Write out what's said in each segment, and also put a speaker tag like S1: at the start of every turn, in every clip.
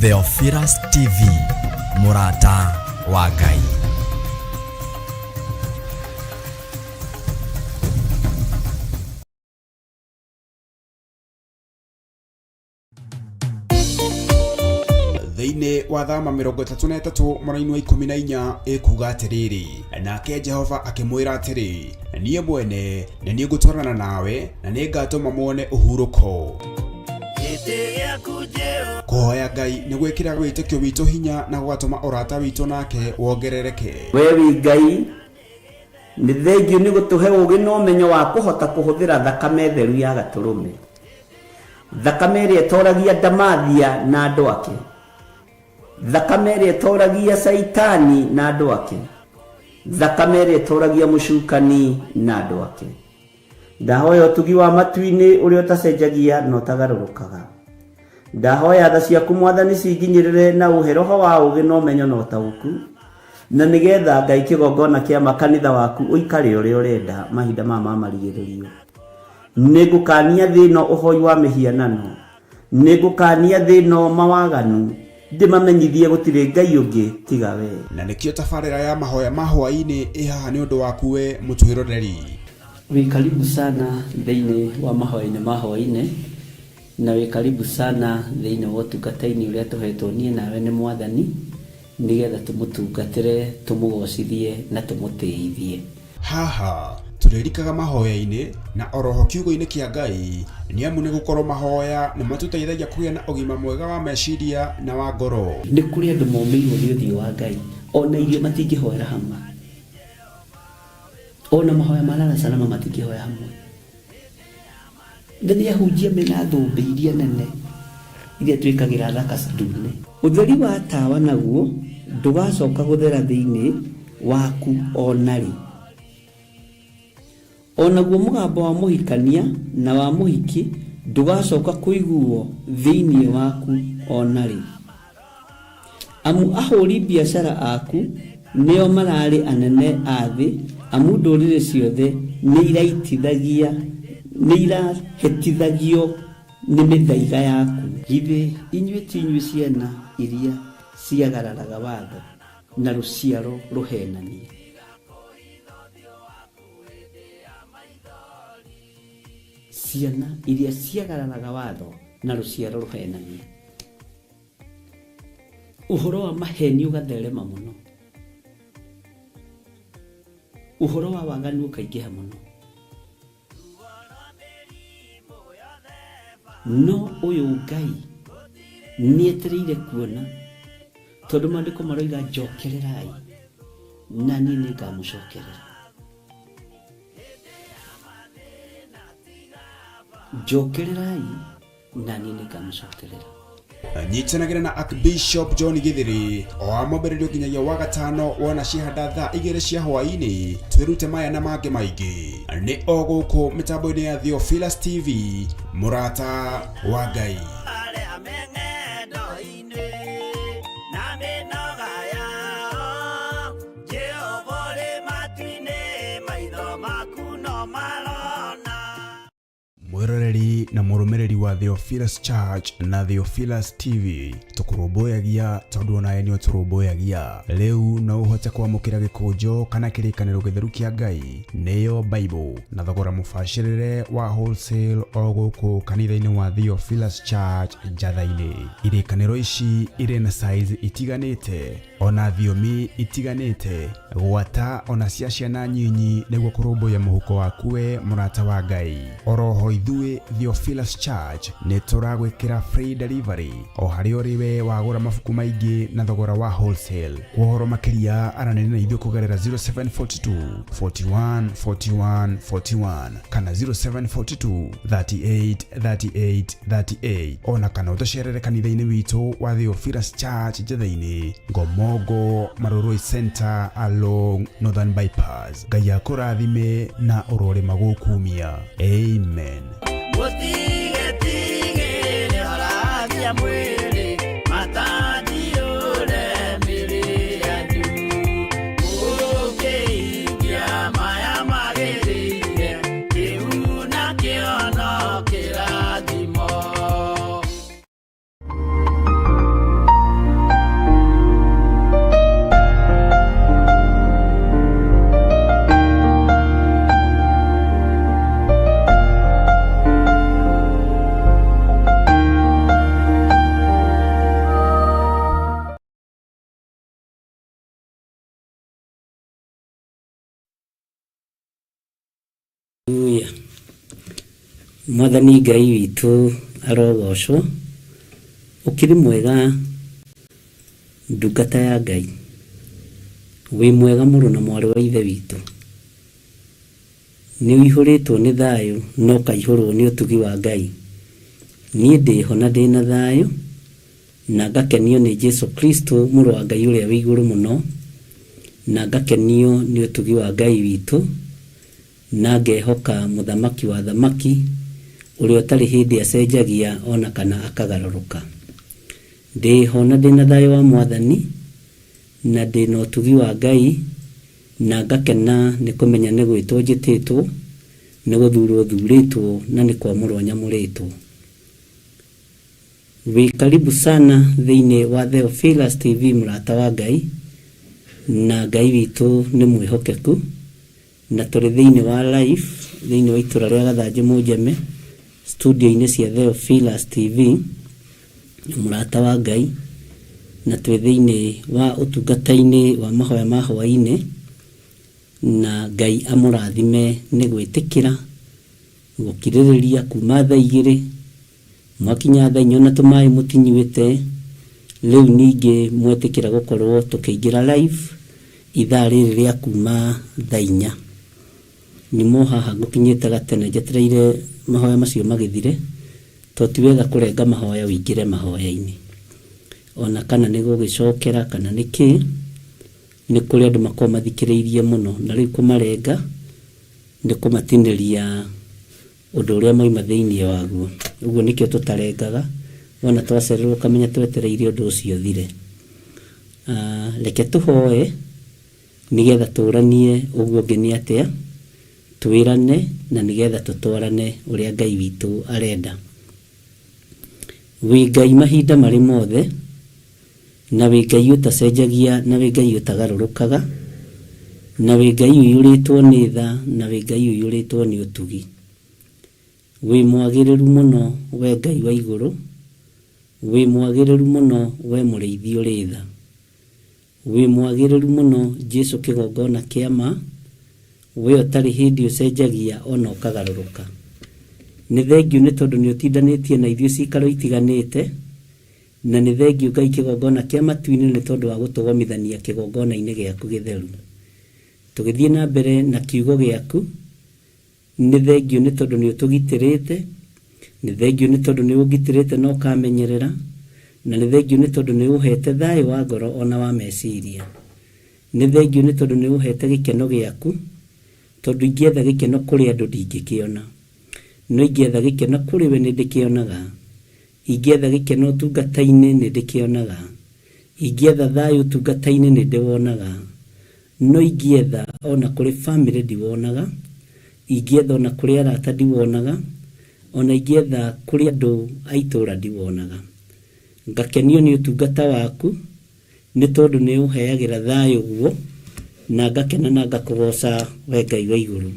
S1: Theophilus TV, mũrata wa Ngai.
S2: Thĩinĩ wa Thama 33 mũraini wa 14 ĩkuga atĩrĩrĩ, nake Jehova akĩmwĩra atĩrĩ, niĩ mwene nĩ niĩ ngũtwarana nawe na nĩ ngatũma muone ũhurũko. Kũhoya Ngai nĩ gwĩkĩraga wĩtĩkio witũ hinya na gũgatũma ũrata witũ nake wongerereke.
S3: We wĩ Ngai, nĩ thengiũ nĩ gũtũhe ũũgĩ na ũmenyo wa kũhota kũhũthĩra thakame theru ya Gatũrũme, thakame ĩrĩa ĩtoragia ndamathia na andũ ake, thakame ĩrĩa ĩtoragia Caitani na andũ ake, thakame ĩrĩa ĩtoragia mũcukani na andũ ake. Ndahoya ũtugi wa matu-inĩ ũrĩa ũtacenjagia na ũtagarũrũkaga. Ndahoya tha ciaku Mwathani cinginyĩrĩre na ũhe roho wa ũũgĩ na ũmenyo na ũtaũku, na nĩgetha Ngai kĩgongona kĩa ma kanitha waku ũikare ũrĩa ũrenda mahinda maya ma marigĩrĩrio. Nĩngũkania thĩ ĩno ũhoi wa mĩhianano, nĩngũkania thĩ ĩno mawaganu, ndĩmamenyithie gũtirĩ Ngai ũngĩ tiga we.
S2: Na nĩkĩo tabarĩra ya mahoya ma hwaĩ-inĩ ĩ haha nĩ ũndũ waku we mũtwĩroreri.
S3: Wĩ karibu sana thĩinĩ wa mahoya-inĩ ma hwaĩ-inĩ, na wĩ karibu sana thĩinĩ wa ũtungata-inĩ ũrĩa tũhetwo niĩ nawe nĩ Mwathani, nĩgetha tũmũtungatĩre, tũmũgocithie na tũmũtĩithie.
S2: Haha tũrĩrikaga mahoya-inĩ na oroho kiugo-inĩ kĩa Ngai, nĩ amu nĩ gũkorwo mahoya nĩ matũteithagia kũgĩa na ũgima mwega wa meciria na wa ngoro.
S3: Nĩ kũrĩ andũ momĩirwo nĩ ũthiũ wa Ngai, ona irio matingĩhoera hamwe, ona mahoya ma lala salama matingĩhoya hamwe. Na nĩ ahunjia mena thũmbĩ iria nene iria twĩkagĩra thaka ndune. Ũtheri wa tawa naguo ndũgacoka gũthera thĩinĩ waku o na rĩ. O naguo mũgambo wa mũhikania na wa mũhiki ndũgacoka kũiguo thĩinĩ waku o na rĩ. Amu ahũri biacara aku nĩo mararĩ anene a thĩ, amu ndũrĩrĩ ciothe nĩiraitithagia, nĩirahĩtithagio nĩ mĩthaiga yaku. Githĩ inyuĩ ti inyuĩ ciana iria ciagararaga watho, na rũciaro rũheenania? Ciana iria ciagararaga watho, na rũciaro rũheenania. Ũhoro wa maheni ũgatherema mũno, ũhoro wa waganu ũkaingĩha mũno. No ũyũ Ngai nĩetereire kuona, tondũ maandĩko maroiga njokererai na niĩ nĩngamũcokerera. Njokererai na niĩ nĩngamũcokerera.
S2: Nyitanagĩra na Archbishop John Githiri o wa mwambĩrĩrio nginyagia wa gatano wona ciahanda thaa 2 cia hwaĩ-inĩ, twĩrute maya na mangĩ maingĩ nĩ o gũkũ mĩtambo-inĩ ya Theophilus TV, mũrata wa Ngai.
S4: Arĩa me ng'endo-inĩ na mĩnoga yao, Jehova ũrĩ matu-inĩ, maitho maku no marona.
S2: Mwĩroreri na mũrũmĩrĩri wa Theophilus Church na Theophilus TV, tũkũrũmbũyagia tondũ onawe nĩ ũtũrũmbũyagia. Rĩu no ũhote kwamũkĩra gĩkũnjo kana kĩrĩkanĩro gĩtheru kĩa Ngai, nĩyo Bible, na thogora mũbacĩrĩre wa wholesale o gũkũ kanitha-inĩ wa Theophilus Church Njatha-inĩ. Irĩkanĩro ici irĩ na size itiganĩte ona thiomi itiganĩte, gwata ona cia ciana nyinyi, nĩguo kũrũmbũiya mũhuko waku we mũrata wa Ngai. Oroho ithuĩ Theophilus Church nĩ tũragwĩkĩra free delivery o harĩa ũrĩ we wagũra mabuku maingĩ na thogora wa wholesale. Kwa ũhoro makĩria aranĩria na ithuĩ kũgerera 0742 41 41 41 kana 0742 38 38 38, ona kana ũtũcerere kanitha-inĩ witũ wa Theophilus Church Njatha-inĩ, Ngomongo Marurui Center along Northern Bypass. Ngai akũrathime na ũrorĩma gũkumia. Amen.
S4: Mũtigetigĩre orathia mwĩrĩ, matandiũre mĩrĩ yanyu. Mũngĩikia maya magĩrĩire, kĩu nakĩo no kĩrathimo.
S3: Mwathani Ngai witũ arogocwo. Ũkĩrĩ mwega ndungata ya Ngai, wĩ mwega mũrũ na mwarĩ wa ithe witũ. Nĩ ũihũrĩtwo nĩ thayũ na ũkaihũrwo nĩ ũtugi wa Ngai. Niĩ ndĩho na ndĩna thayũ na ngakenio nĩ Jesu Kristo mũrũ wa Ngai ũrĩa wĩ igũrũ mũno, na ngakenio nĩ ũtugi wa Ngai witũ, na ngehoka mũthamaki wa thamaki ũrĩa ũtarĩ hĩndĩ acenjagia ona kana akagarũrũka. Ndĩho na ndĩna thayũ wa Mwathani, na ndĩna ũtugi wa Ngai, na ngakena nĩ kũmenya nĩ gwĩtwo njĩtĩtwo, nĩ gũthurwo thurĩtwo, na nĩ kwamũrwo nyamũrĩtwo. Wĩ karibu sana thĩinĩ wa Theophilus TV mũrata wa Ngai, na Ngai witũ nĩ mwĩhokeku, na tũrĩ thĩinĩ wa live thĩinĩ wa itũra rĩa Gathanjĩ Mũnjeme, studio-inĩ cia Theophilus TV, mũrata wa Ngai, na twĩ thĩinĩ wa ũtungata-inĩ wa mahoya ma hwaĩ-inĩ, na Ngai amũrathime nĩ gwĩtĩkĩra gũkirĩrĩria kuma thaa igĩrĩ mwakinya thaa inya ona tũmaĩ mũtinyuĩte, rĩu ningĩ mwetĩkĩra gũkorwo tũkĩingĩra live ithaa rĩrĩ rĩa kuma thaa inya. Nyuma o haha ngũkinyĩte gatene njetereire mahoya macio magĩthire, to ti wega kũrenga mahoya ũingĩre mahoya-inĩ. Ona kana nĩ gũgĩcokera kana nĩ kĩ, nĩ kũrĩ andũ makoragwo mathikĩrĩirie mũno, na rĩu kũmarenga nĩ kũmatinĩria ũndũ ũrĩa mauma thĩinĩ waguo. Ũguo nĩkĩo tũtarengaga, wona twacererwo ũkamenya twetereire ũndũ ũcio ũthire. Reke tũhoe nĩgetha tũranie ũguo ũngĩ nĩ atĩa, twĩrane na nĩgetha tũtwarane ũrĩa Ngai witũ arenda. Wĩ Ngai mahinda marĩ mothe, na wĩ Ngai ũtacenjagia, na wĩ Ngai ũtagarũrũkaga, na wĩ Ngai ũiyũrĩtwo nĩ tha, na wĩ Ngai ũiyũrĩtwo nĩ ũtugi. Wĩ mwagĩrĩru mũno we Ngai wa igũrũ, wĩ mwagĩrĩru mũno we mũrĩithi ũrĩ tha. Wĩ mwagĩrĩru mũno Jesu kĩgongona kĩa ma, we ũtarĩ hĩndĩ ũcenjagia ona ũkagarũrũka. Nĩ thengiũ nĩ tondũ nĩ ũtindanĩtie na ithuĩ cikaro itiganĩte, na nĩ thengiũ Ngai kĩgongona kĩa matu-inĩ nĩ tondũ wa gũtũgomithania kĩgongona-inĩ gĩaku gĩtheru. Tũgĩthiĩ na mbere na kiugo gĩaku, nĩ thengiũ nĩ tondũ nĩ ũtũgitĩrĩte, nĩ thengiũ nĩ tondũ nĩ ũngitĩrĩte na ũkamenyerera, na nĩ thengiũ nĩ tondũ nĩ ũhete thayũ wa ngoro ona wa meciria. Nĩ thengiũ nĩ tondũ nĩ ũhete gĩkeno gĩaku, tondũ ingĩetha gĩkeno kũrĩ andũ ndingĩkĩona, no ingĩetha gĩkeno kũrĩ we nĩ ndĩkĩonaga. Ingĩetha gĩkeno ũtungata-inĩ nĩ ndĩkĩonaga. Ingĩetha thayũ ũtungata-inĩ nĩ ndĩwonaga. No ingĩetha ona kũrĩ bamĩrĩ ndiwonaga, ingĩetha ona kũrĩ arata ndiwonaga, ona ingĩetha kũrĩ andũ a itũũra ndiwonaga. Ngakenio nĩ ũtungata waku nĩ tondũ nĩ ũheagĩra thayũ guo, na ngakena na ngakũgoca we Ngai wa igũrũ.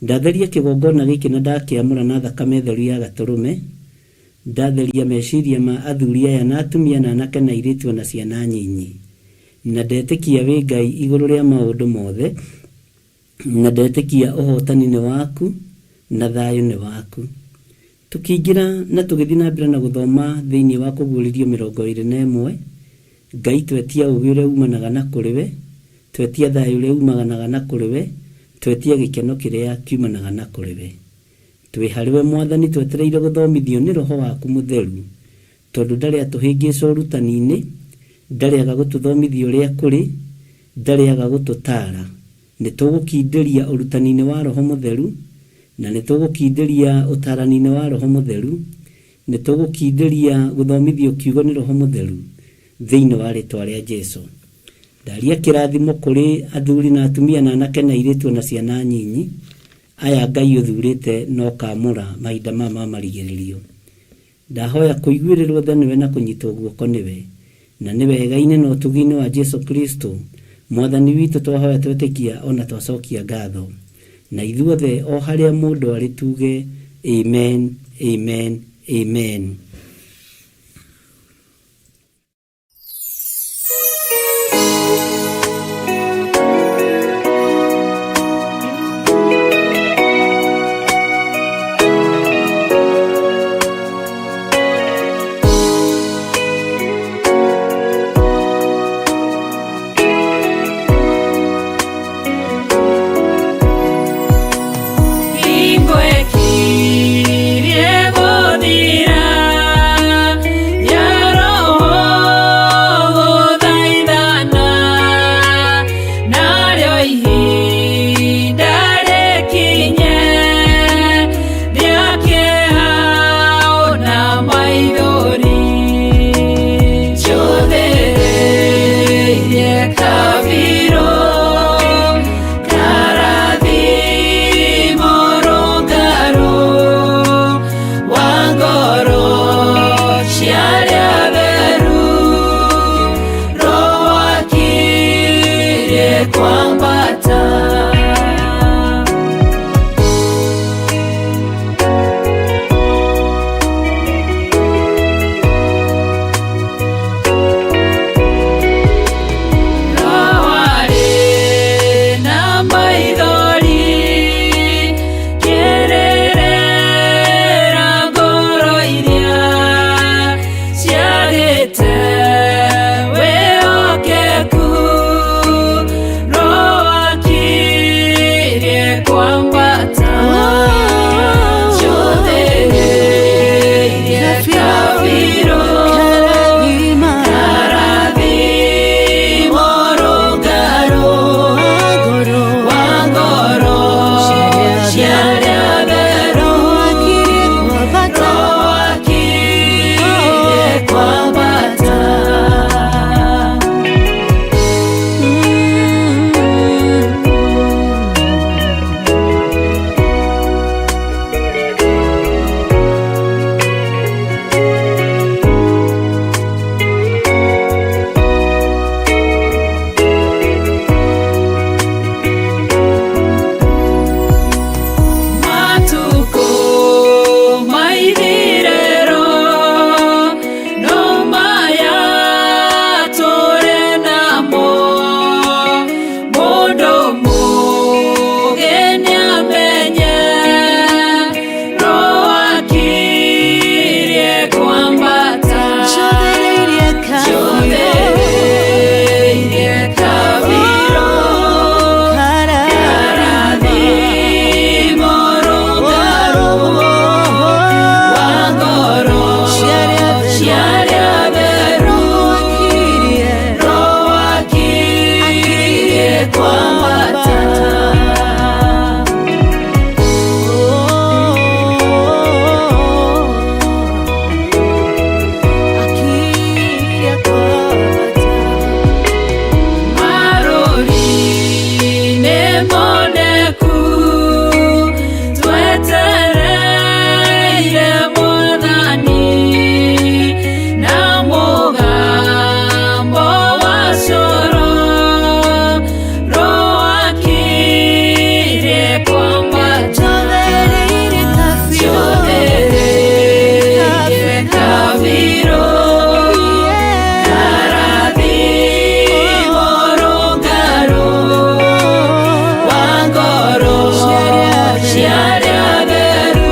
S3: Ndatheria kĩgongona gĩkĩ na ndakĩamũra na thakame theru ya gatũrũme, ndatheria meciria ma athuri aya na atumia na anake na airĩtu ona ciana nyinyi, na ndetĩkia wĩ Ngai igũrũ rĩa maũndũ mothe, na ndetĩkia ũhotani nĩ waku na thayũ nĩ waku. Tũkĩingĩra na tũgĩthiĩ na mbere na gũthoma thĩinĩ wa kũguũrĩrio 21, Ngai twetia ũũgĩ ũrĩa umanaga na kũrĩ we, twetia thayũ ũrĩa umanaga na kũrĩ we, twetia gĩkeno kĩrĩa kiumanaga na kũrĩ we. Twĩ harĩ we Mwathani twetereire gũthomithio nĩ Roho waku mũtheru, tondũ ndarĩ atũhĩngĩca ũrutani-inĩ, ndarĩ aga gũtũthomithia ũrĩa kũrĩ, ndarĩ aga gũtũtaara. Nĩ tũgũkindĩria ũrutani-inĩ wa Roho mũtheru, na nĩ tũgũkindĩria ũtaarani-inĩ wa Roho mũtheru, nĩ tũgũkindĩria gũthomithio kiugo nĩ Roho mũtheru thĩinĩ wa rĩtwa rĩa Jesu. Ndaria kĩrathimo kũrĩ athuri na atumia na anake na airĩtu na ciana nyinyi, aya Ngai ũthurĩte na ũkamũra mahinda maya ma marigĩrĩrio. Ndahoya kũiguĩrĩrwo tha nĩwe na kũnyitwo guoko nĩwe, na nĩ wega-inĩ na ũtugi-inĩ wa Jesu Kristo Mwathani witũ twahoya twetĩkia ona twacokia ngatho. Na ithuothe o harĩa mũndũ arĩ tuge amen, amen, amen.
S5: Kwambata. Roarĩ na maithori kĩrĩrĩra ngoro iria ciagĩte wĩhokeku. Roakirie kwambata Njũthĩrĩirie kabirũ Karathimo rũngarũ wa ngoro cia arĩa atheru. Roakirie kwambata. Matukũ maithirĩro no maya tũrĩ namo, mũndũ mũũgĩ nĩamenye roakirie kwambata. Njũthĩrĩirie kabirũ karathimo rũngarũ wa ngoro cia arĩa atheru. Roakirie kwambata. Marũri nĩ moneku twetereire Mwathani na mũgambo wa coro. Roakirie kwambata. Njũthĩrĩirie kabirũ karathimo rũngarũ wa ngoro cia arĩa atheru.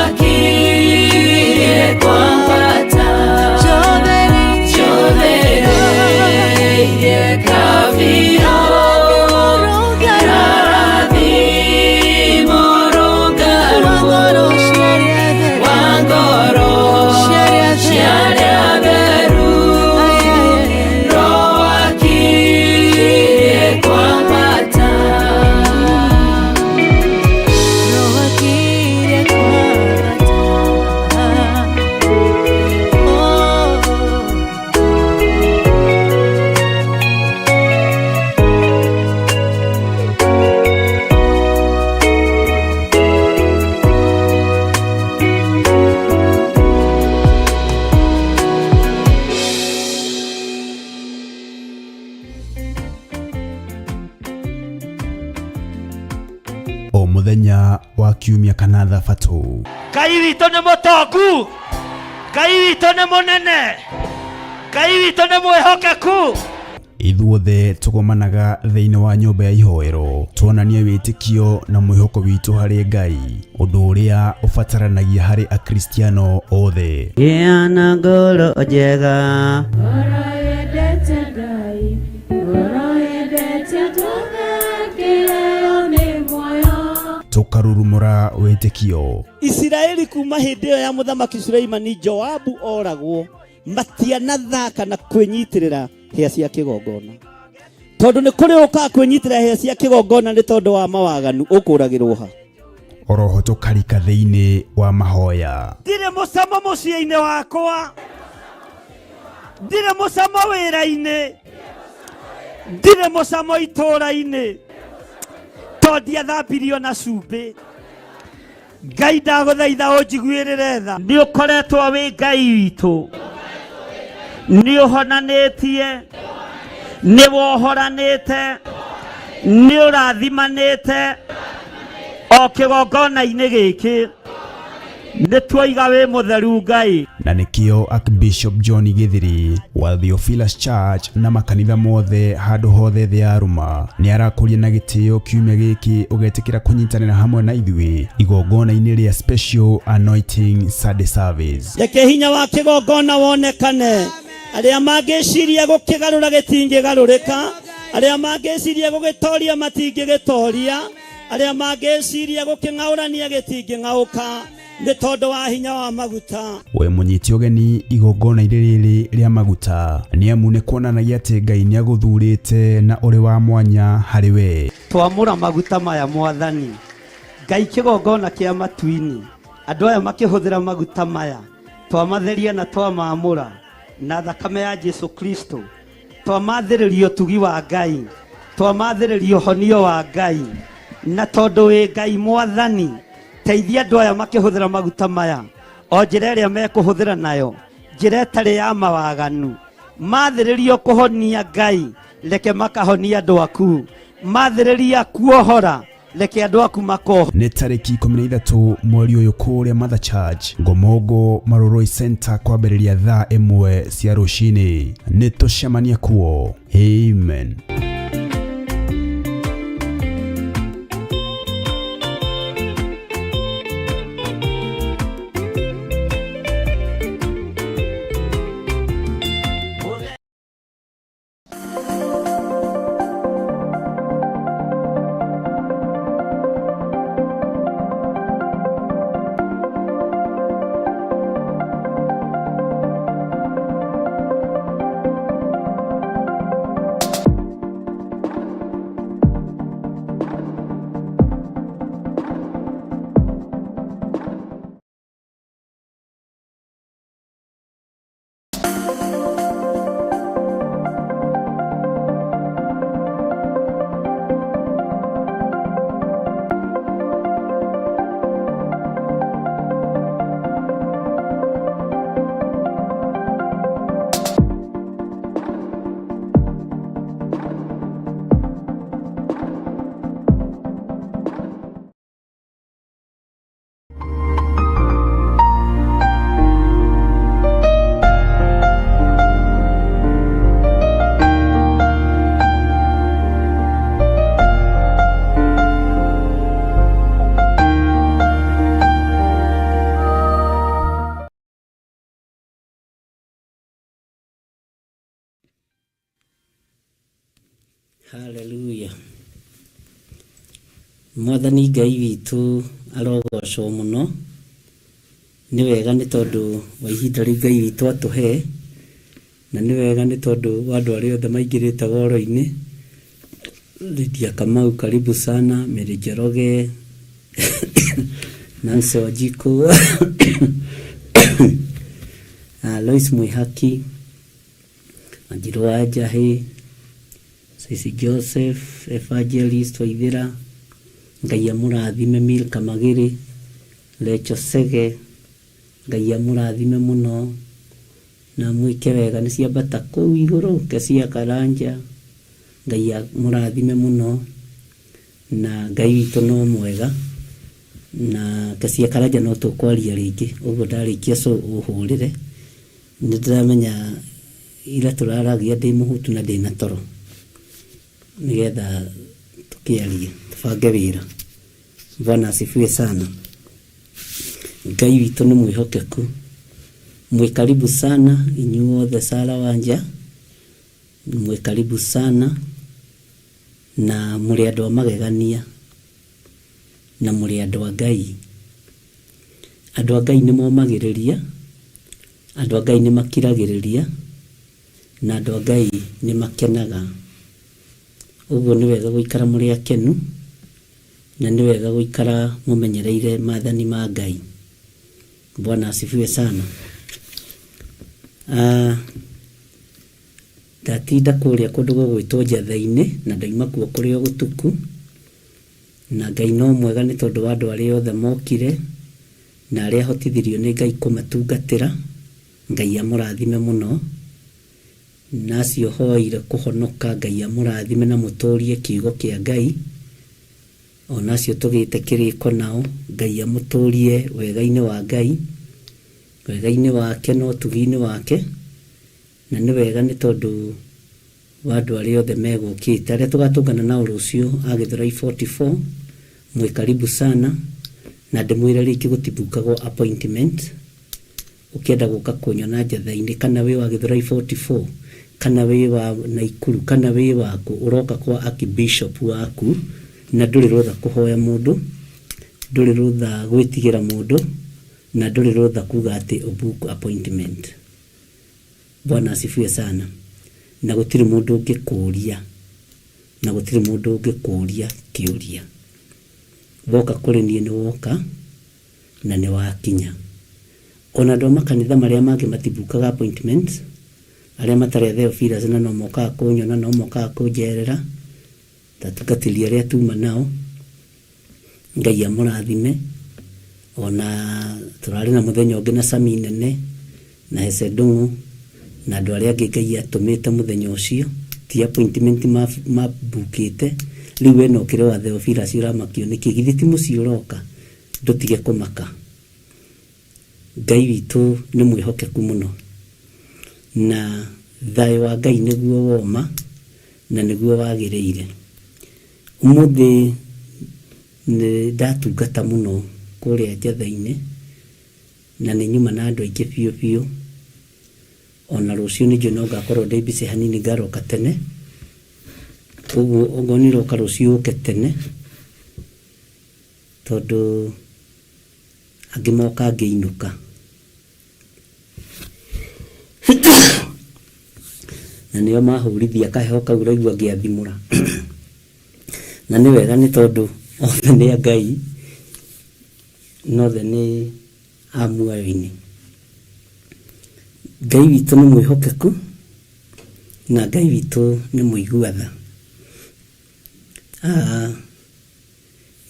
S5: Roakirie kwambata. Njũthĩrĩirie kabirũ karathimo rũngarũ wa ngoro cia arĩa atheru. Roakirie kwambata.
S2: O mũthenya wa kiumia kana thabatũ.
S4: Ngai witũ nĩ mũtongu, Ngai witũ nĩ mũnene, Ngai witũ nĩ mwĩhokeku.
S2: Ithuothe tũgomanaga thĩinĩ wa nyũmba ya ihoero tuonanie wĩtĩkio na mwĩhoko witũ harĩ Ngai, ũndũ ũrĩa ũbataranagia harĩ Akristiano othe.
S3: Gĩa na ngoro njega.
S5: Ngoro yendete Ngai, ngoro yendete tũthekĩrĩrwo nĩ muoyo.
S2: Tũkarurumũra wĩtĩkio.
S4: Isiraeli kuma hĩndĩ ĩyo ya mũthamaki Suleimani Joabu oragwo matianathaka na kwĩnyitĩrĩra hĩa cia kĩgongona, tondũ nĩ kũrĩ ũkaga kwĩnyitĩrĩra hĩa cia kĩgongona nĩ tondũ wa mawaganu ũkũragĩrwo ha.
S2: Oroho tũkarika thĩinĩ wa mahoya.
S4: Ndirĩ mũcamo mũciĩ-inĩ wakwa, ndirĩ mũcamo wĩra-inĩ, ndirĩ mũcamo itũũra-inĩ, tondũ ndiathambirio na cumbĩ. Ngai ndagũthaitha ũnjiguĩrĩre tha. Nĩ ũkoretwo wĩ Ngai witũ, nĩ ũhonanĩtie, Nĩ wohoranĩte, nĩ ũrathimanĩte o kĩgongona-inĩ gĩkĩ. Nĩ tuoiga wĩ mũtheru Ngai.
S2: Na nĩkĩo Archbishop John Githiri wa Theophilus Church na makanitha mothe handũ hothe thĩ ya Roma nĩ arakũria na gĩtĩo kiumia gĩkĩ ũgetĩkĩra kũnyitanĩra hamwe na ithuĩ igongona-inĩ rĩa Special Anointing Sunday Service.
S4: Reke hinya wa kĩgongona wonekane. Arĩa mangĩciria gũkĩgarũra gĩtingĩgarũrĩka, arĩa mangĩciria gũgĩtoria matingĩgĩtoria, arĩa mangĩciria gũkĩng'aũrania gĩtingĩng'aũka, nĩ tondũ wa hinya wa maguta.
S2: We mũnyiti ũgeni igongona-inĩ rĩrĩ rĩa maguta nĩ amu nĩ kuonanagia atĩ Ngai nĩ agũthurĩte na ũrĩ wa mwanya harĩ we.
S4: Twamũra maguta maya Mwathani Ngai, kĩgongona kĩa matu-inĩ, andũ aya makĩhũthĩra maguta maya, twamatheria na twamamũra na thakame ya Jesu Kristo, twamathĩrĩria ũtugi wa Ngai, twamathĩrĩria ũhonio wa Ngai, na tondũ wĩ Ngai Mwathani, teithia andũ aya makĩhũthĩra maguta maya o njĩra ĩrĩa mekũhũthĩra nayo, njĩra ĩtarĩ ya mawaganu. Mathĩrĩrio kũhonia Ngai, reke makahonia andũ aku. Mathĩrĩria kuohora, reke andũ aku makohora.
S2: Nĩ tarĩki 13 mweri ũyũ kũrĩa Mother Church Ngomongo Maroroi Center kwambĩrĩria thaa 1 cia rũcinĩ. Nĩ tũcemanie kuo. Amen.
S3: Hallelujah. Mwathani Ngai witũ arogocwo mũno. Nĩ wega nĩ tondũ wa ihinda rĩu Ngai witũ atũhe, na nĩ wega nĩ tondũ wa andũ arĩa othe maingĩrĩte woro-inĩ. Lydia Kamau, karibu sana. Mary Njoroge, Nancy Wanjiku, Lois Mwihaki, Wanjiru wa Njahĩ, Sisi Joseph, Evangelist Waithera, Ngai amũrathime. Milka Magĩrĩ, Lecho Sege, Ngai amũrathime mũno na mwĩke wega. Nĩ ciambata kũu igũrũ. Kesia Karanja, Ngai amũrathime mũno, na Ngai witũ no mwega. Na Kesia Karanja no tũkwaria rĩngĩ ũguo ndarĩkia, so ũhũrĩre. Nĩ ndĩramenya ira tũraragia ndĩ mũhutu na ndĩna toro, nĩgetha tũkĩarie tũbange wĩra. Bwana asifiwe sana. Ngai witũ nĩ mwĩhokeku. Mwĩ karibu sana inyuothe. Sara Wanja, mwĩ karibu sana, na mũrĩ andũ a magegania na mũrĩ andũ a Ngai. Andũ a Ngai nĩ momagĩrĩria, andũ a Ngai nĩ makiragĩrĩria, na andũ a Ngai nĩ makenaga. Ũguo nĩ wega gũikara mũrĩ akenu, na nĩ wega gũikara mũmenyereire maathani ma Ngai. Bwana asifiwe sana. Ndatinda kũrĩa kũndũ gũgwĩtwo Njatha-inĩ, na ndauma kuo kũrĩ o gũtuku, na Ngai no mwega nĩ tondũ wa andũ arĩa othe mokire na arĩa hotithirio nĩ Ngai kũmatungatĩra. Ngai amũrathime mũno. Na acio hoeire kũhonoka Ngai amũrathime na mũtũrie kiugo kĩa Ngai. Ona acio tũgĩte kĩrĩko nao Ngai amũtũrie wega-inĩ wa Ngai, wega-inĩ wake na ũtugi-inĩ wake. Na nĩ wega nĩ tondũ wa andũ arĩa othe megũkĩte. Arĩa tũgatũngana nao rũciũ a Gĩthũrai 44, mwĩ karibu sana. Na ndĩmwĩre rĩngĩ gũtibukagwo appointment. Ũkĩenda gũka kũnyona njatha-inĩ, kana wĩ wa Gĩthũrai 44, kana wĩ wa Naikuru, kana wĩ waku, ũroka kwa Archbishop waku, na ndũrĩ rũtha kũhoya mũndũ, ndũrĩ rũtha gwĩtigĩra mũndũ, na ndũrĩ rũtha kuga atĩ ũ book appointment. Bwana asifiwe sana. Na gũtirĩ mũndũ ũngĩkũria, na gũtirĩ mũndũ ũngĩkũria kĩũria. Woka kũrĩ niĩ nĩ woka, na nĩ wakinya. Ona andũ a makanitha marĩa mangĩ matibukaga appointments, arĩa matarĩ a Theophilus na no mokaga kũnyona, no mokaga kũnjerera, ta atungatĩri arĩa tuma nao, Ngai amũrathime. Ona tũrarĩ na mũthenya ũngĩ na Sami Nene, na Hese Ndung'u, na andũ arĩa angĩ Ngai atũmĩte mũthenya ũcio, ti appointment mabukĩte. Rĩu we no ũkĩrĩ wa Theophilus ũramakio nĩkĩ? Githĩ ti mũciĩ ũroka? Ndũtige kũmaka. Ngai witũ nĩ mwĩhokeku mũno, na thayũ wa Ngai nĩguo woma na nĩguo wagĩrĩire. Ũmũthĩ nĩ ndatungata mũno kũrĩa njatha-inĩ, na nĩ nyuma na andũ aingĩ biũ biũ. Ona rũciũ nĩ njũĩ no ngakorwo ndĩ busy hanini ngaroka tene. Ũguo ongorwo nĩ ũroka rũciũ ũke tene, tondũ angĩ moka ngĩinũka. Na nĩo mahũrithia kaheho kau ũraigua ngĩathimũra. Na nĩ wega nĩ tondũ othe nĩ a Ngai, na othe nĩ a muoyo-inĩ. Ngai witũ nĩ mwĩhokeku, na Ngai witũ nĩ mũigua tha.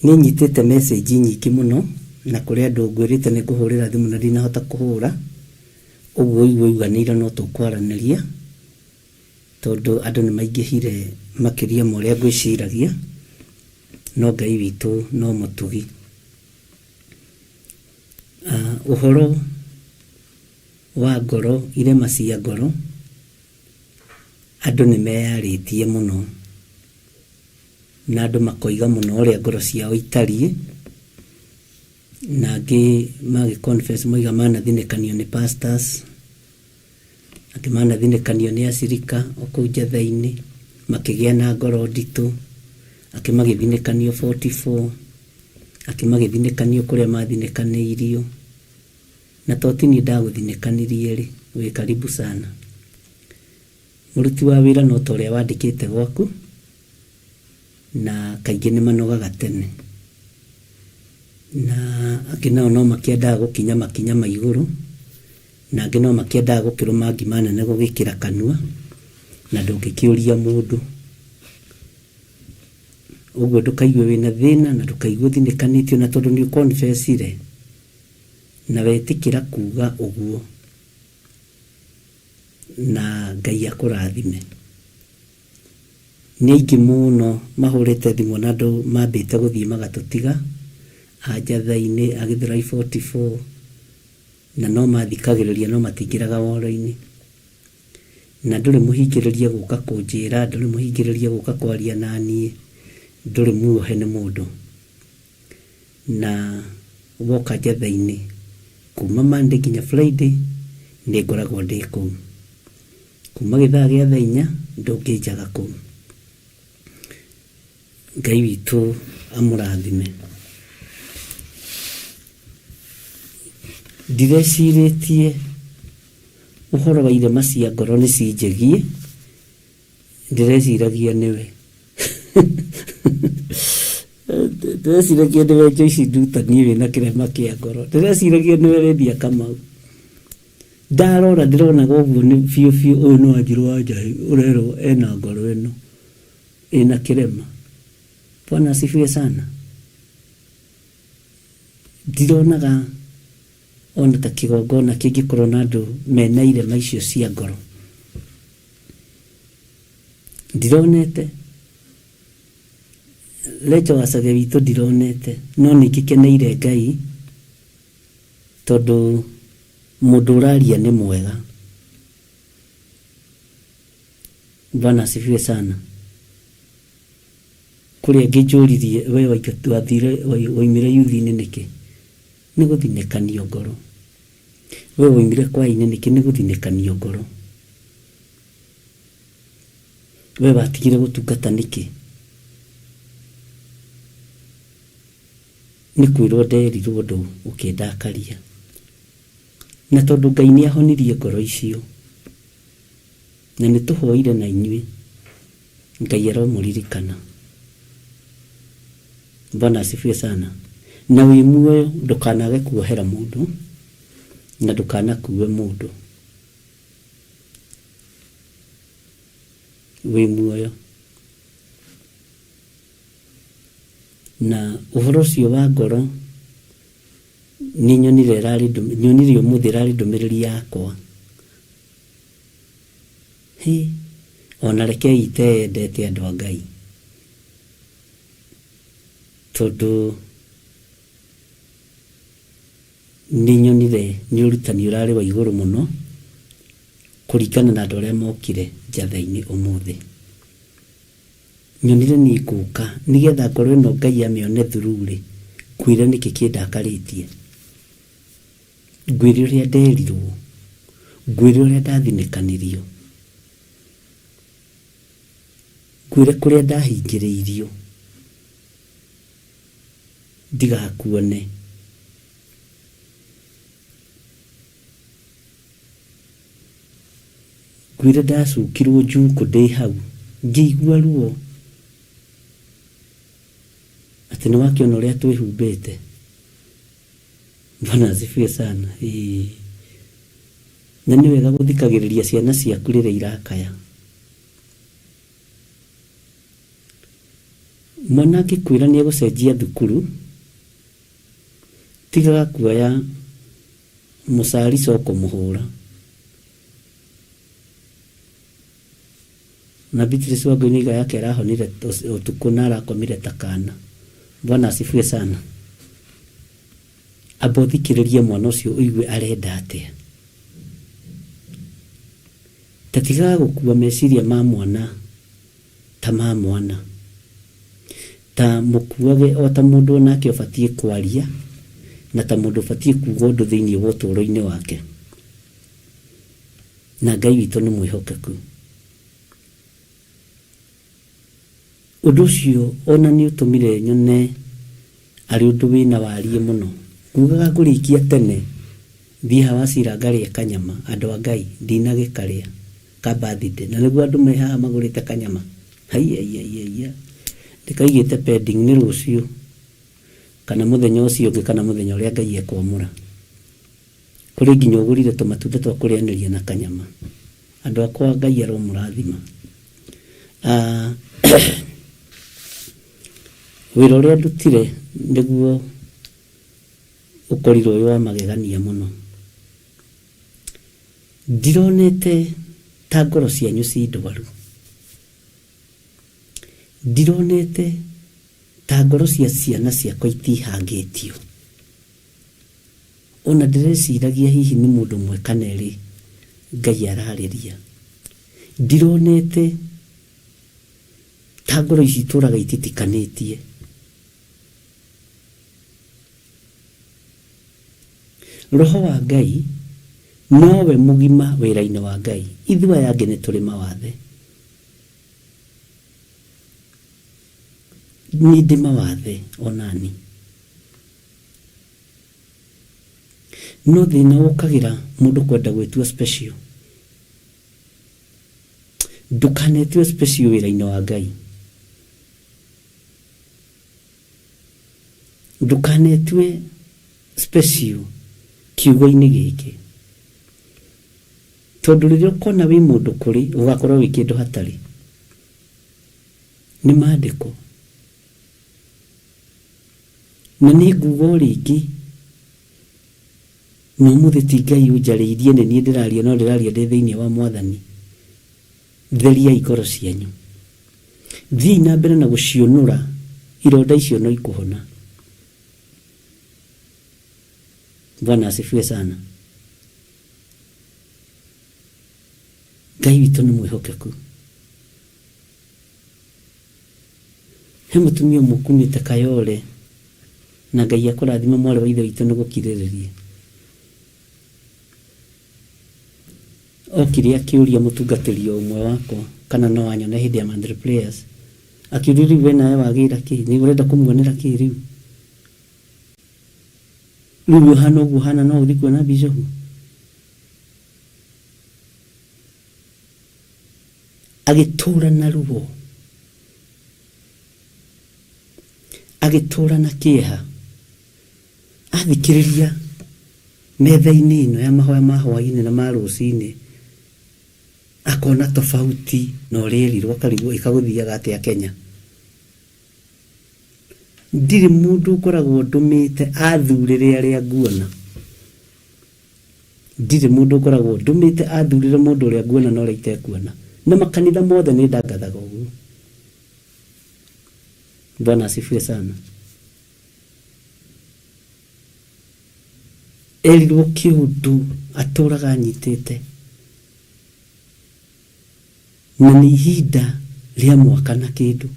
S3: Nĩ nyitĩte message nyingĩ mũno, na kũrĩ andũ ngwĩrĩte nĩ ngũhũrĩra thimũ na ndinahota kũhũra, ũguo ũigue ũiganĩire no tũkwaranĩria, tondũ andũ nĩ maingĩhire makĩria ma ũrĩa ngwĩciragia, no Ngai witũ no mũtugi. Ũhoro wa ngoro, irema cia ngoro, andũ nĩ meyarĩtie mũno. Na andũ makoiga mũno ũrĩa ngoro ciao itariĩ, na angĩ magĩ confess moiga manathinĩkanio nĩ pastors, angĩ manathinĩkanio nĩ acirika o kũu njatha-inĩ, makĩgĩa na ngoro nditũ, angĩ magĩthinĩkanio 44, angĩ magĩthinĩkanio kũrĩa mathinĩkanĩirio, na to ti niĩ ndagũthinĩkanirie rĩ, wĩ karibu sana. Mũruti wa wĩra no ta ũrĩa wandĩkĩte gwaku, na kaingĩ nĩ manogaga tene. Na angĩ nao no makĩendaga gũkinya makinya ma igũrũ, na angĩ no makĩendaga gũkĩrũma ngima nene gũgĩkĩra kanua, na ndũngĩkĩũria mũndũ. Ũguo ndũkaigue wĩna thĩna na ndũkaigue ũthinĩkanĩtio na tondũ nĩ ũ confess ire na wetĩkĩra kuga ũguo. Na Ngai akũrathime. Nĩ aingĩ mũno mahũrĩte thimũ na andũ mambĩte gũthiĩ magatũtiga, a Njatha-inĩ, a Gĩthũrai 44, na no mathikagĩrĩria no matingĩraga woro-inĩ. Na ndũrĩ mũhingĩrĩrie gũka kũnjĩra, ndũrĩ mũhingĩrĩrie gũka kwaria naniĩ, ndũrĩ muohe nĩ mũndũ. Na woka Njatha-inĩ, kuma Monday nginya Friday, nĩ ngoragwo ndĩ kũu. Kuma gĩthaa gĩa thaa inya, ndũngĩnjaga kũu. Ngai witũ amũrathime. Ndirecirĩtie ũhoro wa irema cia ngoro nĩ cinjĩgiĩ, Ndĩreciragia nĩwe. Ndĩreciragia nĩwe Joyce Nduta niĩ wĩna kĩrema kĩa ngoro. Ndĩreciragia nĩwe Lydia Kamau. Ndarora ndĩronaga ũguo nĩ biũ biũ ũyũ nĩ Wanjirũ wa Njahi ũrerwo ena ngoro ĩno ĩna kĩrema. Bwana asifiwe sana. Ndironaga ona ta kĩgongona kĩngĩkorwo na andũ mena irema icio cia ngoro. Ndironete Lecho wacage witũ ndironete no nĩ ngĩkeneire Ngai tondũ mũndũ ũraria nĩ mwega. Bwana asifiwe sana. Kũrĩ angĩ njũririe we wathire waumire yuthi-inĩ nĩkĩ? Nĩ gũthinĩkanio ngoro. We waumire kwainĩ nĩkĩ? Nĩ gũthinĩkanio ngoro. We watigire gũtungata nĩkĩ? Nĩ kwĩrwo nderirwo ũndũ ũkĩndakaria. Na tondũ Ngai nĩ ahonirie ngoro icio, na nĩ tũhoire na inyuĩ, Ngai aromũririkana. Bwana asifiwe sana. Na wĩ muoyo ndũkanage kuohera mũndũ na ndũkanakue mũndũ. Wĩ muoyo. Na ũhoro ũcio wa ngoro nĩ nyonire ĩrarĩ nyonire ũmũthĩ ĩrarĩ ndũmĩrĩri yakwa. Hĩ, ona rekei iteyendete andũ a Ngai. Tondũ nĩ nyonire nĩ ũrutani ũrarĩ wa igũrũ mũno kũringana na andũ arĩa mokire njatha-inĩ ũmũthĩ. Nyonire niĩ ngũka nĩgetha ngoro ĩno Ngai amĩone through rĩ, ngwĩre nĩkĩ kĩndakarĩtie, ngwĩre ũrĩa nderirwo, ngwĩre ũrĩa ndathinĩkanirio, ngwĩre kũrĩa ndahingĩrĩirio ndigakuone. Ngwĩre ndacukirwo njukũ ndĩ hau ngĩigua ruo atĩ nĩ wakĩona ũrĩa twĩhumbĩte. Bwana asifiwe sana. Ĩĩ. Na nĩ wega gũthikagĩrĩria ciana ciaku rĩrĩa irakaya. Mwana angĩkwĩra nĩ egũcenjia thukuru, tigaga kuoya mũcarica ũkũmũhũra. Na Beatrice Wangui nĩaiga yake ĩrahonire ũtukũ na arakomire ta kana. Bwana asifiwe sana. Amba ũthikĩrĩrie mwana ũcio ũigue arenda atĩa. Ta tigaga gũkua meciria ma mwana ta ma mwana. Ta mũkuage o ta mũndũ o nake ũbatiĩ kwaria na ta mũndũ ũbatiĩ kuga ũndũ thĩinĩ wa ũtũũro-inĩ wake. Na Ngai witũ nĩ mwĩhokeku. Ũndũ ũcio o na nĩ ũtũmire nyone arĩ ũndũ wĩ na wariĩ mũno. Ngugaga ngũrĩkia tene thiĩ haha Wasira ngarĩe kanyama, andũ a Ngai, ndinagĩkarĩa ka birthday. Na nĩguo andũ me haha magũrĩte kanyama. Haiya! Ndĩkaigĩte pending nĩ rũciũ kana mũthenya ũcio ũngĩ kana mũthenya ũrĩa Ngai ekwamũra. Kũrĩ nginya ũgũrire tũmatunda twa kũrĩanĩria na kanyama. Andũ akwa Ngai aromũrathima. Ah, wĩra ũrĩa ndutire nĩguo ũkorirwo wĩ wa magegania mũno. Ndironete ta ngoro cianyu ci ndwaru. Ndironete ta ngoro cia ciana ciakwa itihangĩtio. Ona ndĩreciragia hihi nĩ mũndũ ũmwe kana erĩ Ngai ararĩria. Ndironete ta ngoro ici itũraga ititikanĩtie. Roho wa Ngai nowe mũgima wĩra-inĩ wa Ngai. Ithuĩ aya angĩ nĩ tũrĩ mawathe. Niĩ ndĩ mawathe onani. No thĩna ũkagĩra mũndũ kwenda gwĩtua special. Ndũkanetue special wĩra-inĩ wa Ngai. Ndũkanetue special kiugo-inĩ gĩkĩ. Tondũ rĩrĩa ũkona wĩ mũndũ kũrĩ, ũgakorwo wĩ kĩndũ hatarĩ. Nĩ maandĩko. Na nĩ nguga o rĩngĩ, na ũmũthĩ ti Ngai ũnjarĩirie, nĩ niĩ ndĩraria, no ndĩraria ndĩ thĩinĩ wa Mwathani, theriai ngoro cianyu. Thiĩi na mbere na gũciũnũra ironda icio no ikũhona. Bwana asifiwe sana. Ngai witũ nĩ mwĩhokeku. He mũtumia ũmwe ũkumĩte Kayole na Ngai akũrathime mwarĩ wa ithe witũ nĩ gũkirĩrĩria. Okire akĩũria mũtungatĩri o ũmwe wakwa kana no anyone hĩndĩ ya monthly prayers. Akiũria rĩu we nawe wagĩra kĩ? Nĩ ũrenda kũmuonera kĩ rĩu? Rĩu ũhana ũguo ũhana no ũthiĩ kuona bishop? Agĩtũra na ruo. Agĩtũra na kĩeha. Athikĩrĩria metha-inĩ ĩno ya mahoya ma hwainĩ na ma rũcinĩ akona tofauti na ũrĩa erirwo akarigwo ĩkagũthiaga atĩa Kenya. Ndirĩ mũndũ ngoragwo ndũmĩte athurĩre arĩa nguona. Ndirĩ mũndũ ngoragwo ndũmĩte athurĩre mũndũ ũrĩa nguona na ũrĩa itekuona. Na makanitha mothe nĩ ndangathaga ũguo. Bwana asifiwe sana. Erirwo kĩũndũ atũraga anyitĩte na nĩ ihinda rĩa mwaka na kĩndũ.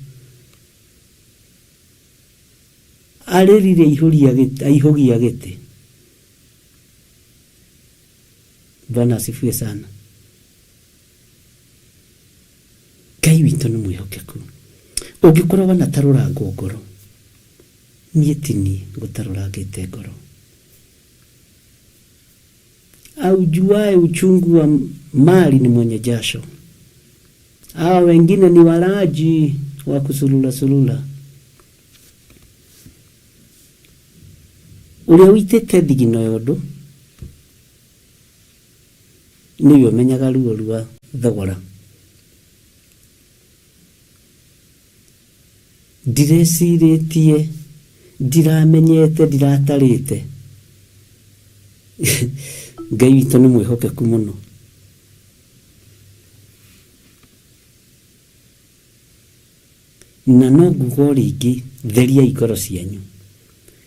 S3: Arĩrire aihũgia gĩtĩ. Bwana asifiwe sana. Ngai witũ nĩ mwĩhokeku. Ũngĩkorwo wanatarũrangwo ngoro, niĩ ti niĩ ngũtarũrangĩte ngoro. Aujuae uchungu wa mali ni mwenye jasho. Hawa wengine ni walaji wa kusulula sulula. Ũrĩa ũitĩte thigino ya ũndũ nĩwe ũmenyaga ruo rwa thogora. Ndirecirĩtie, ndiramenyete, ndiratarĩte. Ngai witũ nĩ mwĩhokeku mũno. Na no nguga o rĩngĩ, theriai ngoro cianyu.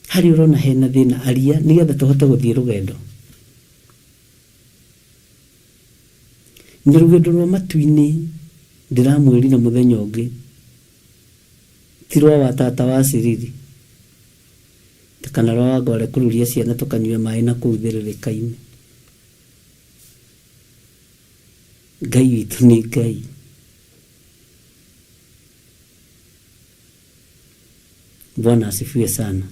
S3: Harĩa ũrona hena thĩna aria nĩgetha tũhote gũthiĩ rũgendo. Na rũgendo rwa matu-inĩ ndĩramwĩrire mũthenya ũngĩ ti rwa wa tata wa Ciriri kana rwa wangore kũruria ciana tũkanyue maĩ na kũu thĩrĩrĩka-inĩ. Ngai witũ nĩ Ngai. Bwana asifiwe sana.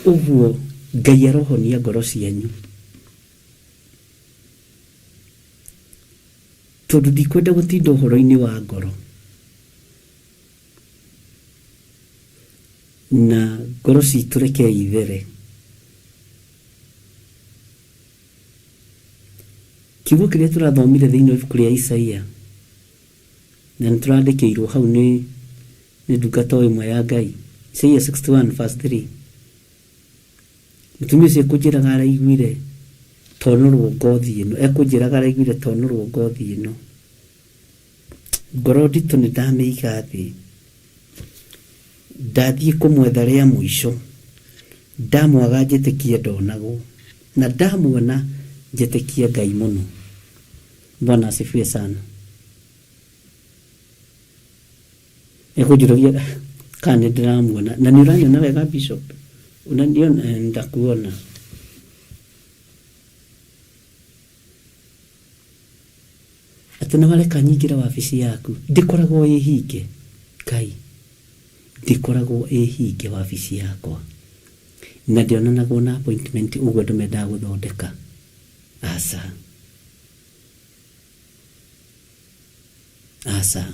S3: Ũguo Ngai arohonia ngoro cianyu. Tondũ ndikwenda gũtinda ũhoro-inĩ wa ngoro. Na ngoro citũ rekei ithere. Kiugo kĩrĩa tũrathomire thĩinĩ wa ibuku rĩa Isaia na nĩ tũrandĩkĩirwo hau nĩ nĩ ndungata o ĩmwe ya Ngai. Isaia 61 verse 3. Mũtumia ũcio ekũnjĩraga araiguire tonũrwo ngothi ĩno, ekũnjĩraga araiguire tonũrwo ngothi ĩno. Ngoro nditũ nĩ ndamĩiga thĩ. Ndathiĩ kũmwetha rĩa mũico. Ndamwaga njĩtĩkie ndonagwo. Na ndamuona njĩtĩkie Ngai mũno. Bwana asifiwe sana. Ekũnjũragia kana nĩ ndĩramuona. Na nĩ ũranyona wega Bishop? Unaniona? Ndakuona. Atĩ nĩ wareka nyingĩre wabici yaku. Ndĩkoragwo ĩ hinge. Ngai. Ndĩkoragwo ĩ hinge wabici yakwa. Na ndĩonanagwo na appointment ũguo andũ mendaga gũthondeka. Aca. Aca.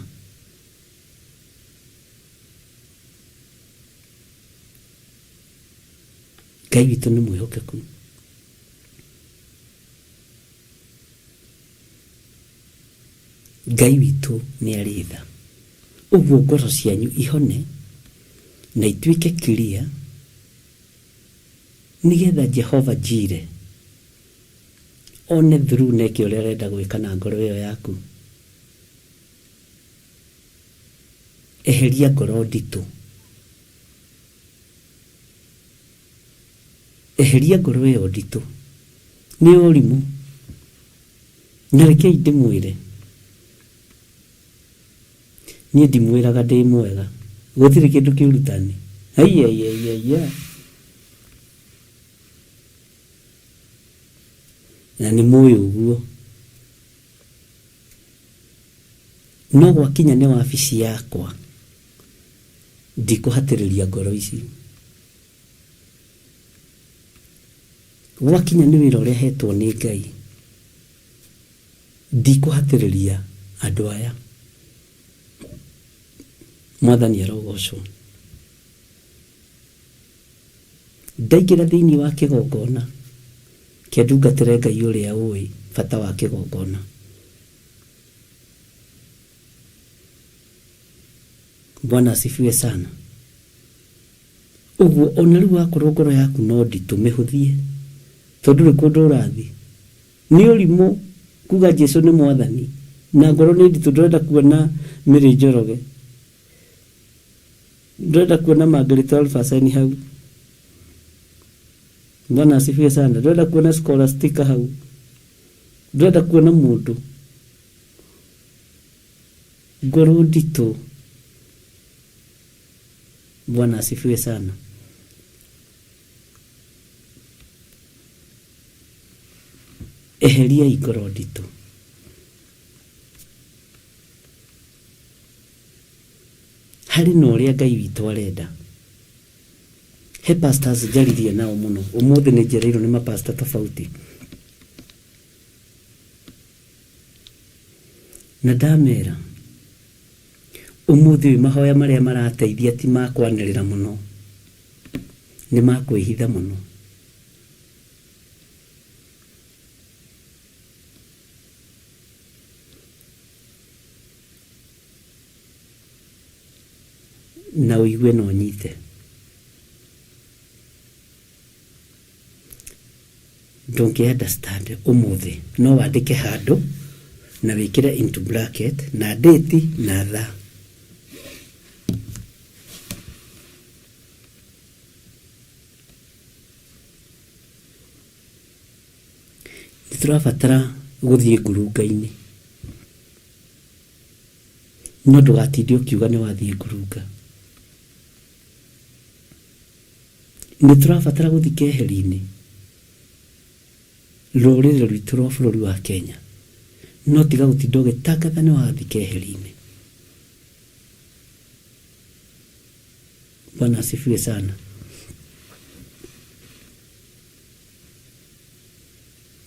S3: Ngai witũ nĩ mwĩhokeku. Ngai witũ nĩ arĩ tha. Ũguo ngoro cianyu ihone na ituĩke clear nĩgetha Jehova Jireh One through na eke ũrĩa arenda gwĩka na ngoro ĩyo yaku. Eheria ngoro nditũ. Eheria ngoro ĩyo nditũ. Nĩ ũrimũ. Na rekei ndĩmwĩre, niĩ ndimwĩraga ndĩ mwega. Gũtirĩ kĩndũ kĩũru ta niĩ. Aiaiaiaia. Na nĩ mũĩ ũguo. No gwakinya nĩ wabici yakwa, ndikũhatĩrĩria ngoro ici. Gwakinya nĩ wĩra ũrĩa hetwo nĩ Ngai, ndikũhatĩrĩria andũ aya. Mwathani arogocwo. Ndaingĩra thĩinĩ wa kĩgongona, kĩa ndungatĩre Ngai ũrĩa ũĩ bata wa kĩgongona. Bwana asifiwe sana. Ũguo ona rĩu wakorwo ngoro yaku no nditũ mĩhũthie, tondũ ndũrĩ kũndũ ũrathiĩ. Nĩ ũrimũ kuga Jesu nĩ mwathani na ngoro nĩ nditũ ndũrenda kuona Mary Njoroge. Ndũrenda kuona Margaret Alfaseni hau. Bwana asifiwe sana. Ndũrenda kuona Scholastica hau. Ndũrenda kuona mũndũ. Ngoro nditũ. Bwana asifiwe sana. Eheriai ngoro nditũ. Harĩ na ũrĩa Ngai witũ arenda. He pastors njaririe nao mũno. Ũmũthĩ nĩ njereirwo nĩ mapasta tofauti. Na ndamera, ũmũthĩ ũyũ mahoya marĩa marateithia ti ma kwanĩrĩra mũno, nĩ ma kwĩhitha mũno. Na ũigue na ũnyite. Ndũngĩ understand ũmũthĩ no wandĩke handũ na wĩkĩre into bracket na date na thaa. Nĩ tũrabatara gũthiĩ ngurunga-inĩ. No ndũgatinde ũkiuga nĩ wathiĩ ngurunga. Nĩ tũrabatara gũthiĩ keheri-inĩ rũrĩrĩ rwitũ rwa bũrũri wa Kenya. No tiga gũtinda ũgĩtangatha nĩ wathiĩ keheri-inĩ. Bwana asifiwe sana.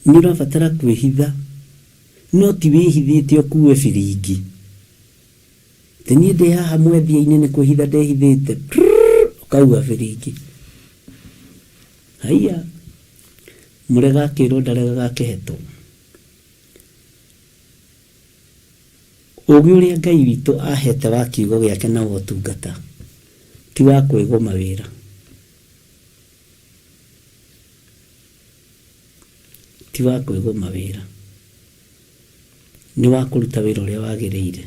S3: Nĩ ũrabatara kwĩhitha, no ti wĩhithĩte ũkue biringi. Atĩ niĩ ndĩ haha mwethia-inĩ nĩ kwĩhitha ndĩhithĩte, prrrr, ũkahuha biringi. Haiya, mũrega akĩrwo ndaregaga akĩhetwo. Ũgĩ ũrĩa Ngai witũ ahete wa kiugo gĩake na wa ũtungata ti wa kwĩgũma wĩra. Ti wa kwĩgũma wĩra. Nĩ wa kũruta wĩra ũrĩa wagĩrĩire.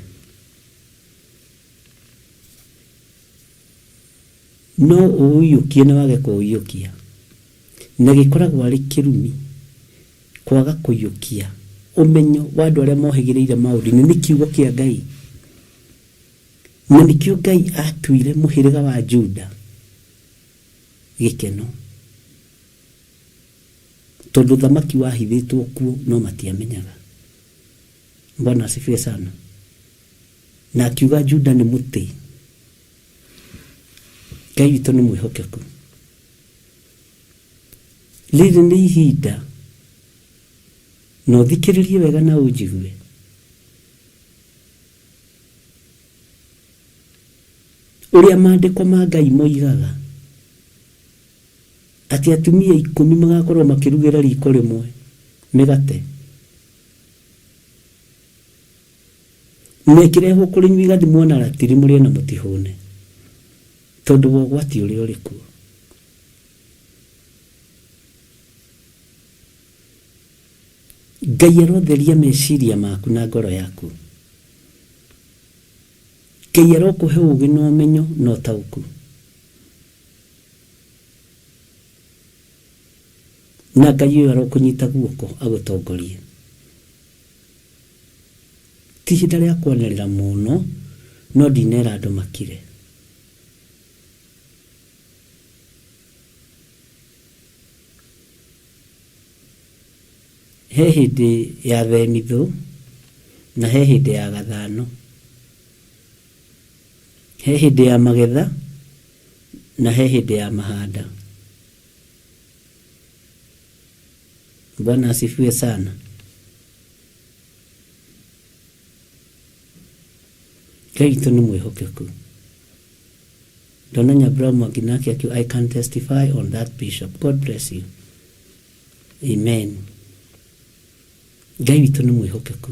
S3: No ũũiyũkie na wage kũũiyũkia. Na gĩkoragwo arĩ kĩrumi kwaga kũiyũkia ũmenyo wa andũ arĩa mohĩgĩrĩire maũndũ-inĩ. Nĩ kiugo kĩa Ngai. Na nĩkĩo Ngai atuire mũhĩrĩga wa Juda gĩkeno. Tondũ ũthamaki wahithĩtwo kuo no matiamenyaga. Bwana asifiwe sana. Na akiuga Juda nĩ mũtĩ. Ngai witũ nĩ mwĩhokeku. Rĩrĩ nĩ ihinda na ũthikĩrĩrie wega na ũnjigue. Ũrĩa maandĩko ma Ngai moigaga. Atĩ atumia ikũmi magakorwo makĩrugĩra riko rĩmwe mĩgate, na ĩkĩrehwo kũrĩ inyuĩ ĩgathimwo na ratiri mũrĩe na mũtihũne, tondũ wa ũgwati ũrĩa ũrĩ kuo. Ngai arotheria meciria maku na ngoro yaku. Ngai arokũhe ũũgĩ na ũmenyo na ũtaũku. Na Ngai ũyũ arokũnyita guoko agũtongorie. Ti ihinda rĩa kwanĩrĩra mũno, no ndinera andũ makire. He hĩndĩ ya thenithũ na he hĩndĩ ya gathano. He hĩndĩ ya magetha na he hĩndĩ ya mahanda. Bwana asifiwe sana. Ngai witũ nĩ mwĩhokeku. Ndona Nyambura Mwangi nake akiuga I can testify on that bishop. God bless you. Amen. Ngai witũ nĩ mwĩhokeku.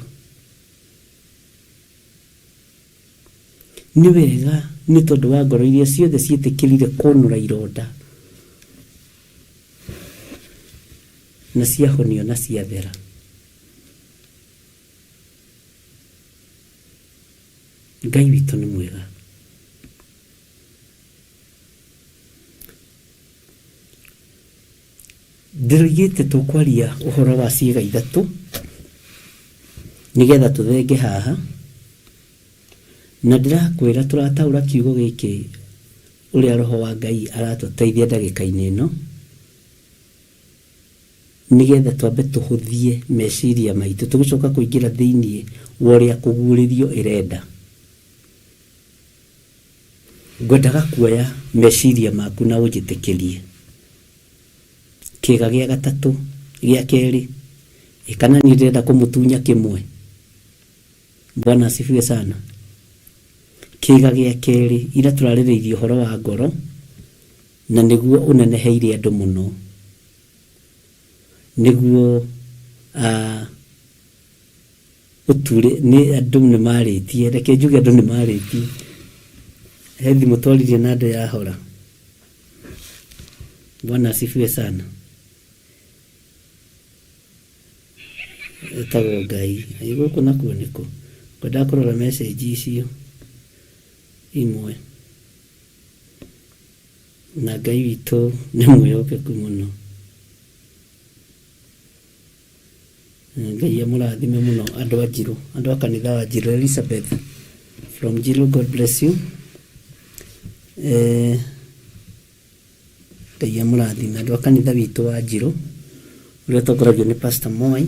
S3: Nĩ wega nĩ tondũ wa ngoro iria ciothe ciĩtĩkĩrire kũnũra ironda na ciahonio na ciathera. Ngai witũ nĩ mwega. Ndĩroigĩte tũkwaria ũhoro wa ciĩga ithatũ nĩgetha tũthenge haha, na ndĩrakwĩra tũrataũra kiugo gĩkĩ ũrĩa Roho wa Ngai aratũteithia ndagĩka-inĩ ĩno, nĩgetha twambe tũhũthie meciria maitũ tũgĩcoka kũingĩra thĩinĩ wa ũrĩa kũguũrĩrio ĩrenda. Ngwendaga kuoya meciria maku na ũnjĩtĩkĩrie. Kĩĩga gĩa gatatũ, gĩa kerĩ, ĩ kana niĩ ndĩrenda kũmũtunya kĩmwe? Bwana asifiwe sana. Kĩĩga gĩa kerĩ, ira tũrarĩrĩirie ũhoro wa ngoro, na nĩguo ũneneheire andũ mũno. Nĩguo ah, Ũture, nĩ andũ nĩ marĩtie, reke njuge andũ nĩ marĩtie. He thimũ twaririe na andũ yahora. Bwana asifiwe sana. Etagwo Ngai. Ĩ gũkũ nakuo nĩkũ? Ngwendaga kũrora message icio imwe. Na Ngai witũ nĩ mwĩhokeku mũno. Ngai amũrathime mũno andũ a Njirũ, andũ a kanitha wa Njirũ. Elizabeth from Njirũ, God bless you. Eh, Ngai amũrathime andũ a kanitha witũ wa Njirũ ũrĩa ũtongoragio nĩ Pastor Moi.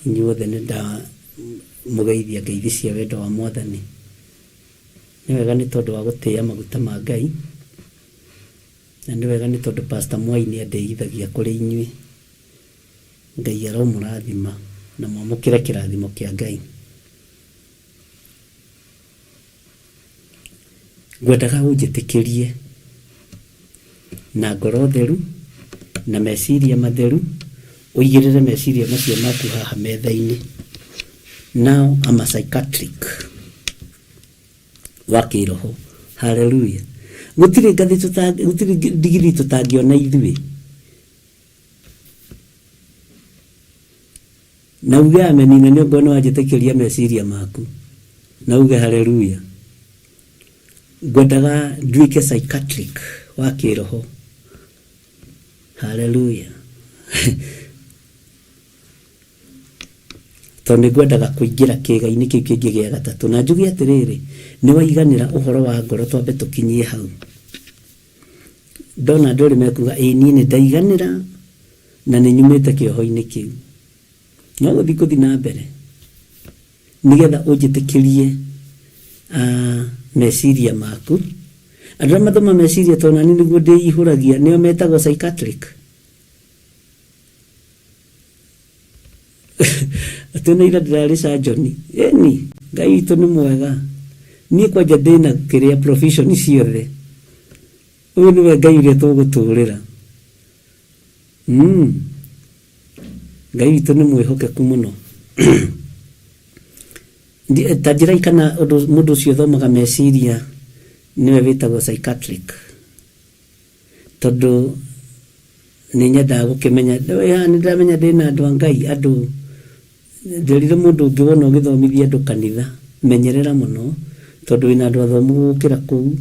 S3: Inyuothe nĩ ndamũgeithia ngeithi cia wendo wa Mwathani. Nĩ wega nĩ tondũ wa gũtĩĩa maguta ma Ngai. Na nĩ wega nĩ tondũ Pastor Mwai nĩ andeithagia kũrĩ inyuĩ. Ngai aromũrathima na mwamũkĩre kĩrathimo kĩa Ngai. Ngwendaga ũnjĩtĩkĩrie na ngoro theru na meciria matheru, ũigĩrĩre meciria macio maku haha metha-inĩ. Now I'm a psychiatric. wa kĩroho haleluya gũtirĩ ngathĩ gũtirĩ ndigiri tũtangĩona ithuĩ na uge ameni na nĩ ũngorwo nĩ wanjĩtĩkĩria meciria maku na uge haleluya ngwendaga nduĩke psychiatric wa kĩroho haleluya Tondũ nĩ ngwendaga kũingĩra kĩĩga-inĩ kĩu kĩngĩ gĩa gatatũ. Na njuge atĩrĩrĩ, nĩ waiganĩra ũhoro wa ngoro twambe tũkinyie hau. Ndona andũ erĩ mekuga ĩĩ niĩ nĩ ndaiganĩra na nĩ nyumĩte kĩoho-inĩ kĩu. No gũthiĩ ngũthiĩ na mbere nĩgetha ũnjĩtĩkĩrie meciria maku. Andũ arĩa mathoma meciria tondũ naniĩ nĩguo ndĩihũragia nĩo metagwo psychiatric. Atĩ ona ira ndĩrarĩ surgeon. Ĩni, Ngai witũ nĩ mwega. Niĩ kwanja ndĩna kĩrĩa provision ciothe. Ũyũ nĩwe Ngai ũrĩa tũgũtũrĩra. Mm. Ngai witũ nĩ mwĩhokeku mũno. Ta njĩrai kana ũndũ mũndũ ũcio ũthomaga meciria nĩwe wĩtagwo psychiatric. Tondũ Nĩ nyendaga gũkĩmenya nĩ ndĩramenya ndĩna andũ a Ngai, andũ ndĩrire mũndũ ũngĩ wona ũgĩthomithia andũ kanitha, menyerera mũno tondũ wĩna andũ athomu gũgũkĩra kũu,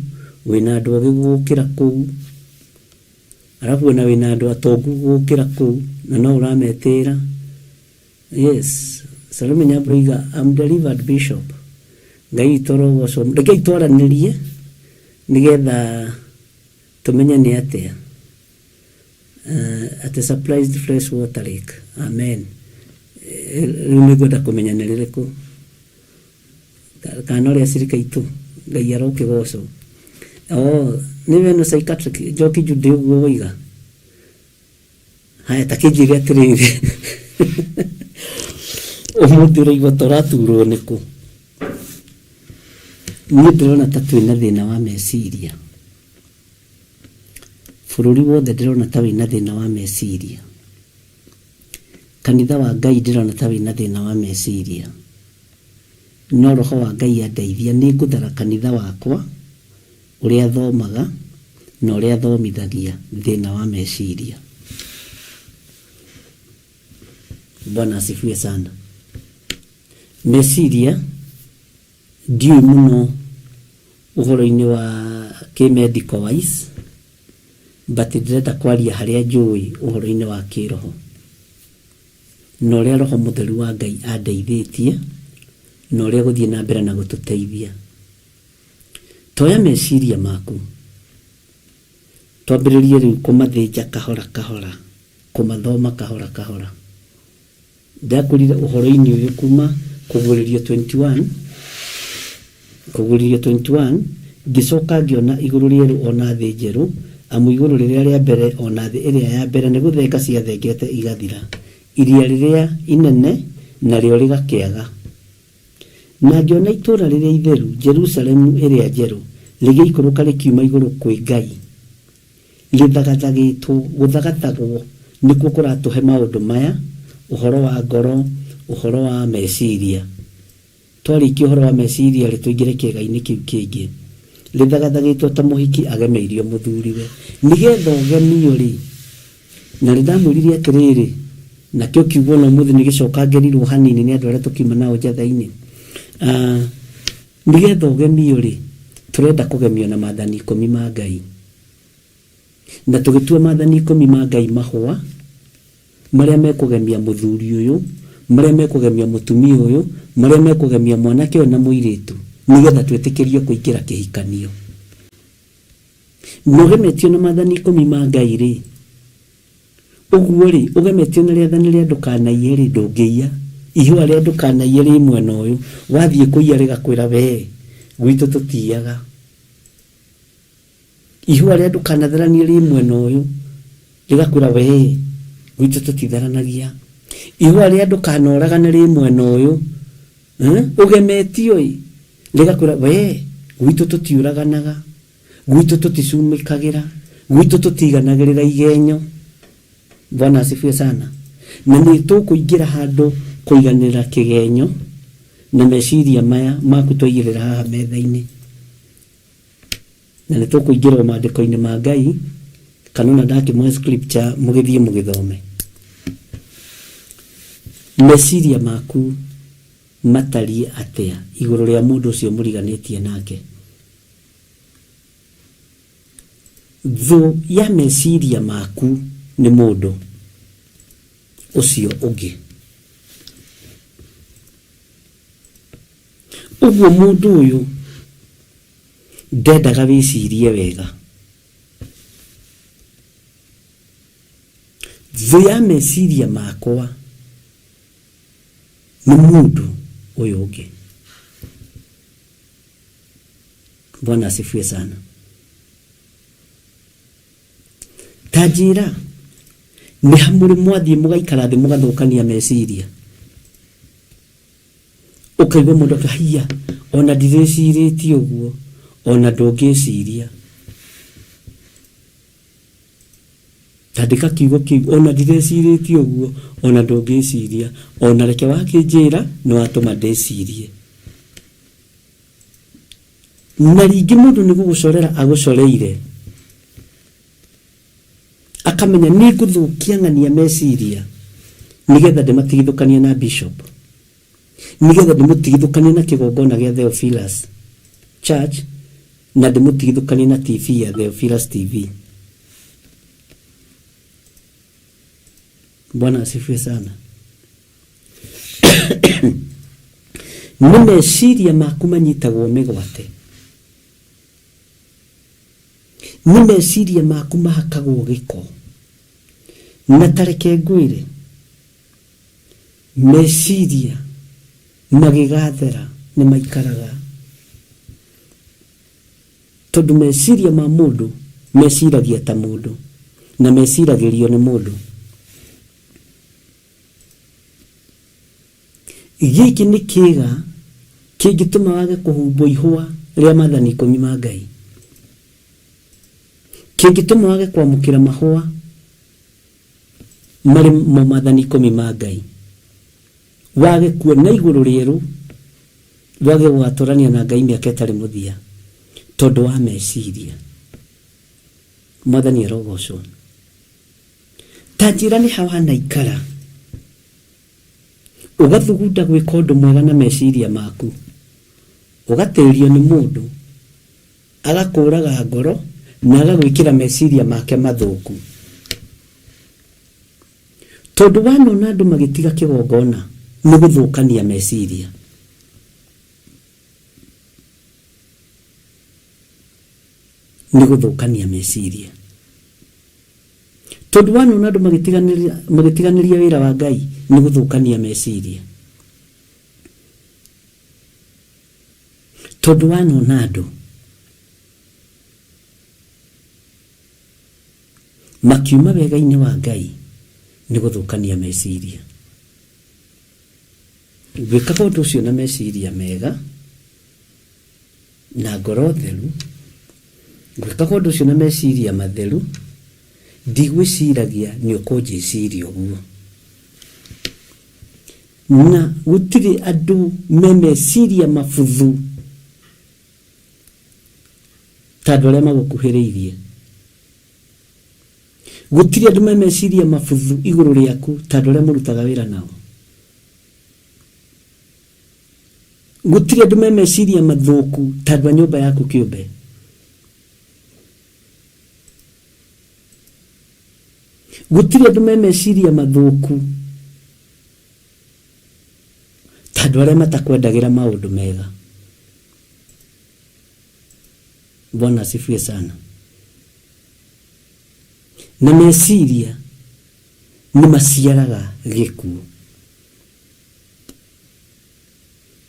S3: wĩna andũ ogĩ gũgũkĩra kũu, arabu ona wĩna andũ atongu gũgũkĩra kũu, na no ũrametĩra. Yes, Salome Nyambura oiga, I'm delivered bishop. Ngai witũ arogocwo. Rekei twaranĩrie nĩgetha tũmenye nĩ atĩa. Atĩ surprised fresh water lake. Amen. Rĩu nĩ ngwenda kũmenya nĩ rĩrĩkũ. Kana no rĩa cirika itũ. Ngai arokĩgocwo. Oh, nĩ weno psychiatric Njoki Jude ũguo woiga. Haya ta kĩnjĩre atĩrĩrĩ. Ũmũthĩ ũraigua ta ũraturwo nĩkũ? Niĩ ndĩrona ta twĩna thĩna wa meciria. Bũrũri wothe ndĩrona ta wĩna thĩna wa meciria. Kanitha wa Ngai ndĩrona ta wĩna thĩna wa meciria. No roho wa Ngai andeithia nĩ ngũthara kanitha wakwa, ũrĩa thomaga na ũrĩa thomithagia thĩna wa meciria. Bwana asifiwe sana. Meciria ndiũĩ mũno ũhoro-inĩ wa kĩ medical wise, but ndĩrenda kwaria harĩa njũĩ ũhoro-inĩ wa kĩroho na ũrĩa roho mũtheru wa Ngai andeithĩtie na ũrĩa gũthiĩ na mbere na gũtũteithia. Toya meciria maku twambĩrĩrie rĩu kũmathĩnja kahora kahora, kũmathoma kahora kahora. Ndakũrire ũhoro-inĩ ũyũ kuma Kũguũrĩrio 21, Kũguũrĩrio 21, ngĩcoka ngĩona igũrũ rĩerũ o na thĩ njerũ, amu igũrũ rĩrĩa rĩa mbere o na thĩ ĩrĩa ya mbere nĩ gũthenga ciathengete igathira, iria rĩrĩa inene narĩo rĩgakĩaga. Na ngĩona itũũra rĩrĩa itheru, Jerusalemu ĩrĩa njerũ, rĩgĩikũrũka rĩkiuma igũrũ kwĩ Ngai, Rĩthagathagĩtwo, gũthagathagwo nĩkuo kũratũhe maũndũ maya, ũhoro wa ngoro, ũhoro wa meciria. Twarĩkia ũhoro wa meciria-rĩ, tũingĩre kĩĩga-inĩ kĩu kĩngĩ. Rĩthagathagĩtwo ta mũhiki agemeirio mũthuriwe. Nĩgetha ũgemio-rĩ, na nĩndamwĩrire atĩrĩrĩ, nakĩo kiugo ona ũmũthĩ nĩgĩcokangĩrirwo hanini nĩ andũ arĩa tũkiuma nao njatha-inĩ, nĩgetha ũgemio-rĩ, tũrenda kũgemio na maathani ikũmi ma Ngai. Na tũgĩtua maathani ikũmi ma Ngai mahũa, marĩa mekũgemia mũthuri ũyũ, marĩa mekũgemia mũtumia ũyũ, marĩa mekũgemia mwanake ũyũ na mũirĩtu, nĩgetha twĩtĩkĩrio kũingĩra kĩhikanio. Na ũgemetio na maathani ikũmi ma Ngai-rĩ, ũguo-rĩ, ũgemetio na rĩathani rĩa ndũkanaiye-rĩ, ndũngĩiya. Ihũa rĩa ndũkanaiye rĩ mwena ũyũ, wathiĩ kũiya rĩgakwĩra wee, gwitũ tũtiiyaga. Ihũa rĩa ndũkanatharanie rĩ mwena ũyũ, rĩgakwĩra wee, gwitũ tũtitharanagia. Ihũa rĩa ndũkanoragane rĩ mwena ũyũ, ũgemetio ĩ, rĩgakwĩra wee, gwitũ tũtiũraganaga, gwitũ tũticumĩkagĩra, gwitũ tũtiganagĩrĩra igenyo. Bwana asifiwe sana. Na nĩ tũkũingĩra handũ kũiganĩra kĩgenyo na meciria maya maku twaigĩrĩra haha metha-inĩ. Na nĩ tũkũingĩra o maandĩko-inĩ ma Ngai, kana ona ndakĩmũhe scripture mũgĩthiĩ mũgĩthome. Meciria maku matariĩ atĩa igũrũ rĩa mũndũ ũcio mũriganĩtie nake? Thũ ya meciria maku nĩ mũndũ ũcio ũngĩ. Ũguo mũndũ ũyũ ndendaga wĩcirie wega. Thũ ya meciria makwa nĩ mũndũ ũyũ ũngĩ. Bwana asifiwe sana. Ta njĩra, nĩ ha mũrĩ mwathiĩ mũgaikara thĩ mũgathũkania meciria? Ũkaigua mũndũ akiuga haiya ona ndirĩcirĩtie ũguo, ona ndũngĩciria. Tandĩka kiugo kĩu, ona ndirecirĩtie ũguo, ona ndũngĩciria, ona reke wakĩnjĩra nĩ watũma ndĩcirie. Na ringĩ mũndũ nĩ gũgũcorera agũcoreire. Akamenya nĩ ngũthũkia ng'ania meciria nĩgetha ndĩmatigithũkanie na bishop, nĩgetha ndĩmũtigithũkanie na kĩgongona gĩa Theophilus Church, na ndĩmũtigithũkanie na TV ya Theophilus TV. Bwana asifiwe sana. Nĩ meciria maku manyitagwo mĩgwate, nĩ meciria maku mahakagwo gĩko. Na tareke ngwĩre, meciria magĩgathera nĩ maikaraga, tondũ meciria ma mũndũ meciragia ta mũndũ na meciragĩrio nĩ mũndũ. Gĩkĩ nĩ kĩga kĩngĩtũma wage kũhumbwo ihũa rĩa maathani ikũmi ma Ngai, kĩngĩtũma wage kwamũkĩra mahũa marĩ mo maathani ikũmi ma Ngai, wage kuona igũrũ rĩerũ, wage gũgatũrania na Ngai mĩaka ĩtarĩ mũthia, tondũ wa meciria. Mwathani arogocwo. Ta njĩra nĩ ha wanaikara ũgathugunda gwĩka ũndũ mwega na meciria maku, ũgatĩrio nĩ mũndũ agakũraga ngoro na agagwĩkĩra meciria make mathũku, tondũ wanona andũ magĩtiga kĩgongona nĩ gũthũkania meciria. Nĩ gũthũkania meciria, tondũ wanona andũ magĩtiganĩria wĩra wa Ngai nĩ gũthũkania meciria, tondũ wanona andũ makiuma wega-inĩ wa Ngai nĩ gũthũkania meciria. Gwĩkaga ũndũ ũcio na meciria mega na ngoro theru, gwĩkaga ũndũ ũcio na meciria matheru, ndigwĩciragia nĩ ũkũnjĩciria ũguo. Na gũtirĩ andũ me meciria mabuthu ta andũ arĩa magũkuhĩrĩirie. Gũtirĩ andũ me meciria mabuthu igũrũ rĩaku ta andũ arĩa mũrutaga wĩra nao. Gũtirĩ andũ me meciria mathũku ta andũ a nyũmba yaku kĩũmbe. Gũtirĩ andũ me meciria mathũku ta andũ arĩa matakwendagĩra maũndũ mega. Bwana asifiwe sana. Na meciria nĩ maciaraga gĩkuũ.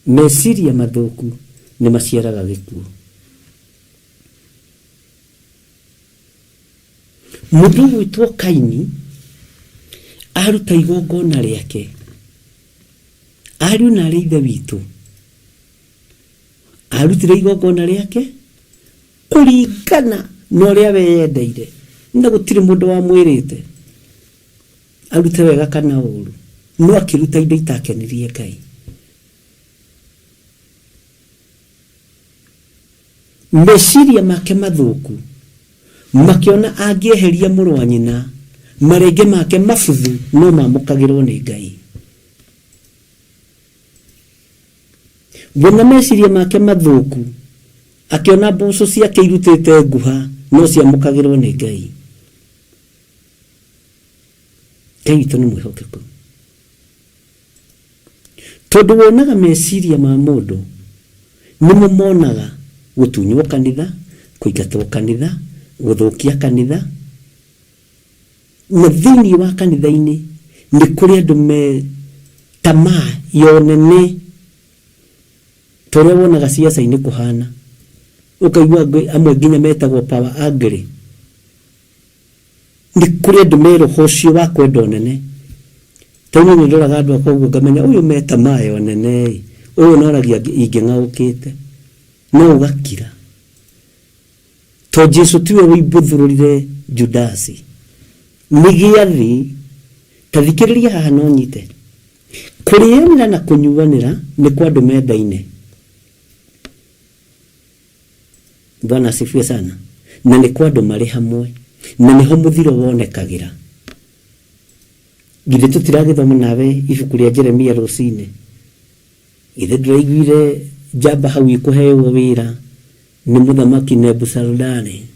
S3: Meciria mathũku nĩ maciaraga gĩkuũ. Mũndũ ũgwĩtwo Kaini aruta igongona rĩake, ariũ na arĩ ithe witũ, arutire igongona rĩake kũringana na ũrĩa weyendeire, na gũtirĩ mũndũ wamwĩrĩte arute wega kana ũru, no akĩruta indo itakenirie Ngai. Meciria make mathũku makĩona angĩeheria mũrũ wa nyina, marenge make mabuthu no mamũkagĩrwo nĩ Ngai. We na meciria make mathũku akĩona mboco ciake irutĩte nguha no ciamũkagĩrwo nĩ Ngai. Ngai witũ nĩ mwĩhokeku, tondũ wonaga meciria ma mũndũ nĩmo monaga gũtunywo kanitha, kũingatwo kanitha, gũthũkia kanitha. Na thĩinĩ wa kanitha-inĩ nĩ kũrĩ andũ me tamaa ya ũnene, ta ũrĩa wonaga ciaca-inĩ kũhana, ũkaigua amwe nginya metagwo power ugly. Nĩ kũrĩ andũ me roho ũcio wa kwenda ũnene. Ta niĩ nĩ ndoraga andũ akwa ũguo ngamenya ũyũ me tamaa ya ũnene ĩ, ũyũ noragia ingĩng'aũkĩte, no ũgakira. To Jesu tiwe wĩimbuthũrũrire Judasi. Nĩ gĩathĩ, ta thikĩrĩria haha no nyite. Kũrĩanĩra na kũnyuanĩra nĩ kwa andũ mendaine. Bwana asifiwe sana. Na nĩ kwa andũ marĩ hamwe. Na nĩho mũthiro wonekagĩra. Githĩ tũtiragĩthoma nawe ibuku rĩa Jeremia rũcinĩ? Githĩ ndũraiguire njamba hau ikũhewo wĩra nĩ mũthamaki Nebuzaradani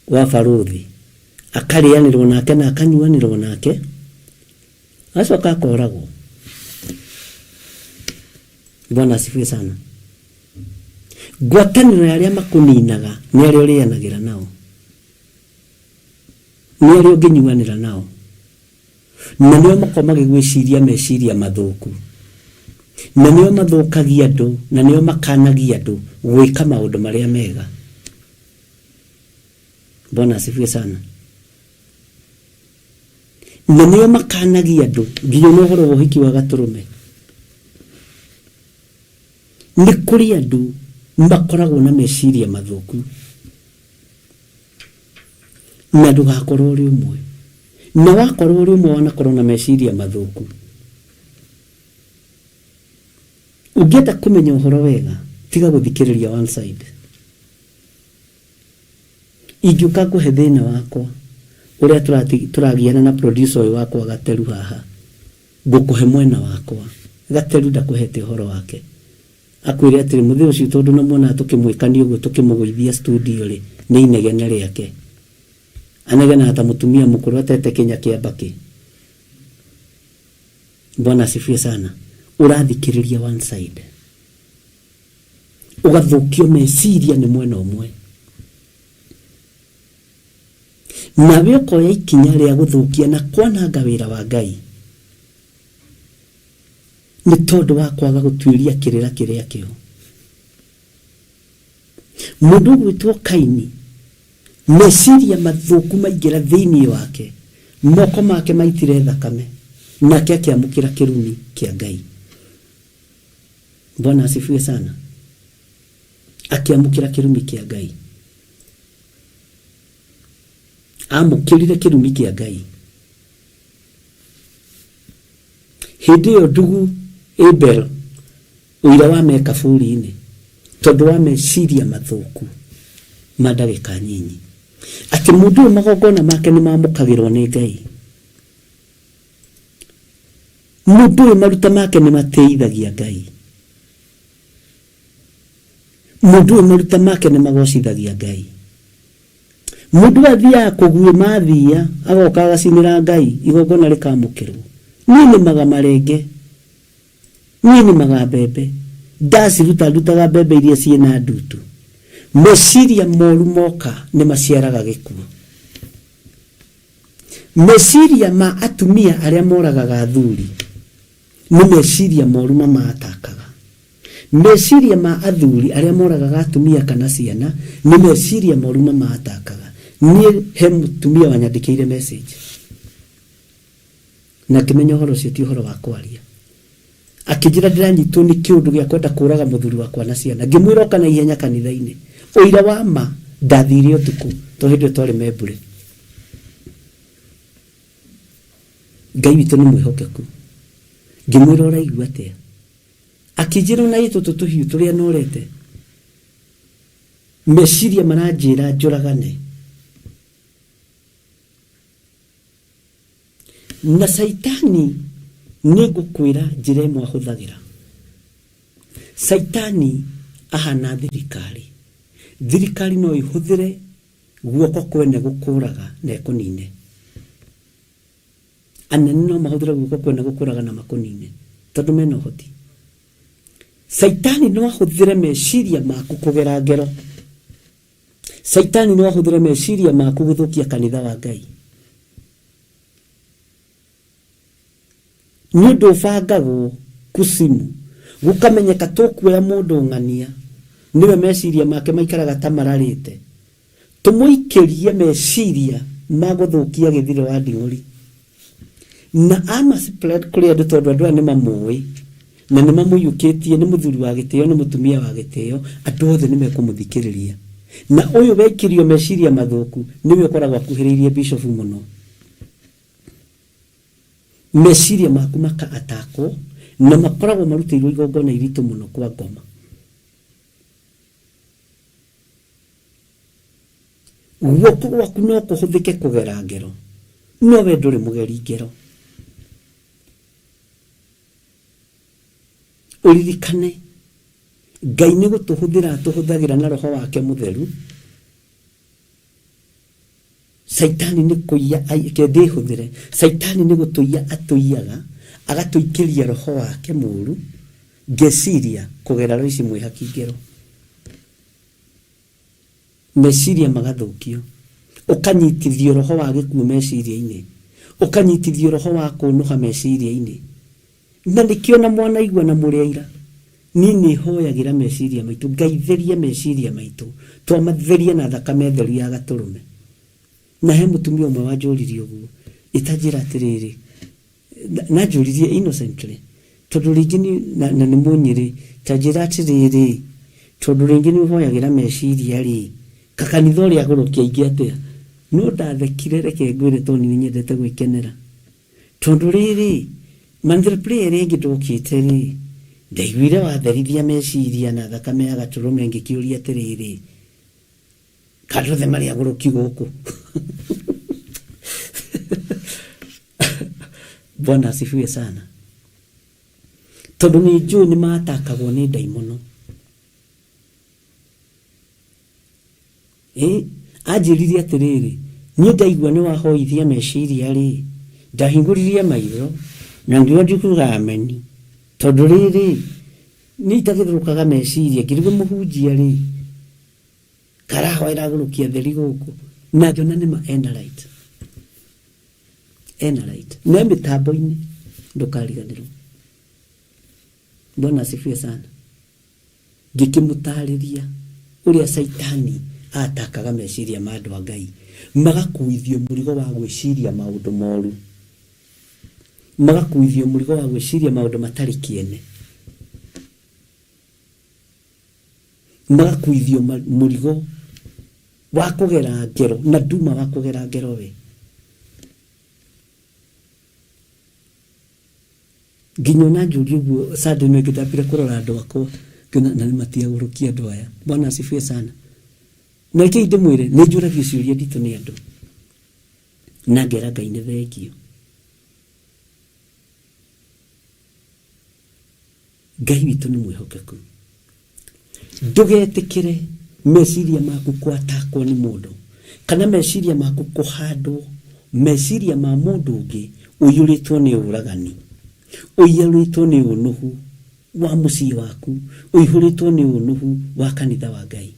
S3: wa barũthi, akarĩanĩrwo nake na akanyuanĩrwo nake, acoka akoragwo. Bwana asifiwe sana. Ngwatanĩro ya arĩa makũninaga nĩ arĩa ũrĩanagĩra nao, nĩ arĩa ũngĩnyuanĩra nao, na nĩo makoragwo magĩgwĩciria meciria mathũku, na nĩo mathũkagia andũ, na nĩo makanagia andũ gwĩka maũndũ marĩa mega. Bwana asifiwe sana. Na nĩo makanagia andũ nginya ona ũhoro wa ũhiki wa gatũrũme. Nĩ kũrĩ andũ makoragwo na meciria mathũku, na ndũgakorwo ũrĩ ũmwe. Na wakorwo ũrĩ ũmwe wanakorwo na meciria mathũku. Ũngĩenda kũmenya ũhoro wega, tiga gũthikĩrĩria one side. Ingĩũka ngũhe thĩna wakwa ũrĩa tũragiana na producer ũyũ wakwa Gateru haha, ngũkũhe mwena wakwa. Gateru ndakũhete ũhoro wake. Akwĩre atĩrĩ, mũthĩ ũcio tondũ na muonaga tũkĩmwĩkania ũguo tũkĩmũgũithia studio rĩ, nĩ inegene rĩake. Anegenaga ta mũtumia mũkũrũ atete kĩnya kĩa mbakĩ. Bwana asifiwe sana. Ũrathikĩrĩria one side. Ũgathũkio meciria nĩ mwena ũmwe. Nawe ũkoya ikinya rĩa gũthũkia na kwananga wĩra wa Ngai nĩ tondũ wa kwaga gũtuĩria kĩrĩra kĩrĩa kĩo. Mũndũ ũgwĩtwo Kaini, meciria mathũku maingĩra thĩinĩ wake, moko make maitire thakame, nake akĩamũkĩra kĩrumi kĩa Ngai. Bwana asifiwe sana. Akĩamũkĩra kĩrumi kĩa Ngai. Amũkĩrire kĩrumi kĩa Ngai. Hĩndĩ ĩyo ndugu Abel ũira wa me kaburi-inĩ tondũ wa meciria mathũku ma ndagĩka nyinyi. Atĩ mũndũ ũyũ magongona make nĩ mamũkagĩrwo nĩ Ngai. Mũndũ ũyũ maruta make nĩ matĩithagia Ngai. Mũndũ ũyũ maruta make nĩ magocithagia Ngai. Mũndũ athiaga kũguĩma athiia, agoka agacinĩra Ngai igongona rĩkamũkĩrwo. Niĩ nĩmaga marenge, niĩ nĩmaga mbembe, ndaciruta ndutaga mbembe iria ciĩna ndutu. Meciria moru moka nĩ maciaraga gĩkuũ. Meciria ma atumia arĩa moragaga athuri nĩ meciria moru mamaatakaga. Meciria ma athuri arĩa moragaga atumia kana ciana nĩ meciria moru mamaatakaga. Niĩ he mũtumia wanyandĩkĩire message na ngĩmenya ũhoro ũcio ti ũhoro wa kwaria. Akĩnjĩra ndĩranyitwo nĩ kĩũndũ gĩa kwenda kũraga mũthuri wakwa na ciana. Ngĩmwĩra oka na ihenya kanitha-inĩ. Ũira wa ma ndathire ũtukũ tondũ hĩndĩ ĩyo twarĩ Membure. Ngai witũ nĩ mwĩhokeku. Ngĩmwĩra ũraigua atĩa? Akĩnjĩra ona ĩ tũtũ tũhiũ tũrĩa norete, meciria maranjĩra njũragane. Na Caitani nĩ ngũkwĩra njĩra ĩmwe ahũthagĩra. Caitani ahana thirikari. Thirikari no ĩhũthĩre guoko kwene gũkũraga na ĩkũnine. Anene no mahũthĩre guoko kwene gũkũraga na makũnine tondũ mena ũhoti. Caitani no ahũthĩre meciria maku kũgera ngero. Caitani no ahũthĩre meciria maku gũthũkia kanitha wa Ngai. Nĩ ũndũ ũbangagwo kucimu gũkamenyeka tũkuoya mũndũ ng'ania nĩwe meciria make maikaraga ta mararĩte tũmũikĩrie meciria ma gũthũkia gĩthire wa nding'ũri na ama spread kũrĩ andũ tondũ andũ aya nĩ mamũĩ na nĩ mamũiyũkĩtie nĩ mũthuri wa gĩtĩo nĩ mũtumia wa gĩtĩo andũ othe nĩ mekũmũthikĩrĩria na ũyũ wekĩrio meciria mathũku nĩwe ũkoragwo akuhĩrĩirie bishofu mũno meciria maku maka atakwo na makoragwo marutĩirwo igongona iritũ mũno kwa ngoma. Guoko gwaku no kũhũthĩke kũgera ngero, no we ndũrĩ mũgeri ngero. Ũririkane Ngai nĩ gũtũhũthĩra atũhũthagĩra na roho wake mũtheru. Caitani nĩ kũiya, reke ndĩhũthĩre, Caitani nĩ gũtũiya atũiyaga, agatũikĩria roho wake mũru, ngeciria kũgera roho ici mwĩhaki ngero. Meciria magathũkio, ũkanyitithio roho wa gĩkuũ meciria-inĩ, ũkanyitithio roho wa kũnũha meciria-inĩ. Na nĩkĩo na mwanaigua na mũrĩ aira, niĩ nĩ hoyagĩra meciria maitũ, Ngai theria meciria maitũ, twamatheria na thakame theru ya gatũrũme. Na he mũtumia ũmwe wanjũririe ũguo, ĩtanjĩra atĩrĩrĩ, na anjũririe innocently, tondũ rĩngĩ nĩ, na, na nĩ mũnyĩrĩ, ta njĩra atĩrĩrĩ, tondũ rĩngĩ nĩ ũhoyagĩra meciria rĩ, kakanitha ũrĩa agũrũki aingĩ atĩa? No ndathekire, reke ngwĩre tondũ nĩ nyendete gwĩkenera. Tondũ rĩrĩ, monthly prayer ĩrĩa ĩngĩ ndokĩte rĩ, ndaiguire watherithia meciria na thakame ya gatũrũme ngĩkĩũria atĩrĩrĩ, Ka andũ othe marĩ agũrũki gũkũ? Bwana asifiwe sana. Tondũ nĩ njũĩ nĩ matakagwo nĩ ndaimono. Ĩ, anjĩrire atĩrĩrĩ, niĩ ndaigua nĩ wahoithia meciria rĩ, ndahingũririe maitho na ngiuga ndikuga ameni. Tondũ rĩrĩ, niĩ itagĩthũkaga meciria, ngĩrigwo mũhunjia rĩ, karahoera agũrũkia theri gũkũ, na ngĩona nĩma ena right, ena right. Na mĩtambo-inĩ ndũkariganĩrwo. Bwana asifiwe sana. Ngĩkĩmũtarĩria ũrĩa Caitani atakaga meciria ma andũ a Ngai, magakuithio mũrigo wa gwĩciria maũndũ moru, magakuithio mũrigo wa gwĩciria maũndũ matarĩ kĩene, magakuithio mũrigo wa kũgera ngero na nduma wa kũgera ngero we. Nginya ona njũria ũguo Sunday ĩno ĩngĩ ndambire kũrora andũ akwa ngĩona na nĩ matiagũrũkia andũ aya. Bwana asifiwe sana. Na rekei ndĩmwĩre nĩ njũragio ciũria nditũ nĩ andũ na ngera Ngai nĩ thengio. Ngai witũ nĩ mwĩhokeku. Ndũgetĩkĩre meciria maku kwatakwo nĩ mũndũ kana meciria maku kũhandwo meciria ma mũndũ ũngĩ ũiyũrĩtwo nĩ ũragani, ũiyũrĩtwo nĩ ũnũhu wa mũciĩ waku, ũihũrĩtwo nĩ ũnũhu wa kanitha wa Ngai.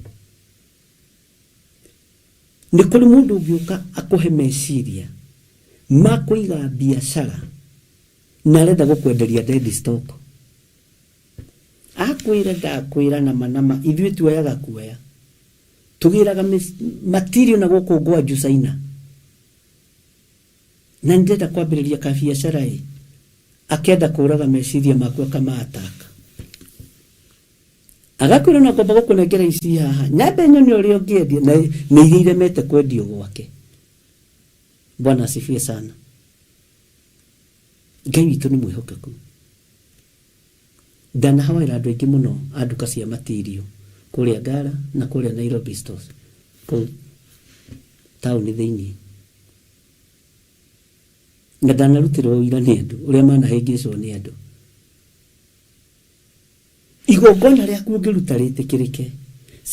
S3: Nĩ kũrĩ mũndũ ũngĩũka akũhe meciria ma kũiga biacara na arenda gũkwenderia dead stock. Akwĩra ndakwĩra nama nama ithuĩ tuoyaga kuoya. Tũgĩraga material na gũkũ Gwangju China. Na nĩndĩrenda kwambĩrĩria ka biacara ĩ. Akenda kũraga meciria maku akama attack. Agakwĩra no ngomba gũkũnengera ici haha. Nyambe nyone ũrĩa ũngĩendia na nĩ iria iremete kwendio gwake. Bwana asifiwe sana. Ngai witũ nĩ mwĩhokeku. Ndanahoera andũ aingĩ mũno a nduka cia material kũrĩa Ngara na kũrĩa Nairobi stores kũu taũni thĩinĩ. Na ndanarutĩrwo ũira nĩ andũ ũrĩa manahĩngĩcwo nĩ andũ. Igongona rĩaku ũngĩruta rĩtĩkĩrĩke,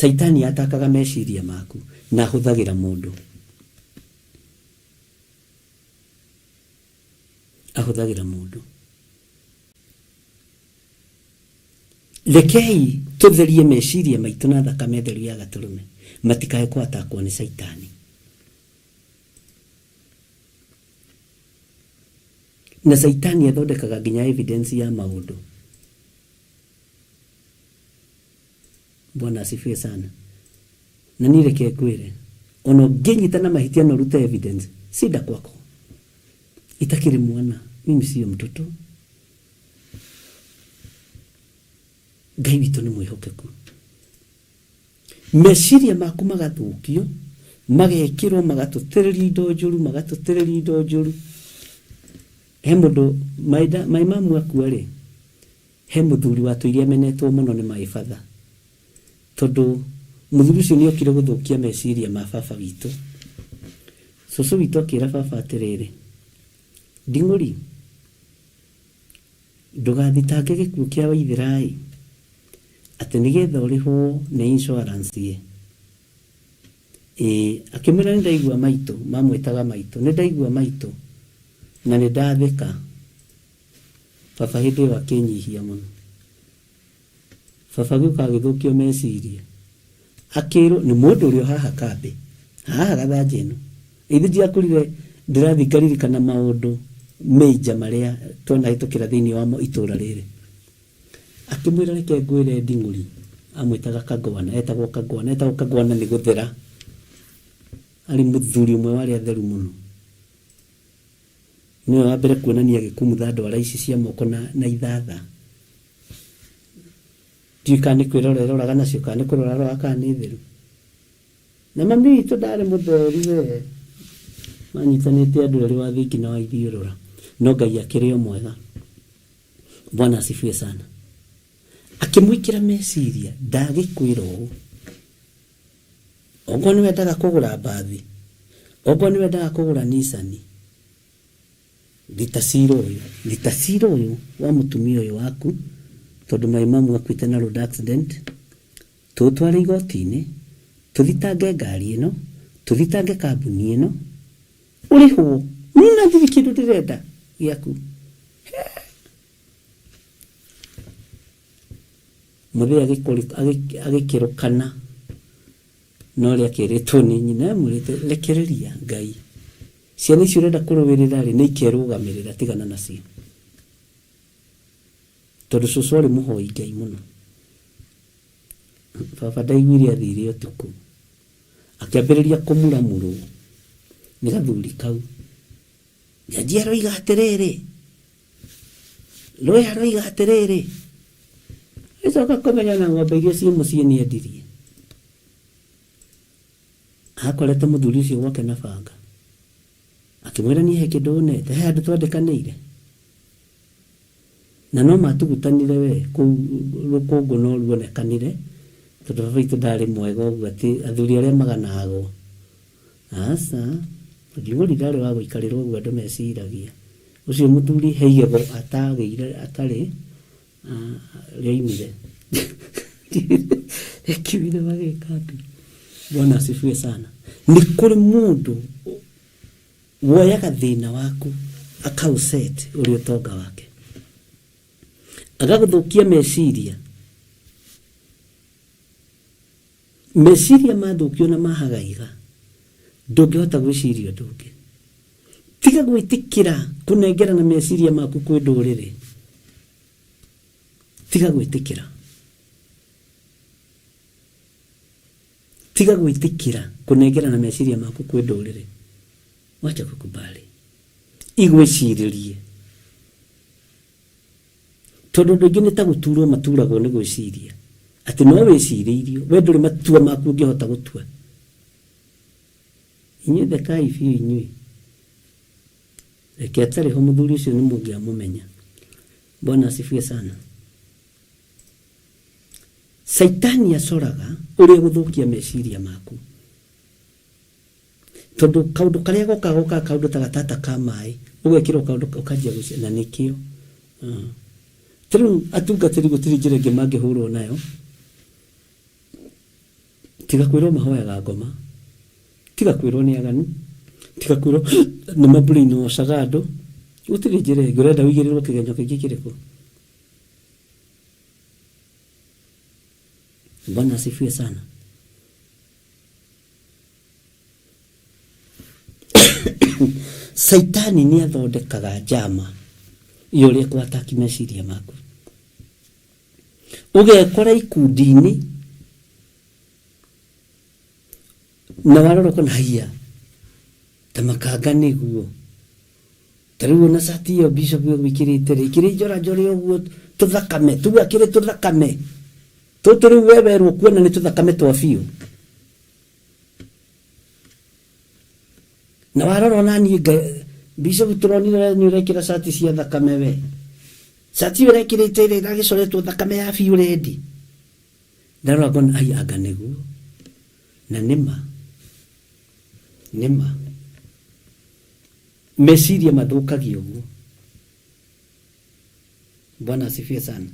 S3: Caitani atakaga meciria maku na ahũthagĩra mũndũ. Ahũthagĩra mũndũ. Rekei tũtherie meciria maitũ na thakame theru ya gatũrũme, matikae kũatakwo nĩ Caitani. Na Caitani athondekaga nginya evidence ya maũndũ. Bwana asifiwe sana. Na niĩ reke ngwĩre, ona ũngĩnyita na mahĩtia na ũrute evidence, shida kwako. Itakĩrĩ mwana, mimi sio mtoto. Ngai witũ nĩ mwĩhokeku. Meciria maku magathũkio, magekĩrwo, magatũtĩrĩrio indo njũru, magatũtĩrĩrio indo njũru. He mũndũ, my mamu akua rĩ, he mũthuri watũire amenetwo mũno nĩ my father. Tondũ Mũthuri ũcio nĩ okire gũthũkia meciria ma baba witũ. Cũcũ witũ akĩra baba atĩrĩrĩ, Nding'ũri, ndũgathitange gĩkuũ kĩa Waithĩra-ĩ, atĩ nĩgetha ũrĩhwo nĩ insurance ĩ. Ĩĩ, akĩmwĩra nĩ ndaigua maitũ, mamwĩtaga maitũ, nĩ ndaigua maitũ na nĩ ndathĩka. Baba hĩndĩ ĩyo akĩnyihia mũno. Baba agĩũka agĩthũkio meciria. Akĩrwo nĩ mũndũ ũrĩa haha kambĩ, haha gathanjĩ ĩno. Ithe ndiakũrire ndĩrathiĩ ngaririkana maũndũ major marĩa twanahĩtũkĩra thĩinĩ wa itũra rĩrĩ. Akĩmwĩra reke ngwĩre Nding'ũri, amwĩtaga Kagwana, etagwo Kagwana, etagwo Kagwana nĩ gũthera. Arĩ mũthuri ũmwe warĩ atheru mũno. Nĩwe wa mbere kuonania agĩkumutha ndwara ici cia moko na ithatha. Ndiũĩ kana nĩ kwĩrora eroraga nacio kana nĩ kũrora aroraga kana nĩ theru. Na mami witũ ndarĩ mũtheru we. Manyitanĩte andũ erĩ wa thingi na wa ithiũrũra. No Ngai akĩrĩ o mwega. Bwana asifiwe sana. Akĩmwĩkĩra meciria ndagĩkwĩra ũũ. Ongorwo nĩ wendaga kũgũra mbathi, ongorwo nĩ wendaga kũgũra Nissan, rita cira ũyũ, rita cira ũyũ wa mũtumia ũyũ waku, tondũ my mum akuĩte na road accident, tũũtware igoti-inĩ, tũthitange ngari ĩno, tũthitange kambuni ĩno, ũrĩhwo. Niĩ na ndirĩ kĩndũ ndĩrenda gĩaku. Mũthee agĩkĩrũkana na ũrĩa akĩrĩtwo nĩ nyina, amwĩrĩte rekereria Ngai. Ciana icio ũrenda kũrũĩrĩra rĩ, nĩ ikerũgamĩrĩra, tigana nacio. Tondũ cũcũ arĩ mũhoi Ngai mũno. Baba ndaiguire athire ũtukũ. Akĩambĩrĩria kũmuramurwo nĩ gathuri kau. Njanji aroiga atĩrĩrĩ, lawyer aroiga atĩrĩrĩ, agĩcoka kũmenya na ng'ombe iria ciĩ mũciĩ nĩ endirie. Akorete mũthuri ũcio gwake na banga. Akĩmwĩra niĩ he kĩndũ ũnete, he handũ twandĩkanĩire. Na no matugutanire we, kũu rũkũngũ no ruonekanire, tondũ baba witũ ndarĩ mwega ũguo atĩ athuri arĩa maganagwo. Aca, Njugũri ndarĩ wa gũikarĩra ũguo andũ meciragia. Ũcio mũthuri he igego atagĩire atarĩ rĩoimire. Rĩkiumire magĩka atĩa? Bwana asifiwe sana. Nĩ kũrĩ mũndũ woyaga thĩna waku akaũset ũrĩ ũtonga wake. Agagũthũkia meciria. Meciria mathũkio na mahagaiga, ndũngĩhota gwĩciria ũndũ ũngĩ. Tiga gwĩtĩkĩra kũnengerana meciria maku kwĩ ndũrĩrĩ. Tiga gwĩtĩkĩra. Tiga gwĩtĩkĩra kũnengerana meciria maku kwĩ ndũrĩrĩ. Wacha kukubali. Igwĩcirĩrie. Tondũ andũ aingĩ nĩ ta gũturwo maturagwo nĩ gwĩciria. Atĩ no wĩcirĩirio, we ndũrĩ matua maku ũngĩhota gũtua. Inyuĩ thekai biũ inyuĩ. Reke atarĩ ho mũthuri ũcio nĩ mũngĩamũmenya. Bwana asifiwe sana. Caitani acoraga ũrĩa gũthũkia meciria maku. Tondũ kaũndũ karĩa gokaga gokaga kaũndũ ta gatata ka maĩ, ũgekĩrwo kaũndũ ũkanjia gwĩciria na nĩkĩo. Ta rĩu atungatĩri gũtirĩ njĩra ĩngĩ mangĩhũrwo nayo tiga kwĩrwo mahoyaga ngoma, tiga kwĩrwo nĩ aganu, tiga kwĩrwo nĩ mabrainwashaga andũ. Gũtirĩ njĩra ĩngĩ, ũrenda ũigĩrĩrwo kĩgenyo kĩngĩ kĩrĩkũ? Bwana asifiwe sana. Caitani nĩ athondekaga njama ya ũrĩa kwataki meciria maku. Ũgekora ikundi-inĩ na warora ũkona haiya ta makanga nĩguo ta rĩu ona cati ĩyo bishop ĩgwĩkĩrĩte rĩ ĩkĩrĩ njora njore ũguo tũthakame tũu akĩrĩ tũthakame tũtũ rĩu we werwo kuona nĩ tũthakame twa biũ na warora ona niĩ bishop tũronire nĩ ũrekĩra cati cia thakame we cati ĩyo ũrekĩrĩte ĩrĩa ĩragĩcoretwo thakame ya biũ rendi ndarora ngona ai anga nĩguo.
S4: Na nĩma nĩma meciria mathũkagia ũguo. Bwana asifiwe sana.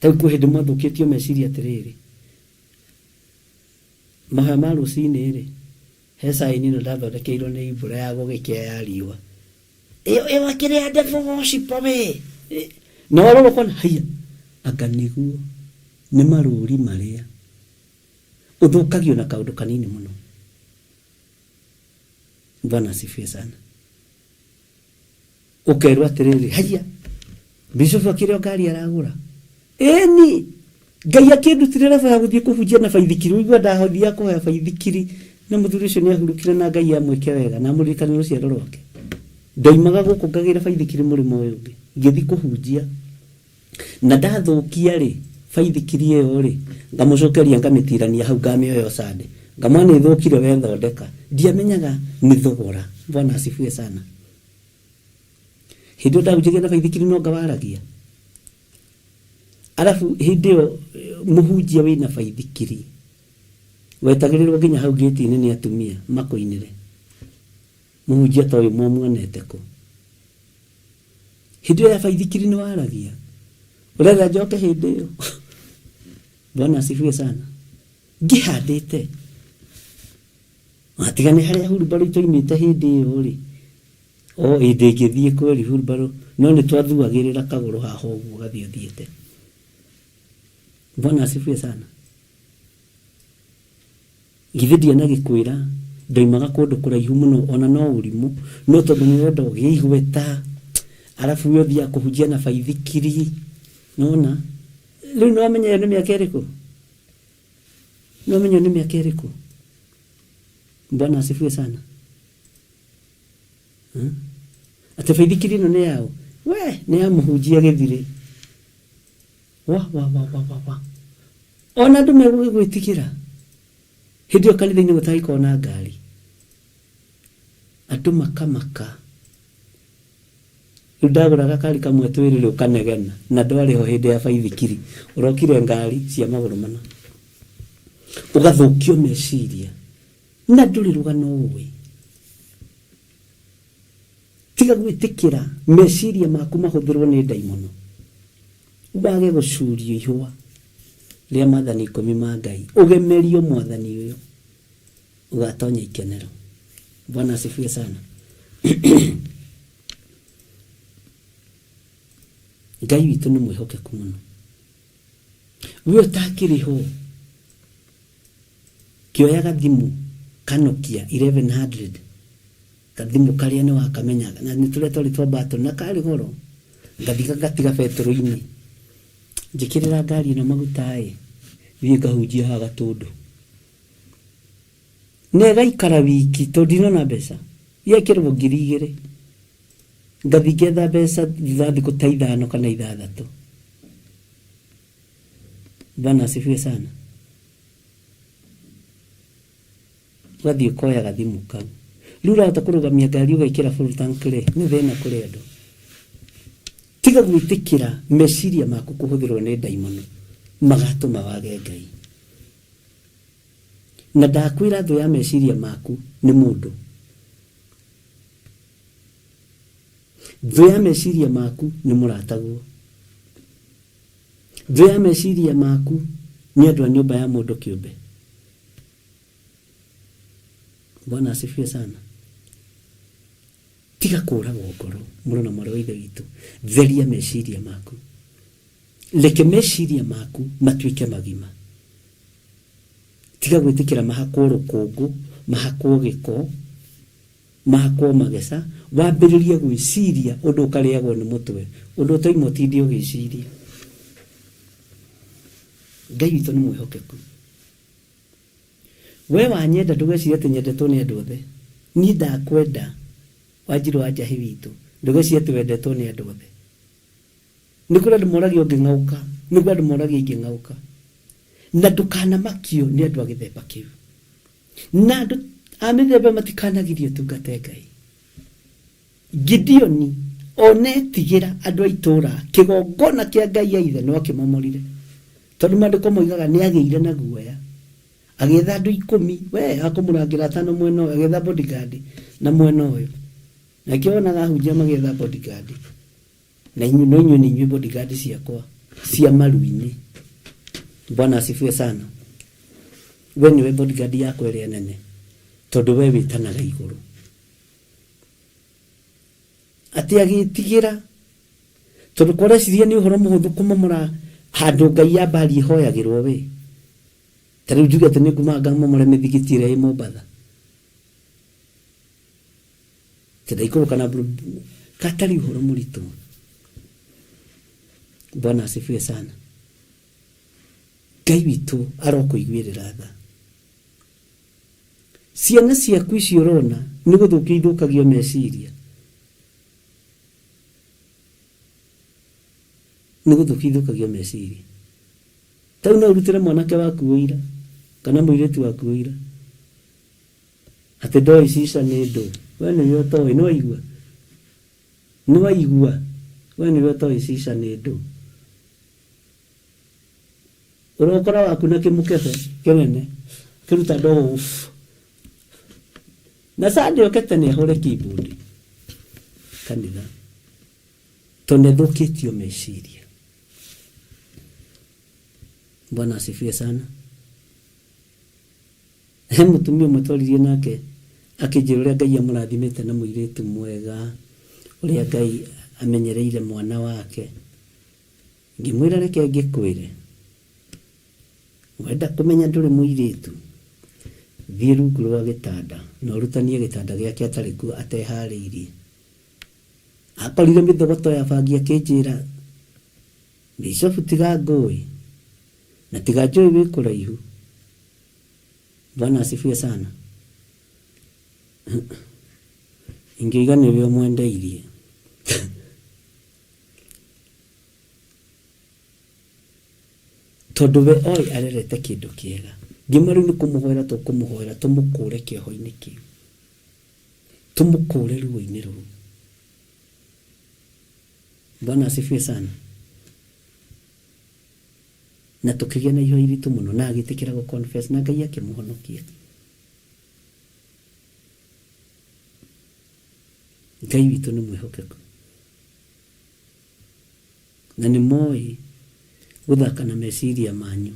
S4: Ta rĩu kwĩ hĩndĩ mwathũkĩtio meciria atĩrĩrĩ, mahoya ma rũcinĩ rĩ, he sign ĩno ndathondekeirwo nĩ mbura ya gũgĩkĩa ya riũa. Ĩyo ĩyo akĩrĩ ya devil worship we. Na warora ũkona haiya, anga nĩguo nĩ marũri marĩa ũthũkagio na kaũndũ kanini mũno. Bwana asifiwe sana. Ũkerwo atĩrĩrĩ, haiya, bishop akĩrĩ o ngari aragũra. Ĩni, Ngai akĩndutire level ya gũthiĩ kũhunjia na baithikiri, ũigua ndahothiaga kũhoya baithikiri, na mũthuri ũcio nĩahurũkire na Ngai amwĩke wega na amũririkane rũciaro rwake. Ndoimaga gũkũ ngagĩra baithikiri mũrĩmo ũyũ ũngĩ, ngĩthiĩ kũhunjia. Na ndathũkia rĩ, baithikiri ĩyo rĩ, ngamũcokeria ngamĩtirania hau ngamĩoya o Sunday. Ngamwĩra nĩ ĩthũkire we thondeka. Ndiamenyaga nĩ thogora. Bwana asifiwe sana. Hĩndĩ ĩyo ndahunjagia na baithikiri no ngawaragia. Arabu hĩndĩ ĩyo mũhunjia wĩna baithikiri wetagĩrĩrwo nginya hau gate-inĩ nĩ atumia makũinĩre. Mũhunjia ta ũyũ mwamuonete kũ? Hĩndĩ ĩyo ya baithikiri nĩ waragia. Ũrenda njoke hĩndĩ ĩyo? Bwana asifiwe sana. Ngĩhandĩte. Tiga nĩ harĩa hurumbarũ itoimĩte hĩndĩ ĩyo rĩ, o ĩ ndĩngĩthiĩ kweri hurumbarũ, no nĩ twathuagĩrĩra kagũrũ haha ũguo ũgathiĩ ũthiĩte. Bwana asifiwe sana. Githĩ ndianagĩkwĩra ndoimaga kũndũ kũraihu mũno ona no ũrimũ, no tondũ nĩ ũrenda ũgĩe igweta, arabu we ũthiaga kũhunjia na baithikiri, nĩwona? Rĩu nĩwamenya ĩyo nĩ mĩaka ĩrĩkũ? Nĩwamenya ĩyo nĩ mĩaka ĩrĩkũ? Bwana asifiwe sana. Atĩ baithikiri ĩno nĩ yaũ? We, nĩ ya mũhunjia gĩthirĩ. Wa, wa, wa, wa, wa, wa. Ona andũ megũgĩgwĩtigĩra. Hĩndĩ ĩyo kanitha-inĩ gũtagĩkorwo na ngari. Andũ makamaka. Rĩu ndagũra gakari kamwe twĩrĩ rĩ ũkanegena na ndwarĩ ho hĩndĩ ya baithikiri. Ũrokire ngari cia magũrũ mana. Ũgathũkio meciria na ndũrĩ rũgano ũĩ. Tiga gwĩtĩkĩra meciria maku mahũthĩrwo nĩ ndaimono. Wage gũcurio ihũa rĩa mathani ikũmi ma Ngai. Ũgemerio mwathani ũyũ. Ũgatonya ikenero. Bwana asifiwe sana. Ngai witũ nĩ mwĩhokeku mũno. We ũtakĩrĩ ho, kĩoya gathimũ ka Nokia 1100, gathimũ karĩa nĩ wakamenyaga, na nĩ tũrĩa twarĩ twa button, na karĩ goro, ngathi ngatiga betũrũ-inĩ. Njĩkĩrĩra ngari ĩno maguta ĩ, thiĩ ngahunjie haha Gatũndũ. Na ĩgaikara wiki tondũ ndinona mbeca. Yekĩrwo ngiri igĩrĩ. Ngathi ngetha mbeca thutha wa thikũ ta ithano kana ithathatũ. Bwana asifiwe sana. Ũgathiĩ ũkoya gathimũ kau. Rĩu ũrahota kũrũgamia ngari ũgekĩra full tank rĩ, nĩ thĩna kũrĩ andũ. Tiga gwĩtĩkĩra meciria maku kũhũthĩrwo nĩ ndaimono magatũma wage Ngai. Na ndakwĩra thũ ya meciria maku nĩ mũndũ. Thũ ya meciria maku nĩ mũrataguo. Thũ ya meciria maku nĩ andũ a nyũmba ya mũndũ kĩũmbe. Bwana asifiwe sana. Tiga kũragwo ngoro mũrũ na mwarĩ wa Ithe witũ. Theria meciria maku. Reke meciria maku matuĩke magima. Tiga gwĩtĩkĩra mahakwo rũkũngũ, mahakwo gĩko, mahakwo mageca, wambĩrĩrie gwĩciria ũndũ ũkarĩagwo nĩ mũtwe, ũndũ ũtoima ũtinde ũgĩciria. Ngai witũ nĩ mwĩhokeku. We wanyenda ndũgecirie atĩ nyendetwo nĩ andũ othe. Niĩ ndakwenda Wanjirũ wa Njahĩ witũ, ndũgecirie atĩ wendetwo nĩ andũ othe. Nĩ kũrĩ andũ moragia ũngĩng'aũka, nĩ kũrĩ andũ moragia ingĩng'aũka. Na ndũkanamakio nĩ andũ a gĩthemba kĩu. Na andũ a mĩthemba matikanagirie ũtungate Ngai. Gideoni ona etigĩra andũ a itũũra, kĩgongona kĩa Ngai ya ithe no akĩmomorire. Tondũ maandĩko moigaga nĩ agĩire na guoya. Agĩetha andũ ikũmi, we akũmũrangĩra atano mwena ũyũ, agĩetha bodyguard na mwena ũyũ. Na kĩo wonaga ahunjia magĩetha bodyguard. Na inyuĩ no inyuĩ nĩ inyuĩ bodyguard ciakwa cia maru-inĩ. Bwana asifiwe sana. We nĩwe bodyguard yakwa ĩrĩa nene tondũ we wĩtanaga igũrũ. Atĩ agĩtigĩra tondũ kwareciria nĩ ũhoro mũhũthũ kũmomora handũ ngai ya mbari ĩhoyagĩrwo we. Ta rĩu njuge atĩ nĩ nguma ngamomore mĩthigiti ĩrĩa ĩ Mombatha. Atĩ ndaikũrũka na katarĩ ũhoro mũritũ. Bwana asifiwe sana. Ngai witũ arokũiguĩrĩra tha. Ciana ciaku icio ũrona nĩ gũthũkio ithũkagio meciria. Nĩ gũthũkio ithũkagio meciria. Ta rĩu no ũrutĩre mwanake waku ũira kana mũirĩtu waku ũira atĩ ndoĩ cica nĩ ndũ. We nĩwe ũtoĩ, nĩ waigua? Nĩ waigua? We nĩwe ũtoĩ cica nĩ ndũ. Ũrokora waku na kĩmũkebe kĩnene kĩruta ndogo uff. Na Sunday oke tene ahũre keyboard kanitha tondũ nĩathũkĩtio meciria. Bwana asifiwe sana. He mũtumia ũmwe twaririe nake akĩnjĩra ũrĩa Ngai amũrathimĩte na mũirĩtu mwega, ũrĩa Ngai amenyereire mwana wake. Ngĩmwĩra reke ngĩkwĩre, wenda kũmenya ndũrĩ mũirĩtu, thiĩ rungu rwa gĩtanda na ũrutanie gĩtanda gĩake atarĩ kuo ateharĩirie. Akorire mĩthogoto ya bangi akĩnjĩra, Bishofu tiga ngũĩ, na tiga njũĩ wĩ kũraihu. Bwana asifiwe sana. Ingĩiga nĩwe ũmwendeirie. Tondũ we oĩ arerete kĩndũ kĩega. Ngĩmwĩra rĩu nĩ kũmũhoera tũkũmũhoera tũmũkũre kĩoho-inĩ kĩu. Tũmũkũre ruo-inĩ rũu. Bwana asifiwe sana. Na tũkĩgĩa na ihoya iritũ mũno na agĩtĩkĩra gũ confess na Ngai akĩmũhonokia. Ngai witũ nĩ mwĩhokeku. Na nĩ moĩ gũthaka na meciria manyu.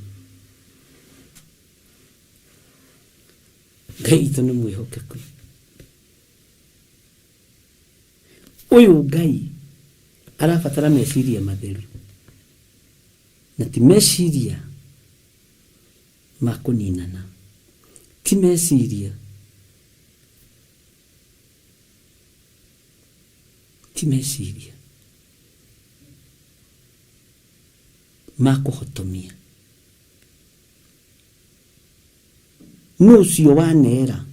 S4: Ngai witũ nĩ mwĩhokeku. Ũyũ Ngai arabatara meciria matheru na ti meciria ma kũninana, ti meciria ti meciria ma kũhotomia. Nũ ũcio wanera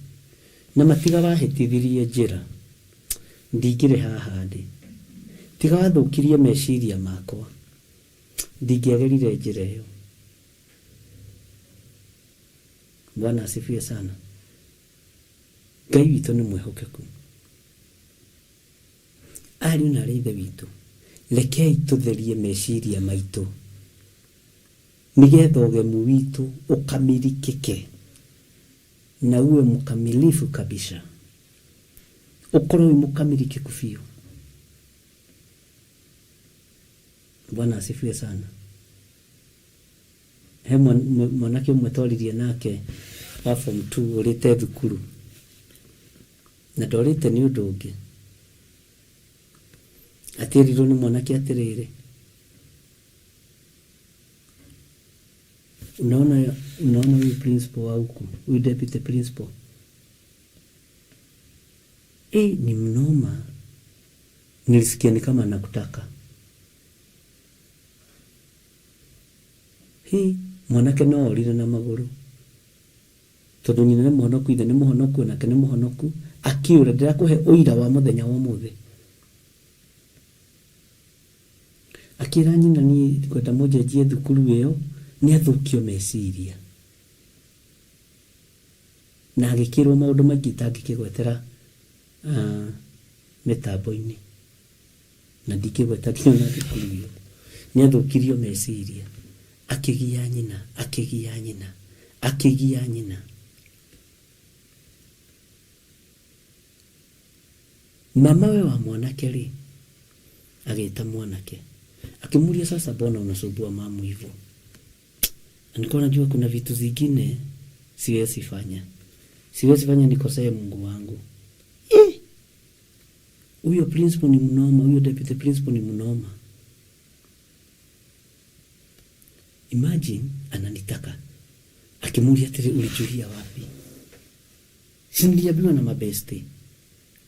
S4: na matiga wahĩtithirie njĩra, ndingĩrĩ haha ndĩ. Tiga wathũkirie meciria makwa, ndingĩagerire njĩra ĩyo. Bwana asifiwe sana. Ngai witũ nĩ mwĩhokeku. Ariũ na aarĩ a Ithe witũ, rekei tũtherie meciria maitũ nĩgetha ũgemu witũ ũkamirikĩke na uwe mkamilifu kabisa, ũkorwo wĩ mũkamirikĩku biũ. Bwana asifiwe sana. He mwanake ũmwe twaririe nake wa form 2 ũrĩte thukuru na ndorĩte nĩ ũndũ ũngĩ, atĩrirwo nĩ mwanake atĩrĩrĩ, unaona, unaona huyu principal wa huku, huyu deputy principal eh, ni mnoma, nilisikia ni kama anakutaka. Hi, mwanake no orire na magũrũ tondũ nyina nĩ mũhonoku, ithe nĩ mũhonoku, onake nĩ mũhonoku, akĩũra. Ndĩrakũhe ũira wa mũthenya wa ũmũthĩ. Akĩra nyina niĩ ngwenda mũnjenjie thukuru ĩyo, nĩ athũkio meciria. Na agĩkĩrwo maũndũ maingĩ itangĩkĩgwetera mĩtambo-inĩ. Na ndingĩgweta nginya ona thukuru ĩyo. Nĩ athũkirio meciria.
S3: Akĩgia nyina, akĩgia nyina, akĩgia nyina. Mama we wa mwanake rĩ, agĩta mwanake akĩmũria, sasa mbona unasumbua mamu hivyo? Nilikuwa najua kuna vitu zingine siwezi fanya, siwezi fanya nikosee Mungu wangu. Huyo principal ni mnoma, huyo deputy principal ni mnoma. Imagine ananitaka akimuulia atĩrĩ, ulijulia wapi? Si niliambiwa na mabeste.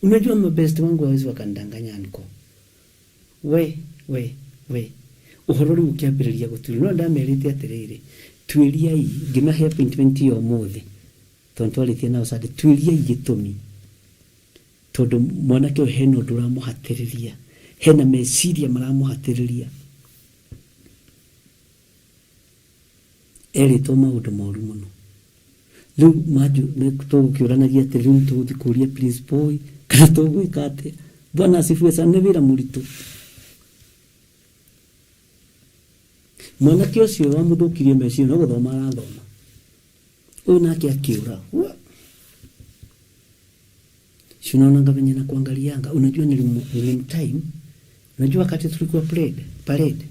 S3: Unajua mabeste wangu hawezi wakanidanganya niko. We we we uhoro rĩu ũkĩambĩrĩria gũtuĩria no ndamerĩte atĩrĩrĩ, tuĩriai, ngĩmahe appointment ya ũmũthĩ tondũ twarĩtie nao Sunday, tuĩriai gĩtũmi tondũ mwanake ũyũ hena ũndũ ũramũhatĩrĩria, hena meciria maramũhatĩrĩria, erĩtwo maũndũ moru mũno. Rĩu manju tũgũkĩũranagia atĩ rĩu tũgũthiĩ kũria principal ĩ, kana tũgwĩka atĩa? Bwana asifiwe sana, nĩ wĩra mũritũ. Mwanake ũcio wamũthũkirie meciria no gũthoma arathoma, ũyũ nake akĩũra. Wa! Si unaonanga venye nakuangalianga? Unajua nilimtime, unajua wakati tulikuwa parade,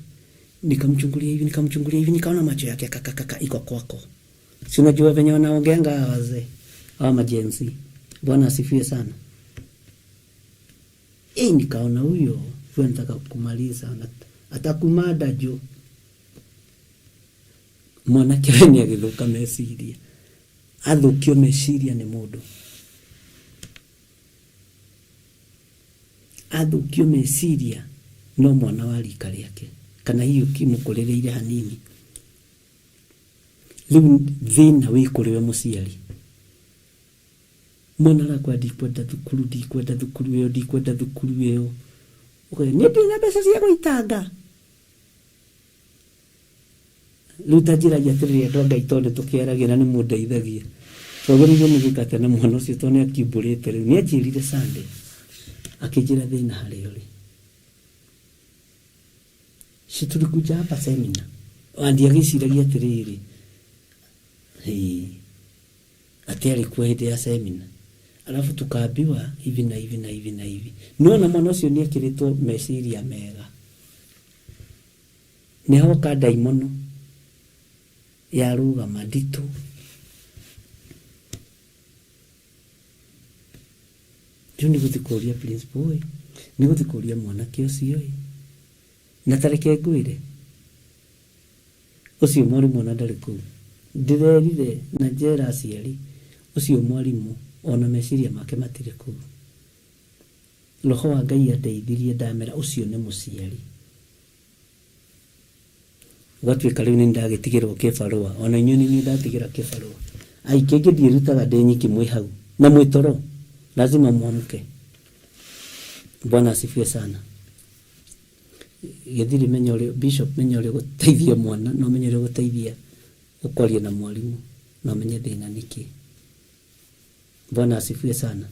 S3: nikamchungulia hivi, nikamchungulia hivi, nikaona macho yake kakakaka iko kwako. Si unajua venye wanaongeanga hawa wazee hawa majenzi. Bwana asifiwe sana. Nikaona huyo huyo anataka kumaliza, atakumada juu mwanake we nĩ agĩthũka meciria, athũkio meciria nĩ mũndũ, athũkio meciria no mwana wa rika rĩake kana hihi ũkĩmũkũrĩrĩire hanini. Rĩu thĩna wĩ kũrĩ we mũciari. Mwana arakwa ndikwenda thukuru, ndikwenda thukuru ĩyo, ndikwenda thukuru ĩyo, ũkauga niĩ ndirĩ na mbeca cia gũitanga. Rĩu ta njĩragia atĩrĩrĩ, andũ a Ngai, tondũ nĩ tũkĩaragia na nĩ mũndeithagia, twagĩrĩirwo nĩ gwĩka atĩa na mwana ũcio tondũ nĩ akiumbũrĩte rĩu? Nĩ anjĩrire Sunday, akĩnjĩra thĩna harĩa ũrĩ. Si tulikuja hapa semina, ndiagĩciragia atĩrĩrĩ, hĩ, atĩ arĩ kuo hĩndĩ ya semina, alafu tukaambiwa hivi na hivi na hivi na hivi. Nĩwona mwana ũcio nĩ ekĩrĩtwo meciria mega, nĩ hoka ndaimono yarũgama nditũ. Rĩu nĩ gũthiĩ kũria principal ĩ, nĩ gũthiĩ kũria mwanake ũcio ĩ, na ta reke ngwĩre, ũcio mwarimũ ona ndarĩ kũu. Ndĩrerire na njera aciari, ũcio mwarimũ ona meciria make matirĩ kũu. Roho wa Ngai andeithirie ndamera ũcio nĩ mũciari. Gwatuĩka rĩu nĩ ndagĩtigĩrwo kĩbarũa, ona inyuĩ nĩ niĩ ndatigĩra kĩbarũa. Ai, kĩngĩ ndiĩrutaga ndĩ nyiki, mwĩ hau na mwĩ toro, lazima muamke. Bwana asifiwe sana. Gĩthiri menya ũrĩa bishop, menya ũrĩa gũteithia mwana, no menye ũrĩa gũteithia ũkwaria na mwarimũ, no menye thĩna nĩkĩ. Bwana asifiwe sana.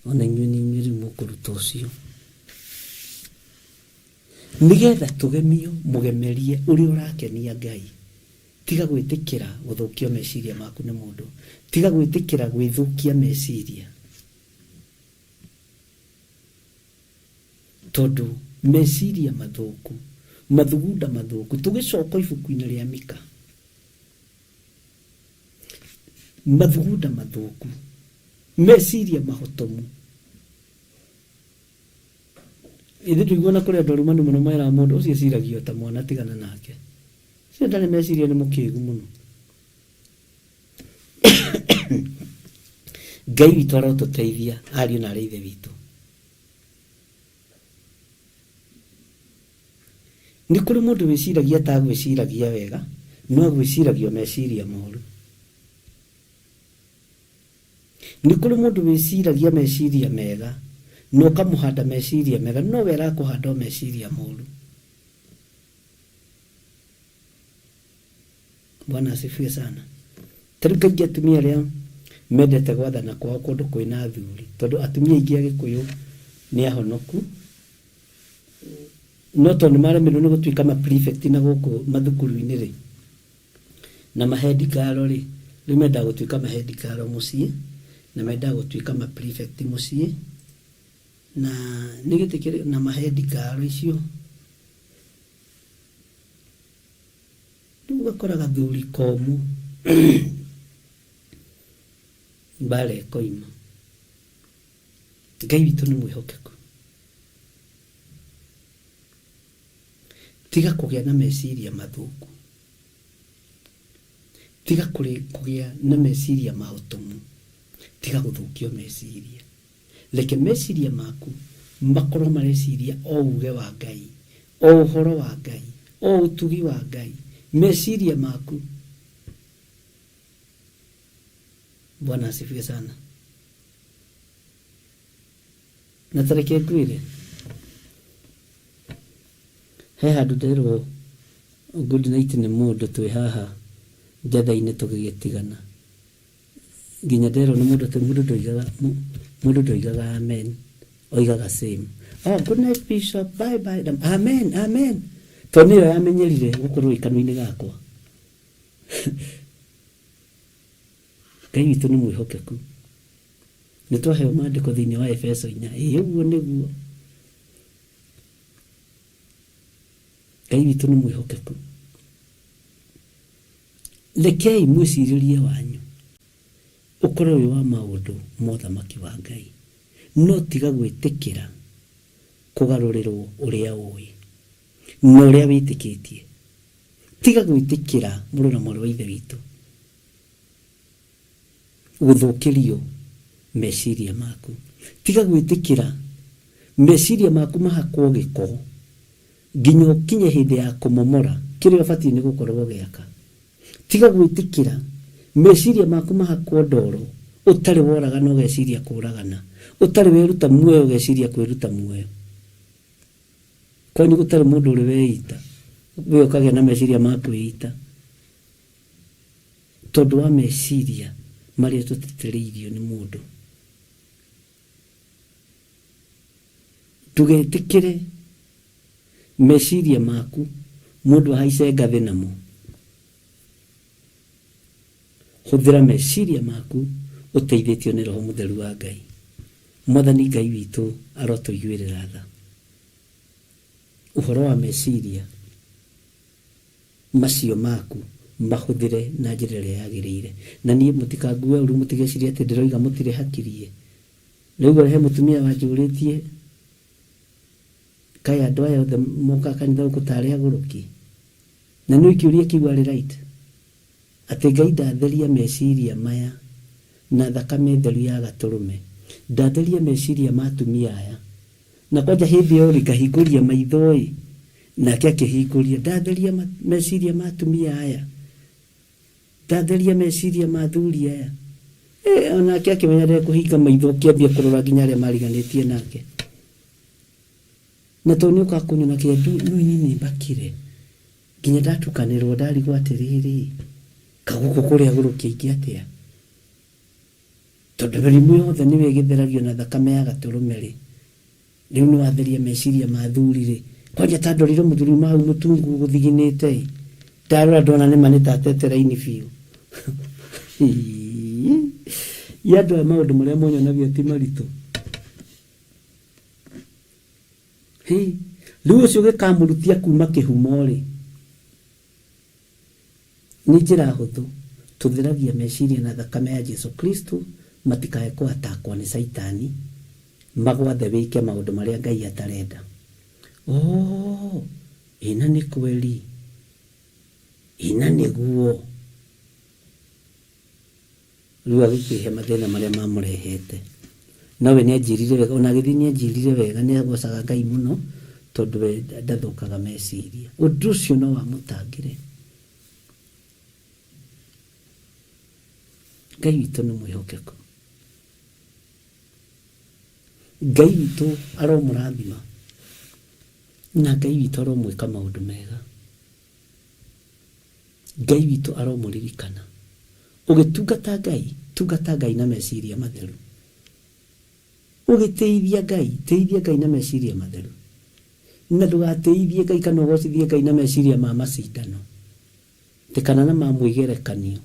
S3: Ona inyuĩ nĩ inyuĩ rĩu mũkũruta ũcio nĩgetha tũgemio mũgemerie ũrĩa ũrakenia Ngai. Tiga gwĩtĩkĩra gũthũkio meciria maku nĩ mũndũ, tiga gwĩtĩkĩra gwĩthũkia meciria, tondũ meciria mathũku, mathugunda mathũku. Tũgĩcoka ibuku-inĩ rĩa Mika, mathugunda mathũku, meciria mahotomu. Ithuĩ tũiguana kũrĩ andũ arumani mũno meraga mũndũ ũcio eciragia ta mwana, tigana nake, ũcio ndarĩ meciria, nĩ mũkĩgu mũno. Ngai witũ arotũteithia, ariũ na arĩ ithe witũ. Nĩ kũrĩ mũndũ wĩciragia ta agwĩciragia wega, no agwĩciragia meciria moru. Nĩ kũrĩ mũndũ wĩciragia meciria mega na ũkamũhanda meciria mega, no we arakũhanda o meciria moru. Bwana asifiwe sana. Ta rĩu kaingĩ atumia arĩa mendete gwathana kwao kũndũ kwĩna athuri, tondũ atumia aingĩ a Gĩkũyũ nĩ ahonoku,
S4: No tondũ nĩ maremirwo nĩ gũtuĩka ma prefect na gũkũ mathukuru-inĩ rĩ, na mahead girl rĩ, rĩu mendaga gũtuĩka mahead girl mũciĩ, na mendaga gũtuĩka ma prefect mũciĩ, na nĩ gĩtĩ kĩrĩ na mahead girl icio. Rĩu ũgakora gathuri komũ mbara ĩkoima. Ngai witũ nĩ mwĩhokeku. Tiga kũgĩa na meciria mathũku, tiga kũgĩa na meciria mahotomu, tiga gũthũkio meciria. Reke meciria maku makorwo mareciria o uge wa Ngai, o ũhoro wa Ngai, o ũtugi wa Ngai. Meciria maku. Bwana asifiwe sana. Na tareke ngwĩre, he handũ nderwo good night nĩ mũndũ twĩ haha njatha-inĩ tũgĩgĩtigana, nginya nderwo nĩ mũndũ atĩ mũndũ ndoigaga amen, oigaga same. Oh, good night bishop, bye bye. Amen, amen. Tondũ nĩyo yamenyerire gũkorwo ĩ kanua-inĩ gakwa. Ngai witũ nĩ mwĩhokeku. Nĩ twaheo maandĩko thĩinĩ wa Efeso 4. Ĩĩ ũguo nĩguo. Ngai witũ nĩ mwĩhokeku. Rekei mwĩcirĩrie wanyu ũkorwo wĩ wa maũndũ ma ũthamaki wa Ngai, no tiga gwĩtĩkĩra kũgarũrĩrwo ũrĩa ũĩ na ũrĩa wĩtĩkĩtie. Tiga gwĩtĩkĩra mũrũ na mwarĩ wa Ithe witũ gũthũkĩrio meciria maku. Tiga gwĩtĩkĩra meciria maku mahakwo gĩko nginya ũkinye hĩndĩ ya kũmomora kĩrĩa ũbatiĩ nĩ gũkorwo ũgĩaka. Tiga gwĩtĩkĩra meciria maku mahakwo ndoro, ũtarĩ woragana ũgeciria kũragana, ũtarĩ weruta muoyo ũgeciria kwĩruta muoyo. Kwanyu gũtarĩ mũndũ ũrĩ weita, we ũkagĩa na meciria ma kwĩita tondũ wa meciria marĩa tũtetereirio nĩ mũndũ. Ndũgetĩkĩre meciria maku mũndũ ahaice ngathĩ namo. Hũthĩra meciria maku ũteithĩtio nĩ Roho Mũtheru wa Ngai. Mwathani Ngai witũ arotũiguĩrĩra tha. Ũhoro wa meciria macio maku mahũthĩre na njĩra ĩrĩa yagĩrĩire. Na niĩ mũtikangue ũru, mũtigecirie atĩ ndĩroiga mũtirĩ hakirie. Rĩu he mũtumia wanjũrĩtie kaĩ andũ aya othe mokaga kanitha gũkũ tarĩ agũrũki. Na nĩ kĩũria kĩu arĩ right. Atĩ Ngai ndatheria meciria maya na thakame theru ya gatũrũme. Ndatheria meciria ma atumia aya. Na kwanja hĩndĩ ĩyo rĩ, ngahingũria maitho ĩ, nake akĩhingũria. Ndatheria meciria ma atumia aya. Ndatheria meciria ma athuri aya. Onake akĩmenya ndekũhinga maitho, ũkĩambia kũrora nginya arĩa mariganĩtie nake. Na tondũ nĩ ũkaga kũnyona kĩendu, no niĩ nĩ mbakire. Nginya ndatukanĩrwo ndarigwo atĩrĩrĩ, kagũkũ kũrĩa agũrũki aingĩ atĩa? Tondũ mĩrimũ yothe nĩwe ĩgĩtheragio na thakame ya gatũrũme rĩ. Rĩu nĩ watheria meciria ma athuri rĩ. Kwanja ta ndorire mũthuri uma hau mũtungu gũthiginĩte ĩ. Ndarora ndona nĩma nĩ tatete raini biũ. Ya andũ aya maũndũ marĩa monyonagia ti maritũ. Rĩu ũcio ũgĩkamũrutia kuma kĩhumo rĩ, nĩ njĩra hũthũ. Tũtheragia meciria na thakame ya Jesu Kristo, matikae kũatakwo nĩ Caitani, magwathe wĩke maũndũ marĩa Ngai atarenda. Oh, ĩna nĩ kweli, ĩna nĩguo. Rĩu agĩkĩhe mathĩna marĩa mamũrehete. Nowe nĩ anjĩrire wega, ona agĩthiĩ nĩ anjĩrire wega, nĩ agocaga Ngai mũno, tondũ we ndathũkaga meciria. Ũndũ ũcio no wamũtangire. Ngai witũ nĩ mwĩhokeku. Ngai witũ aromũrathima, na Ngai witũ aromwĩka maũndũ mega. Ngai witũ aromũririkana. Ũgĩtungata Ngai, tungata Ngai na meciria matheru. Ũgĩtĩithia Ngai, tĩithia Ngai na meciria matheru. Na ndũgatĩithie Ngai kana ũgocithie Ngai na meciria ma macindano. Tĩ kana na ma mwĩgerekanio.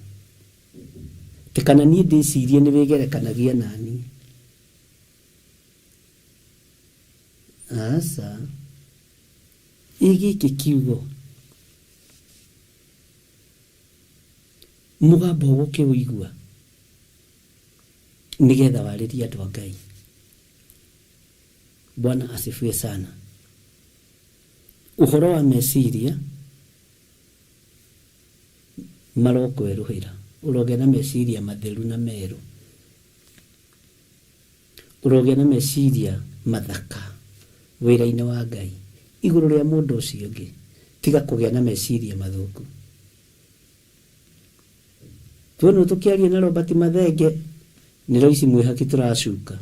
S4: Tĩ kana niĩ ndĩcirie nĩ wĩgerekanagia na niĩ. Aca. Ĩ gĩkĩ kiugo mũgambo ũgũkĩũigua nĩgetha warĩrie andũ a Ngai. Bwana asifiwe sana. Ũhoro wa meciria marokwerũhĩra, ũrogĩa na meciria matheru na merũ, ũrogĩa na meciria mathaka wĩra-inĩ wa Ngai igũrũ rĩa mũndũ ũcio ũngĩ, tiga kũgĩa na meciria mathũku. Tuonwo tũkĩaria na Robert Mathenge nĩ Loice Mwĩhaki tũracuka.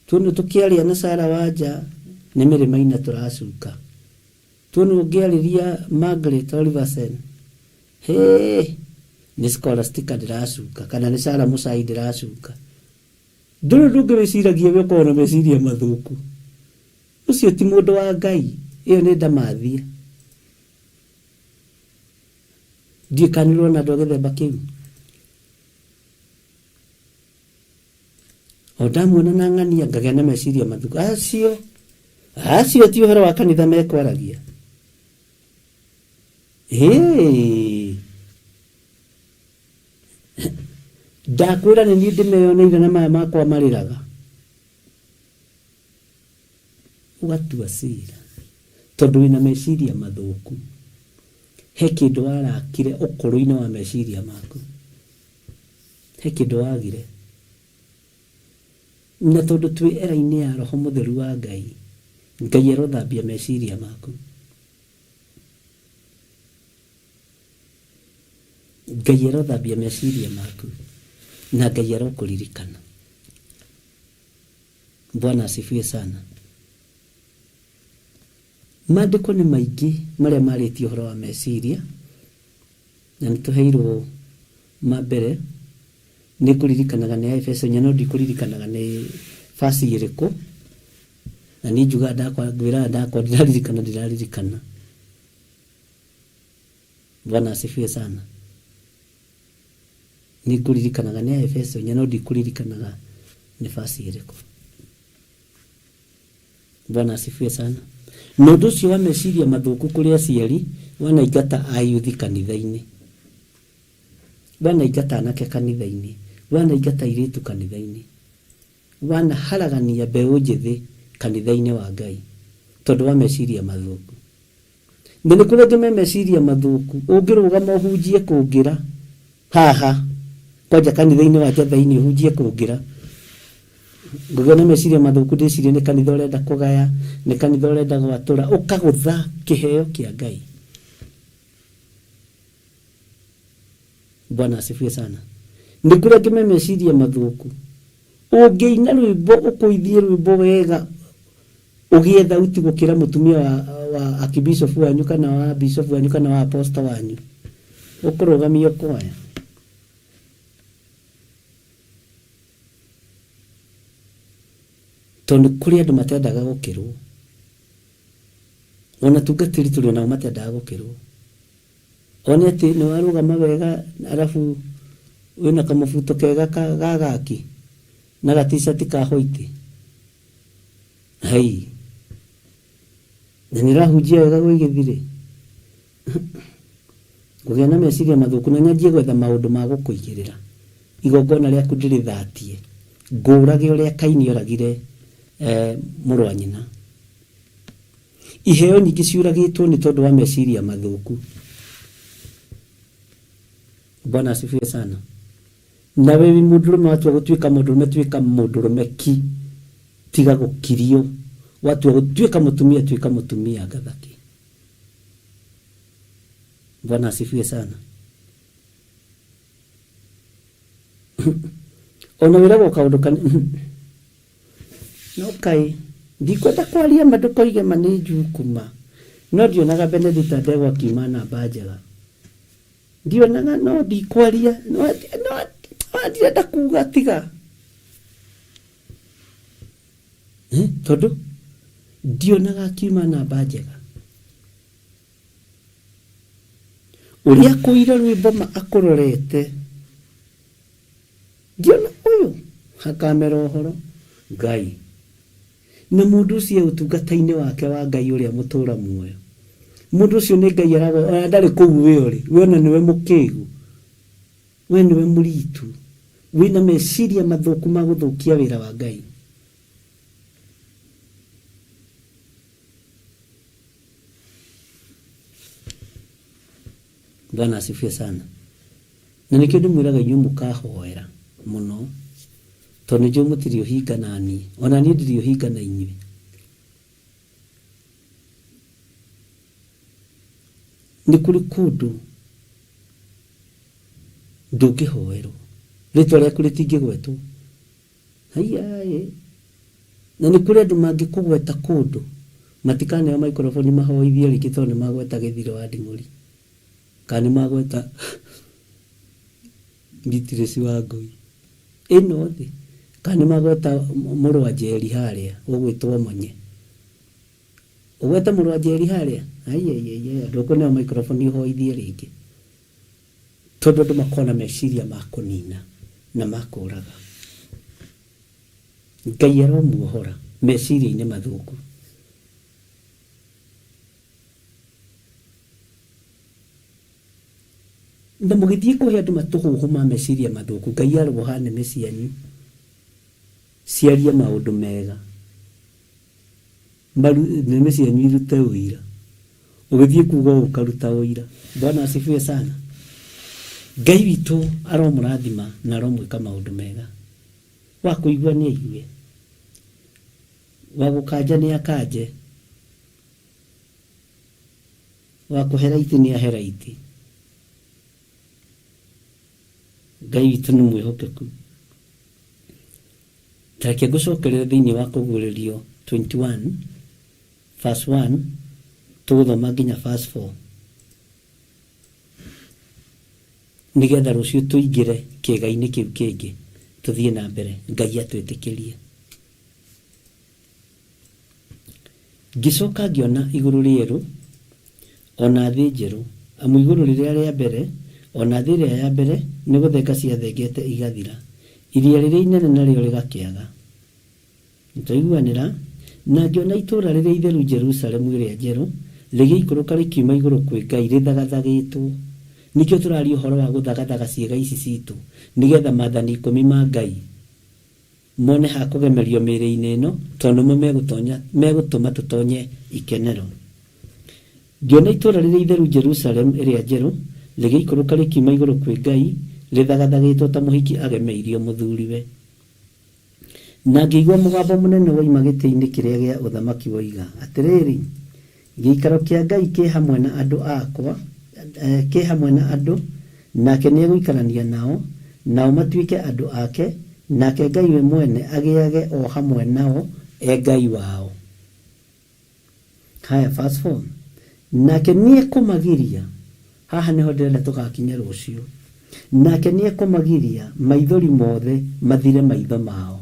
S4: Tuonwo tũkĩaria na Sarah Wanja nĩ Mary Maina tũracuka. Tuonwo ngĩarĩria Margaret Oliversen hĩĩ nĩ Scholastica ndĩracuka kana nĩ Sarah Mũcai ndĩracuka. Ndũrĩ ũndũ ũngĩ wĩciragia we ũkoragwo na meciria mathũku. Ũcio ti mũndũ wa Ngai, ĩyo nĩ ndamathia. Ndiũĩ kana nĩ ũrona andũ a gĩthemba kĩu. O ndamuona na ng'ania ngagĩa na meciria mathũku. Acio, acio ti ũhoro wa kanitha mekwaragia. Ĩĩ. Ndakwĩra nĩ niĩ ndĩmeyoneire na maya makwa marĩraga. Ũgatua cira tondũ wĩna meciria mathũku. He kĩndũ warakire ũkũrũ-inĩ wa meciria maku. He kĩndũ wagire. Na tondũ twĩ era-inĩ ya Roho Mũtheru wa Ngai, Ngai arothambia meciria maku. Ngai arothambia meciria maku na Ngai arokũririkana. Bwana asifiwe sana. Maandĩko nĩ maingĩ marĩa marĩtie ũhoro wa meciria, na nĩ tũheirwo ma mbere. Nĩ ngũririkanaga nĩ Aefeso inya no ndikũririkanaga nĩ verse ĩrĩkũ, na niĩ njugaga ndakwa ngwĩraga ndakwa ndiraririkana ndiraririkana. Bwana asifiwe sana. Nĩ ngũririkanaga nĩ Aefeso inya no ndikũririkanaga nĩ verse ĩrĩkũ. Bwana asifiwe sana. Na ũndũ ũcio wa meciria mathũku kũrĩ aciari wanaingata ayuthi kanitha-inĩ, wanaingata anake kanitha-inĩ, wanaingata airĩtu kanitha-inĩ, wanaharagania mbeũ njĩthĩ kanitha-inĩ wa Ngai tondũ wa meciria mathũku. Na nĩ kũrĩ angĩ me meciria mathũku, ũngĩrũgama ũhunjie kũngĩra haha, kwanja kanitha-inĩ wa Njathai-inĩ ũhunjie kũngĩra, ngũgĩa na meciria mathũku ndĩcirie nĩ kanitha ũrenda kũgaya, nĩ kanitha ũrenda gwatũra, ũkagũtha kĩheo kĩa Ngai. Bwana asifiwe sana. Nĩ kũrĩ angĩ me meciria mathũku, ũngĩina rwĩmbo ũkũithie rwĩmbo wega ũgĩe thauti gũkĩra mũtumia wa, wa akibishofu wanyu kana wa bishofu wanyu kana wa aposta wanyu, ũkũrũgamio kwaya. Tondũ kũrĩ andũ matendaga gũkĩrwo, ona tungatĩri tũrĩ onao matendaga gũkĩrwo. One atĩ nĩ warũgama wega arabu wĩna kamũbuto kega ka ga gaki na ga t-shirt ka white. Hai. Na nĩ ũrahunjia wega gwĩ gĩthirĩ. Ngũgĩa na meciria mathũku na nyanjie gwetha maũndũ ma gũkũigĩrĩra. Igongona rĩaku ndĩrĩthatie. Ngũũrage ũrĩa Kaini oragire eh, mũrũ wa nyina. Iheo nyingĩ ciũragĩtwo nĩ tondũ wa meciria mathũku. Bwana asifiwe sana. Nawe wĩ mũndũrũme watua gũtuĩka mũndũrũme tuĩka mũndũrũme ki, tiga gũkirio. Watua gũtuĩka mũtumia tuĩka mũtumia ngathaki. Bwana asifiwe sana. Ona wĩragwo kaũndũ kanini No kaĩ, ndikwenda kwaria ma ndũkoige ma nĩ njukuma, no ndionaga Benedicta Ndegwa akiuma namba njega. Ndionaga no ndikwaria, no no ndirenda kuga tiga. Eh, tondũ
S3: Ndionaga akiuma namba njega. Ũrĩa akũire rwĩmbo ma akũrorete. Ngĩona ũyũ akamera ũhoro Ngai. Na mũndũ ũcio e ũtungata-inĩ wake wa Ngai ũrĩa mũtũra muoyo. Mũndũ ũcio nĩ Ngai aragwe, ona ndarĩ kũu we ũrĩ. We ona nĩwe mũkĩgu. We nĩwe mũritu. Wĩna meciria mathũku ma gũthũkia wĩra wa Ngai. Bwana asifiwe sana. Na nĩkĩo ndĩmwĩraga inyuĩ mũkahoera mũno tondũ nĩnjũĩ mũtirĩ ũhinga na niĩ ona niĩ ndirĩ ũhinga na inyuĩ. Nĩ kũrĩ kũndũ ndũngĩhoerwo rĩtwa rĩaku rĩtingĩgwetwo haiyaĩ na nĩ kũrĩ andũ mangĩkũgweta kũndũ matikaneo maikoroboni mahoithie rĩngĩ tondũ nĩ magweta gĩthiro wa nding'ũri kana nĩ magweta Beatrice wa Ngũi ĩno thĩ kana nĩ magweta mũrũ wa Njeri harĩa ũgwĩtwo Monye ũgwete mũrũ wa Njeri harĩa aiaiaia ndũkũneo maikoroboni ũhoithie rĩngĩ tondũ andũ makoragwo na meciria ma kũnina na ma kũraga. Ngai aromuohora meciria-inĩ mathũku. Na mũgĩthiĩ kũhe andũ matũhũhũ ma meciria mathũku, Ngai aroha nĩmĩ cianyu ciarie maũndũ mega. Nĩmĩ cianyu irute ũira. Ũgĩthiĩ kuga ũũ ũkaruta ũira. Bwana asifiwe sana. Ngai witũ aromũrathima na aromwĩka maũndũ mega. Wa kũigua nĩ aigue. Wa gũkanja nĩ akanje. Wa kũhe raiti nĩ ahe raiti. Ngai witũ nĩ mwĩhokeku. Ta reke ngũcokerere thĩinĩ wa Kũguũrĩrio 21 verse 1 tũgũthoma nginya verse 4 nĩgetha rũciũ tũingĩre kĩĩga-inĩ kĩu kĩngĩ tũthiĩ na mbere Ngai atwĩtĩkĩrie. Ngĩcoka ngĩona igũrũ rĩerũ, o na thĩ njerũ, amu igũrũ rĩrĩa rĩa mbere, o na thĩ ĩrĩa ya mbere, nĩ gũthenga ciathengete igathira, iria rĩrĩa inene narĩo rĩgakĩaga. Nĩtwaiguanĩra? Na ngĩona itũũra rĩrĩa itheru Jerusalemu ĩrĩa njerũ, rĩgĩikũrũka rĩkiuma igũrũ kwĩ Ngai rĩthagathagĩtwo. Nĩkĩo tũraria ũhoro wa gũthagathaga ciĩga ici ciitũ, nĩ getha maathani ikũmi ma Ngai mone ha kũgemerio mĩĩrĩ-inĩ ĩno, tondũ nĩmo megũtonya, megũtũma tũtonye ikenero. Ngĩona itũũra rĩrĩa itheru Jerusalemu ĩrĩa njerũ, rĩgĩikũrũka rĩkiuma igũrũ kwĩ Ngai, rĩthagathagĩtwo ta mũhiki agemeirio mũthuriwe. Na ngĩigua mũgambo mũnene woima gĩtĩ-inĩ kĩrĩa gĩa ũthamaki woiga, Atĩrĩrĩ, gĩikaro kĩa Ngai kĩ hamwe na andũ akwa, kĩ hamwe na andũ, nake nĩegũikarania nao, nao matuĩke andũ ake, nake Ngai we mwene agĩage o hamwe nao e Ngai wao. Haya, verse 4. Nake nĩekũmagiria, haha nĩho ndĩrenda tũgakinye rũciũ, nake nĩekũmagiria maithori mothe mathire maitho mao.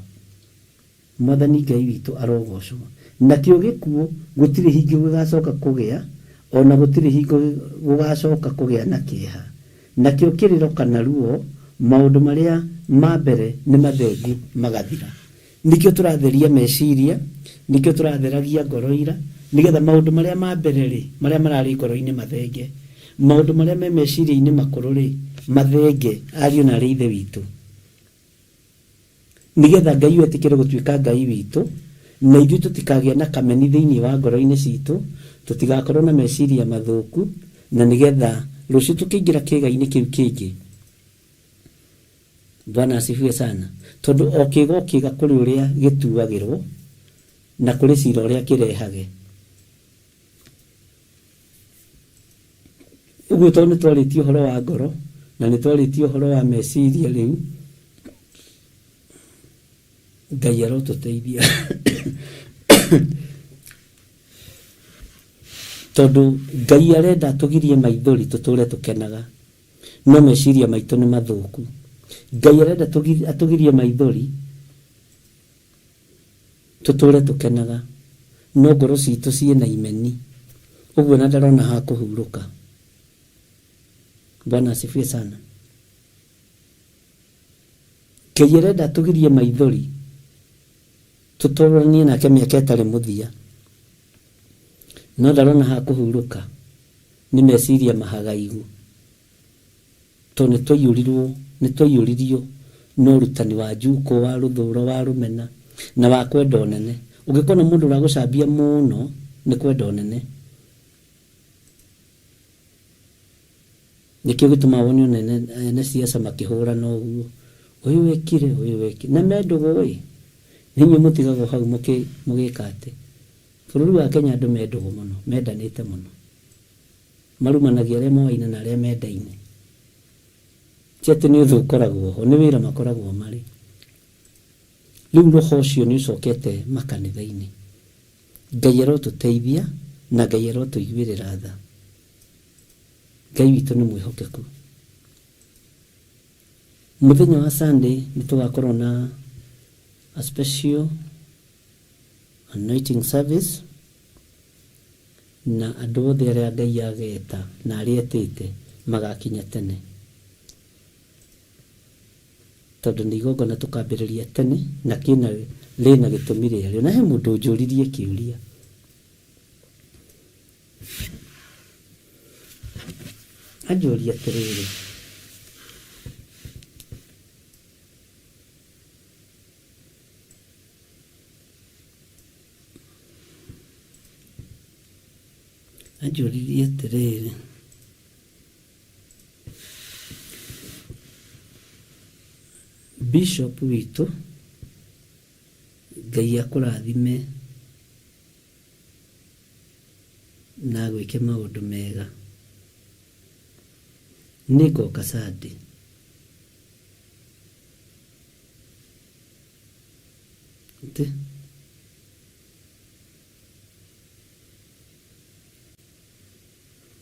S3: Mwathani Ngai witũ arogocwo. Nakĩo gĩkuũ gũtirĩ hingo gĩgacoka kũgĩa, o na gũtirĩ hingo gũgacoka kũgĩa na kĩeha, nakĩo kĩrĩro kana ruo, maũndũ marĩa ma mbere nĩ mathengu magathira. Nĩkĩo tũratheria meciria, nĩkĩo tũratheragia ngoro ira, nĩgetha maũndũ marĩa ma mbere-rĩ, marĩa mararĩ ngoro-inĩ mathenge. Maũndũ marĩa me meciria-inĩ makũrũ-rĩ, mathenge, ariũ na aarĩ a Ithe witũ. Nĩgetha Ngai ũyũ etĩkĩre gũtuĩka Ngai witũ, na ithuĩ tũtikagĩe na kameni thĩinĩ wa ngoro-inĩ citũ, tũtigakorwo na meciria mathũku, na nĩgetha rũciũ tũkĩingĩra kĩĩga-inĩ kĩu kĩngĩ, Bwana asifiwe sana. Tondũ o kĩĩga o kĩĩga kũrĩ ũrĩa gĩtuagĩrwo, na kũrĩ cira ũrĩa kĩrehage. Ũguo tondũ nĩ twarĩtie ũhoro wa ngoro, na nĩ twarĩtie ũhoro wa meciria rĩu, Ngai arotũteithia. Tondũ Ngai arenda atũgirie maithori tũtũre tũkenaga. No meciria maitũ nĩ mathũku. Ngai arenda atũgirie maithori tũtũre tũkenaga.
S4: No ngoro citũ ciĩna imeni. Ũguo na ndarona ha kũhurũka. Bwana asifiwe sana. Ngai arenda atũgirie maithori tũtũranie nake mĩaka ĩtarĩ mũthia. No ndarona ha kũhurũka nĩ meciria mahagaigu. Tondũ nĩtwaiyũrirwo nĩtwaiyũririo na ũrutani wa njukũ, wa rũthũro, wa rũmena, na wa kwenda ũnene. Ũngĩkona mũndũ ũragũcambia mũno, nĩ kwenda ũnene. Nĩkĩo gĩtũmaga wone ona ene siasa makĩhũrana ũguo, ũyũ ekire, ũyũ ekire, na me ndũgũ ĩ, nĩ inyuĩ mũtigagwo hau mũgĩka atĩ. Bũrũri wa Kenya andũ me ndũgũ mũno, mendanĩte mũno. Marumanagia arĩa moaine na arĩa mendaine. Ti atĩ nĩ ũthũ ũkoragwo ho, nĩ wĩra makoragwo marĩ. Rĩu roho ũcio nĩ ũcokete makanitha-inĩ. Ngai arotũteithia na Ngai arotũiguĩrĩra tha. Ngai witũ nĩ mwĩhokeku. Mũthenya wa Sunday nĩ tũgakorwo na a special anointing service na andũ othe arĩa Ngai ageta na arĩa etĩte magakinya tene. Tondũ nĩ igongona tũkambĩrĩria tene na kĩna rĩna gĩtũmi rĩarĩo. Na he mũndũ ũnjũririe kĩũria. Anjũria atĩrĩrĩ, anjũririe atĩrĩrĩ, Bishop witũ, Ngai akũrathime na agwĩke maũndũ mega. Nĩngoka Sunday. Atĩ?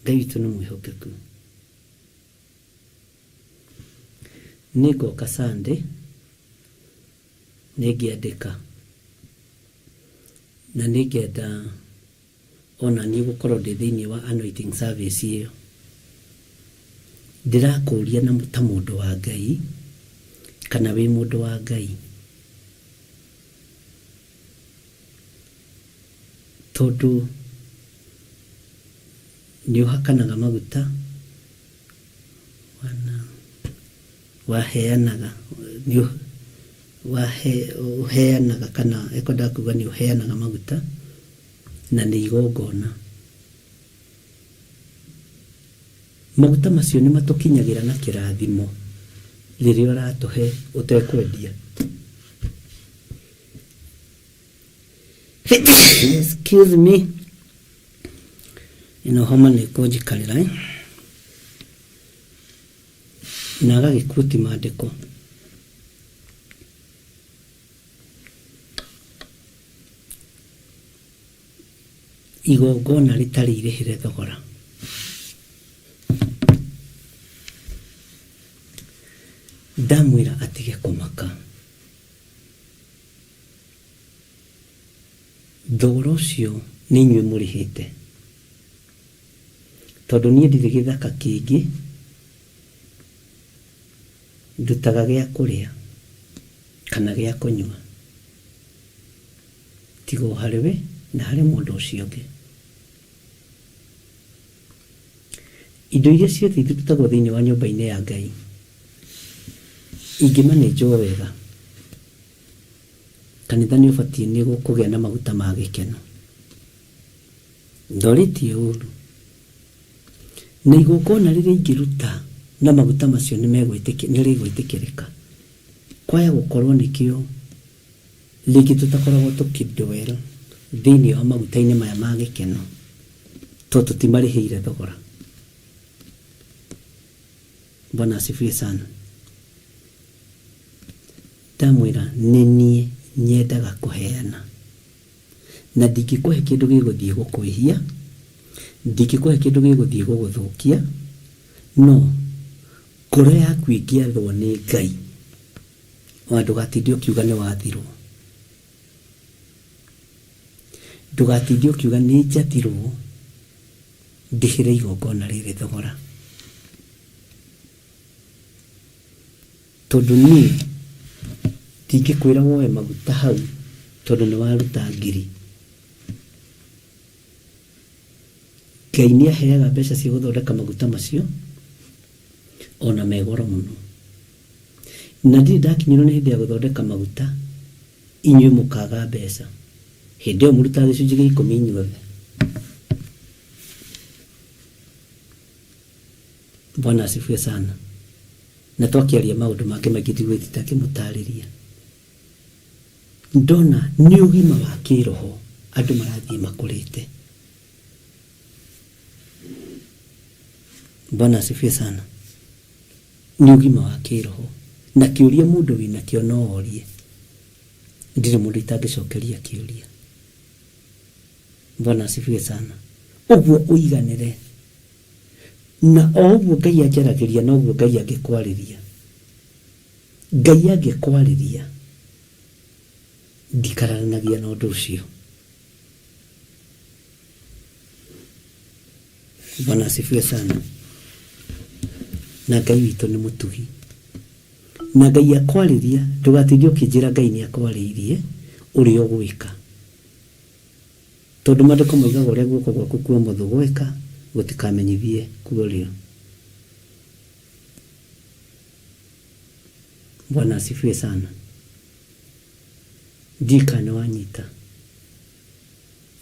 S4: Ngai witũ nĩ mwĩhokeku. Nĩngoka Sunday, nĩngĩandĩka na nĩngenda ona niĩ gũkorwo ndĩ thĩinĩ wa anointing service ĩyo. Ndĩrakũria na ta mũndũ wa Ngai kana wĩ mũndũ wa Ngai. Tondũ nĩ ũhakanaga maguta, waheanaga, ũheanaga kana ekwendaga kuga nĩ ũheanaga maguta na nĩ igongona. Maguta macio nĩ matũkinyagĩra na kĩrathimo rĩrĩa ũratũhe ũtekwendia. Excuse me. Ĩno homa nĩ ĩkũnjikarĩra eh? Na agagĩkuti maandĩko. Igongona rĩtarĩ irĩhĩre thogora. Ndamwĩra atige kũmaka. Thogora ũcio nĩ inyuĩ mũrĩhĩte, tondũ niĩ ndirĩ gĩthaka kĩngĩ ndutaga gĩa kũrĩa kana gĩa kũnyua, tiga o harĩ we na harĩ mũndũ ũcio ũngĩ. Indo iria ciothe irutagwo thĩinĩ wa nyũmba-inĩ ya Ngai ingĩmanĩnjwo wega, Kanitha nĩ ũbatiĩ nĩ kũgĩa na maguta ma gĩkeno. Ndorĩtie ũru. Na igongona rĩrĩa ingĩruta na maguta macio nĩ rĩgwĩtĩkĩrĩka. Kwaya gũkorwo nĩkĩo rĩngĩ tũtakoragwo tũkĩ dwell thĩinĩ wa maguta-inĩ maya ma gĩkeno tondũ tũtimarĩhĩire thogora. Bwana asifiwe sana. Ndamwĩra nĩ niĩ nyendaga kũheana, na ndingĩkũhe kĩndũ gĩgũthiĩ gũkwĩhia, ndingĩkũhe kĩndũ gĩgũthiĩ gũgũthũkia, no ngoro yaku ĩngĩathwo nĩ Ngai, ona ndũgatinde ũkiuga nĩ wathirwo.
S3: Ndũgatinde ũkiuga nĩ njathirwo ndĩhĩre igongona rĩrĩ thogora. Tondũ niĩ ndingĩkwĩra woe maguta hau tondũ nĩ waruta ngiri. Ngai nĩ aheaga mbeca cia gũthondeka maguta macio ona me goro mũno. Na ndirĩ ndakinyĩrwo nĩ hĩndĩ ya gũthondeka maguta inyuĩ mũkaga mbeca. Hĩndĩ ĩyo mũrutaga gĩcunjĩ gĩa ikũmi inyuothe. Bwana asifiwe sana. Na twakĩaria maũndũ mangĩ maingĩ ndigũgĩtinda ngĩmũtarĩria. Ndona nĩ ũgima wa kĩroho andũ marathiĩ makũrĩte. Bwana asifiwe sana. Nĩ ũgima wa kĩroho. Na kĩũria mũndũ wĩnakĩo no orie. Ndirĩ mũndũ itangĩcokeria kĩũria. Bwana asifiwe sana. Ũguo ũiganĩre. Na o ũguo Ngai anjaragĩria noguo Ngai angĩkwarĩria. Ngai angĩkwarĩria ndikararanagia na ũndũ ũcio. Bwana asifiwe sana. Na Ngai witũ nĩ mũtugi. Na Ngai akwarĩria ndũgatinde ũkĩnjĩra Ngai nĩ akwarĩirie ũrĩa ũgwĩka. Tondũ maandĩko moigaga ũrĩa guoko gwaku kwa ũmotho gweka gũtikamenyithie kwa ũrĩo. Bwana asifiwe sana. Ndiũĩ kana nĩ wanyita.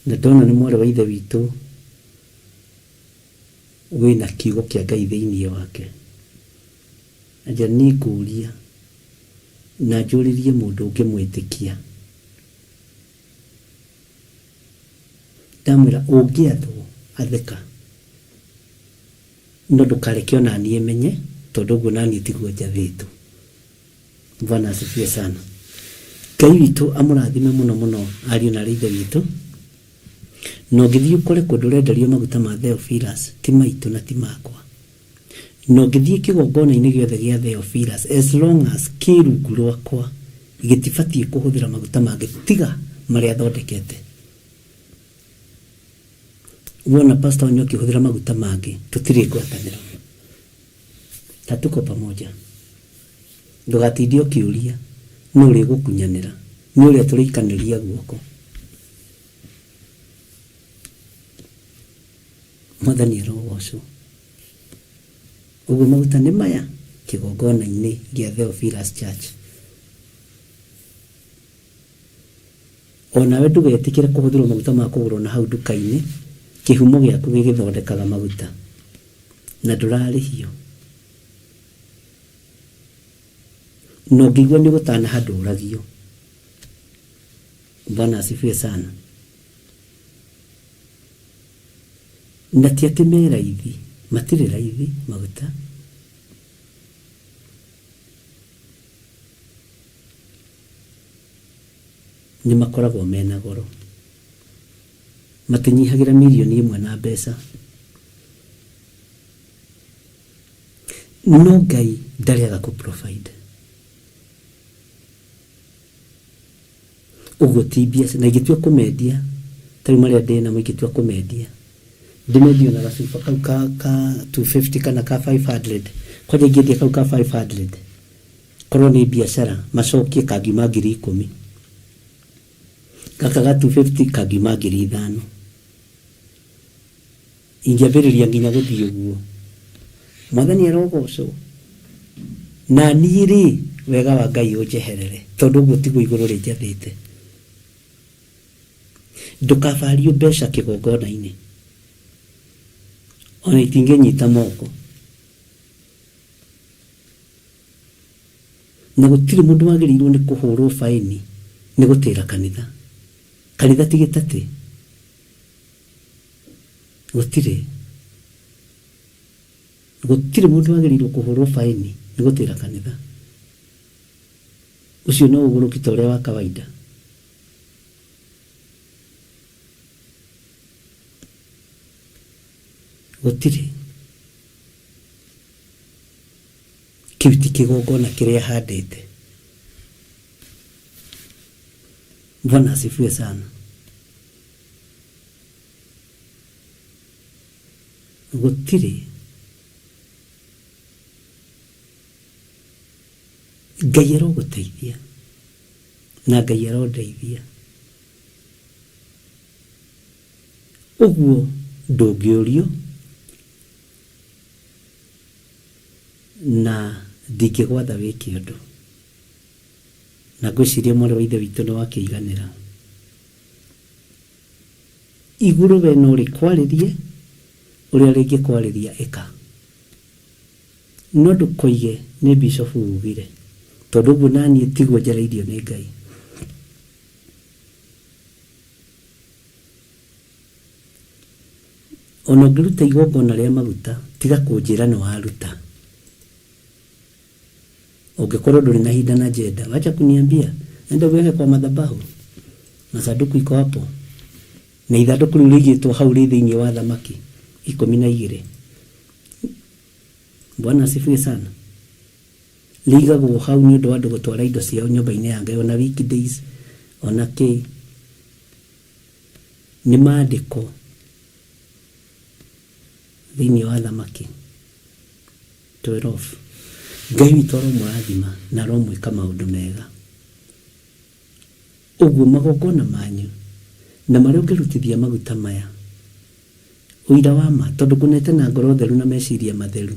S3: Na ndona nĩ mwarĩ wa ithe witũ wĩna kiugo kĩa Ngai thĩinĩ wake. Anjĩra niĩ ngũria na njũrĩrie mũndũ ũngĩmwĩtĩkia. Ndamwĩra ũngĩathwo athĩka no ndũkareke onaniĩ menye tondũ ũguo naniĩ tiguo njathĩtwo. Bwana asifiwe sana. Ngai witũ amũrathime mũno mũno ariũ na arĩ ithe witũ. Na ũngĩthiĩ ũkore kũndũ ũrenderio maguta ma Theophilus ti maitũ na ti makwa. Na ũngĩthiĩ kĩgongona-inĩ gĩothe gĩa Theophilus as long as kĩ rungu rwakwa gĩtibatiĩ kũhũthĩra maguta mangĩ tiga marĩa thondekete. Wona pastor wanyu akĩhũthĩra maguta mangĩ tũtirĩ ngwatanĩro. Hatuko pamoja. Ndũgatinde ũkĩũria nũ ũrĩgũkunyanĩra, nĩ ũrĩa tũrĩikanĩria guoko. Mwathani arogocwo. Ũguo maguta nĩ maya kĩgongona-inĩ gĩa Theophilus Church. Onawe ndũgetĩkĩre kũhũthĩrwo maguta ma kũgũrwo na hau nduka-inĩ, kĩhumo gĩaku gĩgĩthondekaga maguta na ndũrarĩhio. Na ũngĩigua nĩ ũgũtanaha ndũragio. Bwana asifiwe sana. Na ti atĩ me raithi, matirĩ raithi maguta. Nĩ makoragwo mena goro. Matinyihagĩra mirioni ĩmwe na mbeca. No Ngai ndarĩ aga kũ provide. Ũguo ti biacara. Na ingĩtua kũmendia, ta rĩu marĩa ndĩnamo ingĩtua kũmendia, ndĩmendie ona gacuba kau ka, ka 250 kana ka 500, kwanja ingĩendia kau ka 500, korwo nĩ biacara, macokie kangiuma 10,000. Gaka ga 250 kangiuma 5,000. Ingĩambĩrĩria nginya gũthiĩ ũguo. Mwathani arogocwo. Na niĩ rĩ, wega wa Ngai ũnjeherere, tondũ ũguo tiguo igũrũ rĩnjathĩte. Ndũkabario mbeca kĩgongona-inĩ, ona itingĩnyita moko. Na gũtirĩ mũndũ wagĩrĩirwo nĩ kũhũrwo baĩni nĩ gũtĩra kanitha. Kanitha ti gĩtatĩ. Gũtirĩ. Gũtirĩ mũndũ wagĩrĩirwo kũhũrwo baĩni nĩ gũtĩra kanitha. Ũcio no ũgũrũki ta ũrĩa wa kawaida. Gũtirĩ. Kĩu ti kĩgongona kĩrĩa handĩte. Bwana asifiwe sana.
S6: Gũtirĩ. Ngai arogũteithia na Ngai arondeithia. Ũguo ndũngĩũrio na ndingĩgwatha wĩke ũndũ. Na ngwĩciria mwarĩ wa ithe witũ nĩ wakĩiganĩra. Igũrũ we no rĩkwarĩrie ũrĩa rĩngĩkwarĩria ĩka. No ndũkoige nĩ bishofu ugire, tondũ ũguo naniĩ tiguo njarĩirio nĩ Ngai. Ona ũngĩruta igongona rĩa maguta, tiga kũnjĩra nĩ waruta. Ũngĩkorwo ndũrĩ na hidden agenda, wacha kuniambia, enda uweke kwa madhabahu. Na sanduku iko hapo. Na ithandũkũ rĩu rĩigĩtwo hau rĩ thĩinĩ wa thamaki 12. Bwana asifiwe sana. Rĩigagwo hau nĩ ũndũ wa andũ gũtwara indo ciao nyũmba-inĩ ya Ngai, ona weekdays, ona kĩ. Nĩ maandĩko thĩinĩ wa thamaki 12. Ngai witũ aromũrathima na aromwĩka maũndũ mega. Ũguo magongona manyu na marĩa ũngĩrutithia maguta maya, ũira wa ma, tondũ ngũnete na ngoro theru na meciria matheru,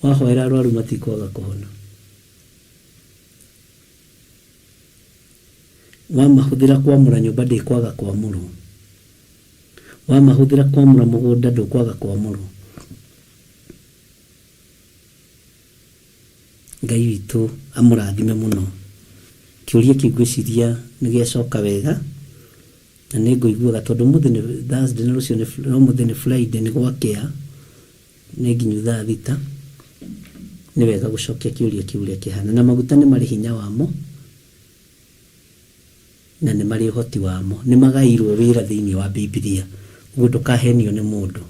S6: wahoera arwaru matikwaga kũhona. Wamahũthĩra kwamũra nyũmba ndĩkwaga kwamũrwo. Wamahũthĩra kwamũra mũgũnda ndũkwaga kwamũrwo. Ngai witũ amũrathime mũno. Kĩũria kĩu ngwĩciria nĩ gĩacoka wega na nĩ ngũiguaga tondũ ũmũthĩ nĩ Thursday na rũciũ nĩ ũmũthĩ nĩ Friday nĩ gwakĩa nĩ nginyu thaa 6. Nĩ wega gũcokia kĩũria kĩu ũrĩa kĩhana. Na maguta nĩ marĩ hinya wamo na nĩ marĩ ũhoti wamo. Nĩ magaĩirwo wĩra thĩinĩ wa Bibilia. Ũguo ndũkahenio nĩ mũndũ.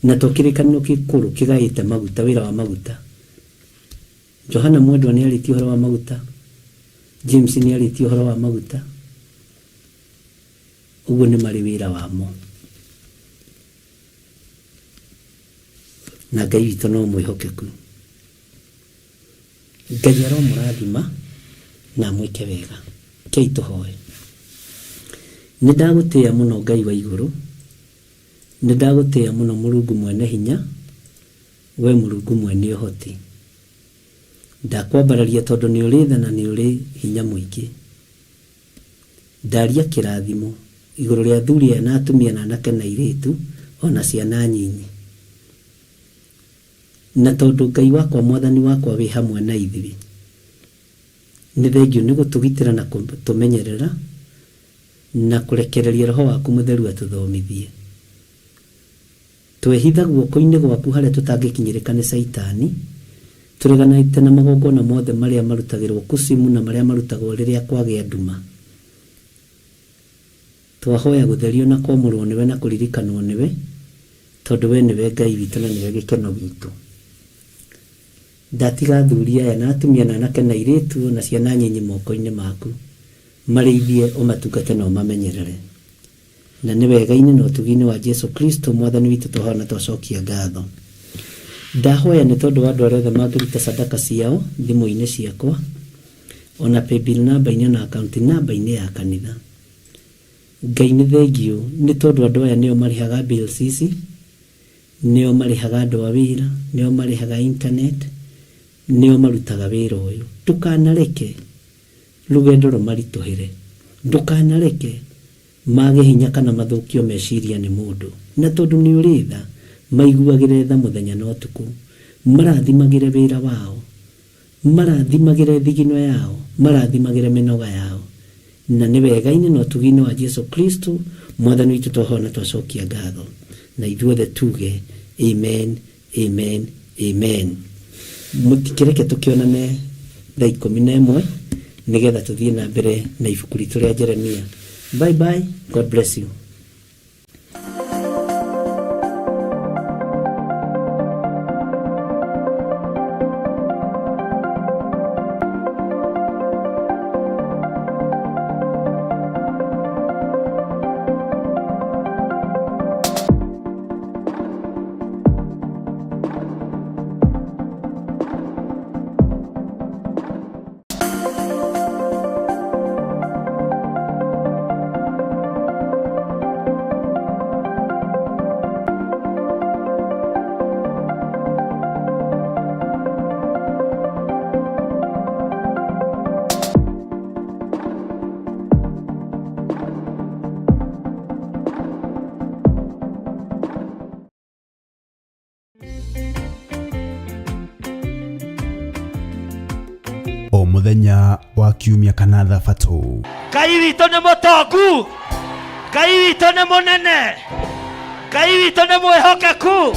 S6: Na to kĩrĩkanĩro gĩkũrũ kĩgaĩte maguta, wĩra wa maguta. Johana Mwendwa nĩ arĩtie ũhoro wa maguta. James nĩ arĩtie ũhoro wa maguta. Ũguo nĩ marĩ wĩra wamo. Na Ngai witũ no mwĩhokeku. Ngai aromũrathima na amwĩke wega. Kei tũhoe. Nĩ ndagũtĩĩa mũno Ngai wa igũrũ. Nĩ ndagũtĩĩa mũno Mũrungu mwene hinya, we Mũrungu mwene ũhoti. Ndakwambararia tondũ nĩ ũrĩ tha na nĩ ũrĩ hinya mũingĩ. Ndaria kĩrathimo igũrũ rĩa athuri aya na atumia na anake na airĩtu ona ciana nyinyi. Na tondũ Ngai wakwa mwathani wakwa wĩ hamwe na ithuĩ, nĩ thengiũ nĩ gũtũgitĩra na gũtũmenyerera na kũrekereria roho waku mũtheru atũthomithie. Twehitha guoko-inĩ gwaku harĩa tũtangĩkinyĩrĩka nĩ Caitani, tũreganĩte na magongona mothe marĩa marutagĩrwo kusimu na marĩa marutagwo rĩrĩa kwagĩa nduma. Twahoya gũtherio na kwamũrwo nĩwe na kũririkanwo nĩwe, tondũ we nĩwe Ngai witũ na nĩwe gĩkeno gitũ. Ndatiga athuri aya na atumia na anake na airĩtu na ciana nyinyi moko-inĩ maku, marĩithie ũmatungate na ũmamenyerere. Na nĩ wega-inĩ na ũtugi-inĩ wa Jesu Kristo mwathani witũ twahoya na twacokia ngatho. Ndahoya nĩ tondũ wa andũ arĩa othe mangĩruta sadaka ciao thimũ-inĩ ciakwa, ona paybill namba-inĩ ona account namba-inĩ ya kanitha. Ngai nĩ thengiũ nĩ tondũ andũ aya nĩo marĩhaga bills ici, nĩo marĩhaga andũ a wĩra, nĩo marĩhaga internet, nĩo marutaga wĩra ũyũ. Ndũkanareke rũgendo rũmaritũhĩre. Ndũkanareke mage hinya kana mathũkio meciria nĩ mũndũ. Na tondũ nĩ ũrĩ tha, maiguagĩre tha mũthenya na ũtukũ. Marathimagĩre wĩra wao. Marathimagĩre thigino yao. Marathimagĩre mĩnoga yao. Na nĩ wega-inĩ na ũtugi-inĩ wa Jesu Kristo mwathani witũ twahoya na twacokia ngatho. Na ithuothe tuge amen, amen, amen. Mũtikĩreke tũkĩonane thaa 11 nĩgetha tũthiĩ na mbere na ibuku ritũ rĩa Jeremia. Bye bye, God bless you.
S2: kiumia kana thabatũ.
S4: Ngai witũ nĩ mũtongu, Ngai witũ nĩ mũnene, Ngai witũ nĩ mwĩhokeku.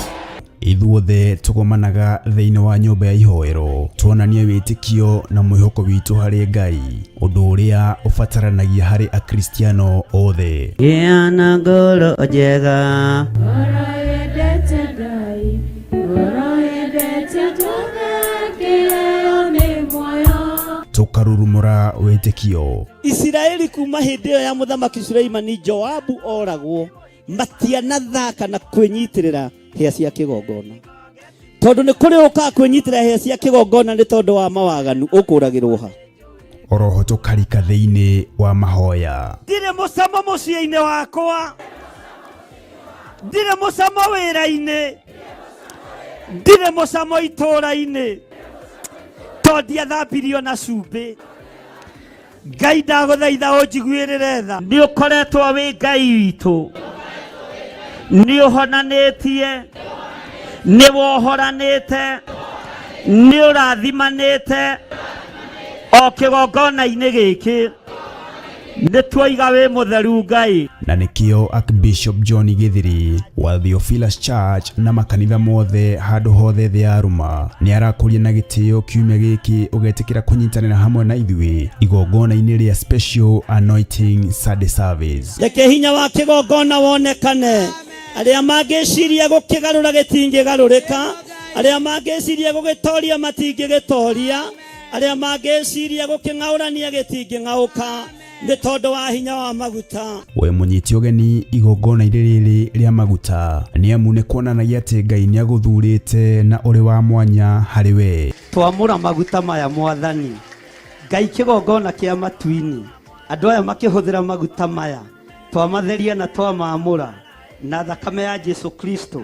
S2: Ithuothe tũgomanaga thĩinĩ wa nyũmba ya ihoero tuonanie wĩtĩkio na mwĩhoko witũ harĩ Ngai, ũndũ ũrĩa ũbataranagia harĩ Akristiano othe.
S3: Gĩa na ngoro njega.
S5: Ngoro yendete Ngai, ngoro yendete tũthekĩreo nĩ muoyo.
S2: Tũkarurumũra wĩtĩkio.
S4: Isiraeli kuma hĩndĩ ĩyo ya mũthamaki Suleimani Joabu oragwo matianathaka na kwĩnyitĩrĩra hĩa cia kĩgongona, tondũ nĩ kũrĩ ũkaga kwĩnyitĩrĩra hĩa cia kĩgongona nĩ tondũ wa mawaganu ũkũragĩrwo ha.
S2: Oroho tũkarika thĩinĩ wa mahoya.
S4: Ndirĩ mũcamo mũciĩ-inĩ wakwa, ndirĩ mũcamo wĩra-inĩ, ndirĩ mũcamo itũũra-inĩ, tondũ ndiathambirio na cumbĩ. Ngai ndagũthaitha ũnjiguĩrĩre tha. Nĩ ũkoretwo wĩ Ngai witũ, nĩ ũhonanĩtie, nĩ wohoranĩte, nĩ ũrathimanĩte o kĩgongona-inĩ gĩkĩ. Nĩ tuoiga wĩ mũtheru Ngai.
S2: Na nĩkĩo Archbishop John Githiri wa Theophilus Church na makanitha mothe handũ hothe thĩ ya Roma nĩ arakũria na gĩtĩo kiumia gĩkĩ ũgetĩkĩra kũnyitanĩra hamwe na ithuĩ igongona-inĩ rĩa Special Anointing Sunday Service.
S4: Reke hinya wa kĩgongona wonekane. Arĩa mangĩciria gũkĩgarũra gĩtingĩgarũrĩka, arĩa mangĩciria gũgĩtoria matingĩgĩtoria, arĩa mangĩciria gũkĩng'aũrania gĩtingĩng'aũka nĩ tondũ wa hinya wa maguta.
S2: We mũnyiti ũgeni igongona-inĩ rĩrĩ rĩa maguta nĩ amu nĩ kuonanagia atĩ Ngai nĩ agũthurĩte na ũrĩ wa mwanya harĩ we.
S3: Twamũra maguta maya Mwathani Ngai, kĩgongona kĩa matu-inĩ, andũ aya makĩhũthĩra maguta maya twamatheria na twamamũra na thakame ya Jesu Kristo,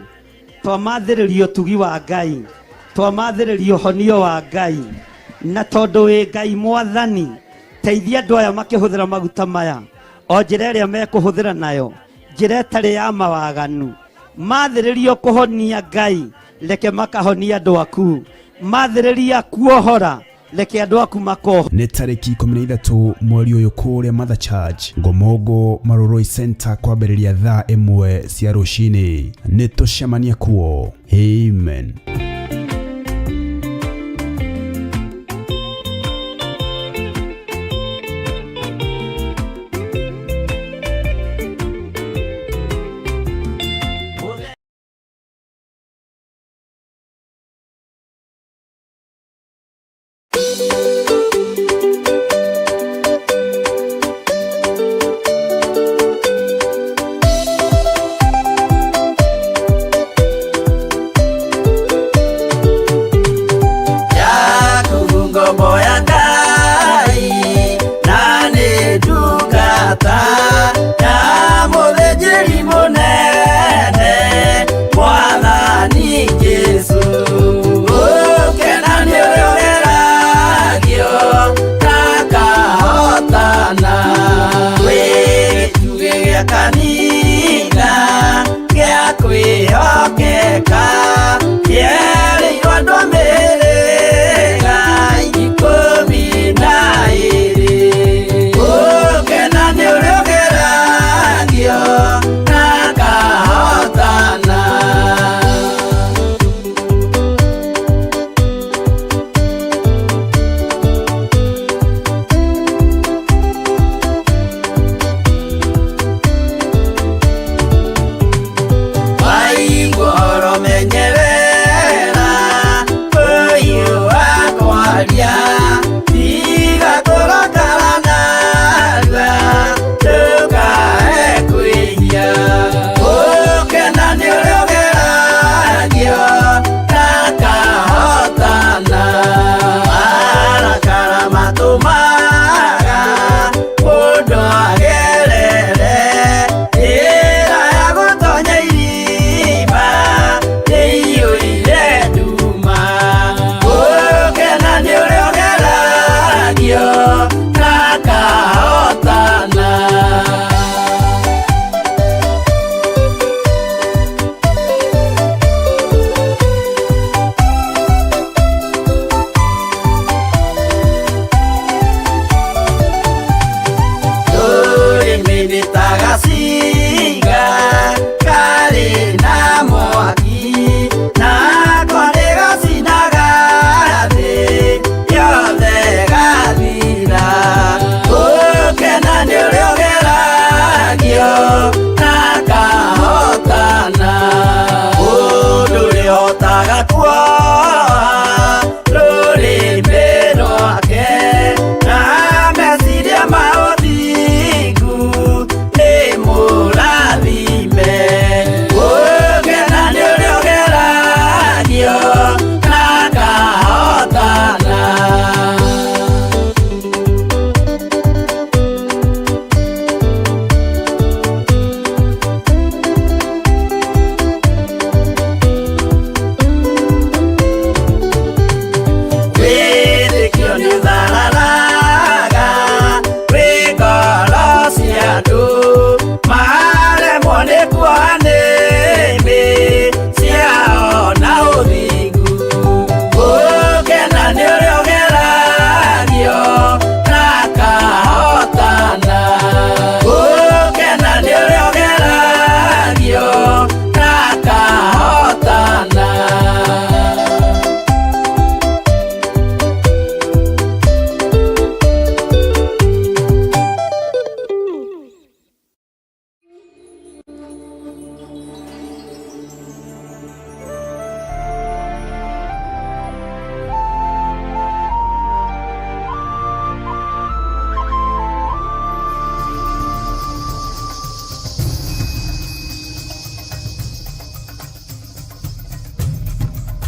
S3: twamathĩrĩria ũtugi wa Ngai, twamathĩrĩria ũhonio wa Ngai, na tondũ wĩ Ngai Mwathani, teithia andũ aya makĩhũthĩra maguta maya o njĩra ĩrĩa mekũhũthĩra nayo, njĩra ĩtarĩ ya mawaganu. Mathĩrĩrio kũhonia Ngai, reke makahonia andũ aku. Mathĩrĩria kuohora, reke andũ aku makohora.
S2: Nĩ tarĩki 13 mweri ũyũ kũrĩa Mother Church Ngomongo Maroroi Center kwambĩrĩria thaa 1 cia rũcinĩ. Nĩ tũcemanie kuo. Amen.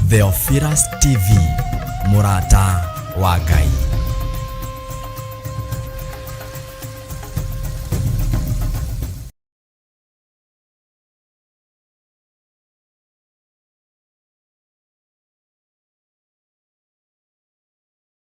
S1: Theophilus TV, mũrata wa Ngai.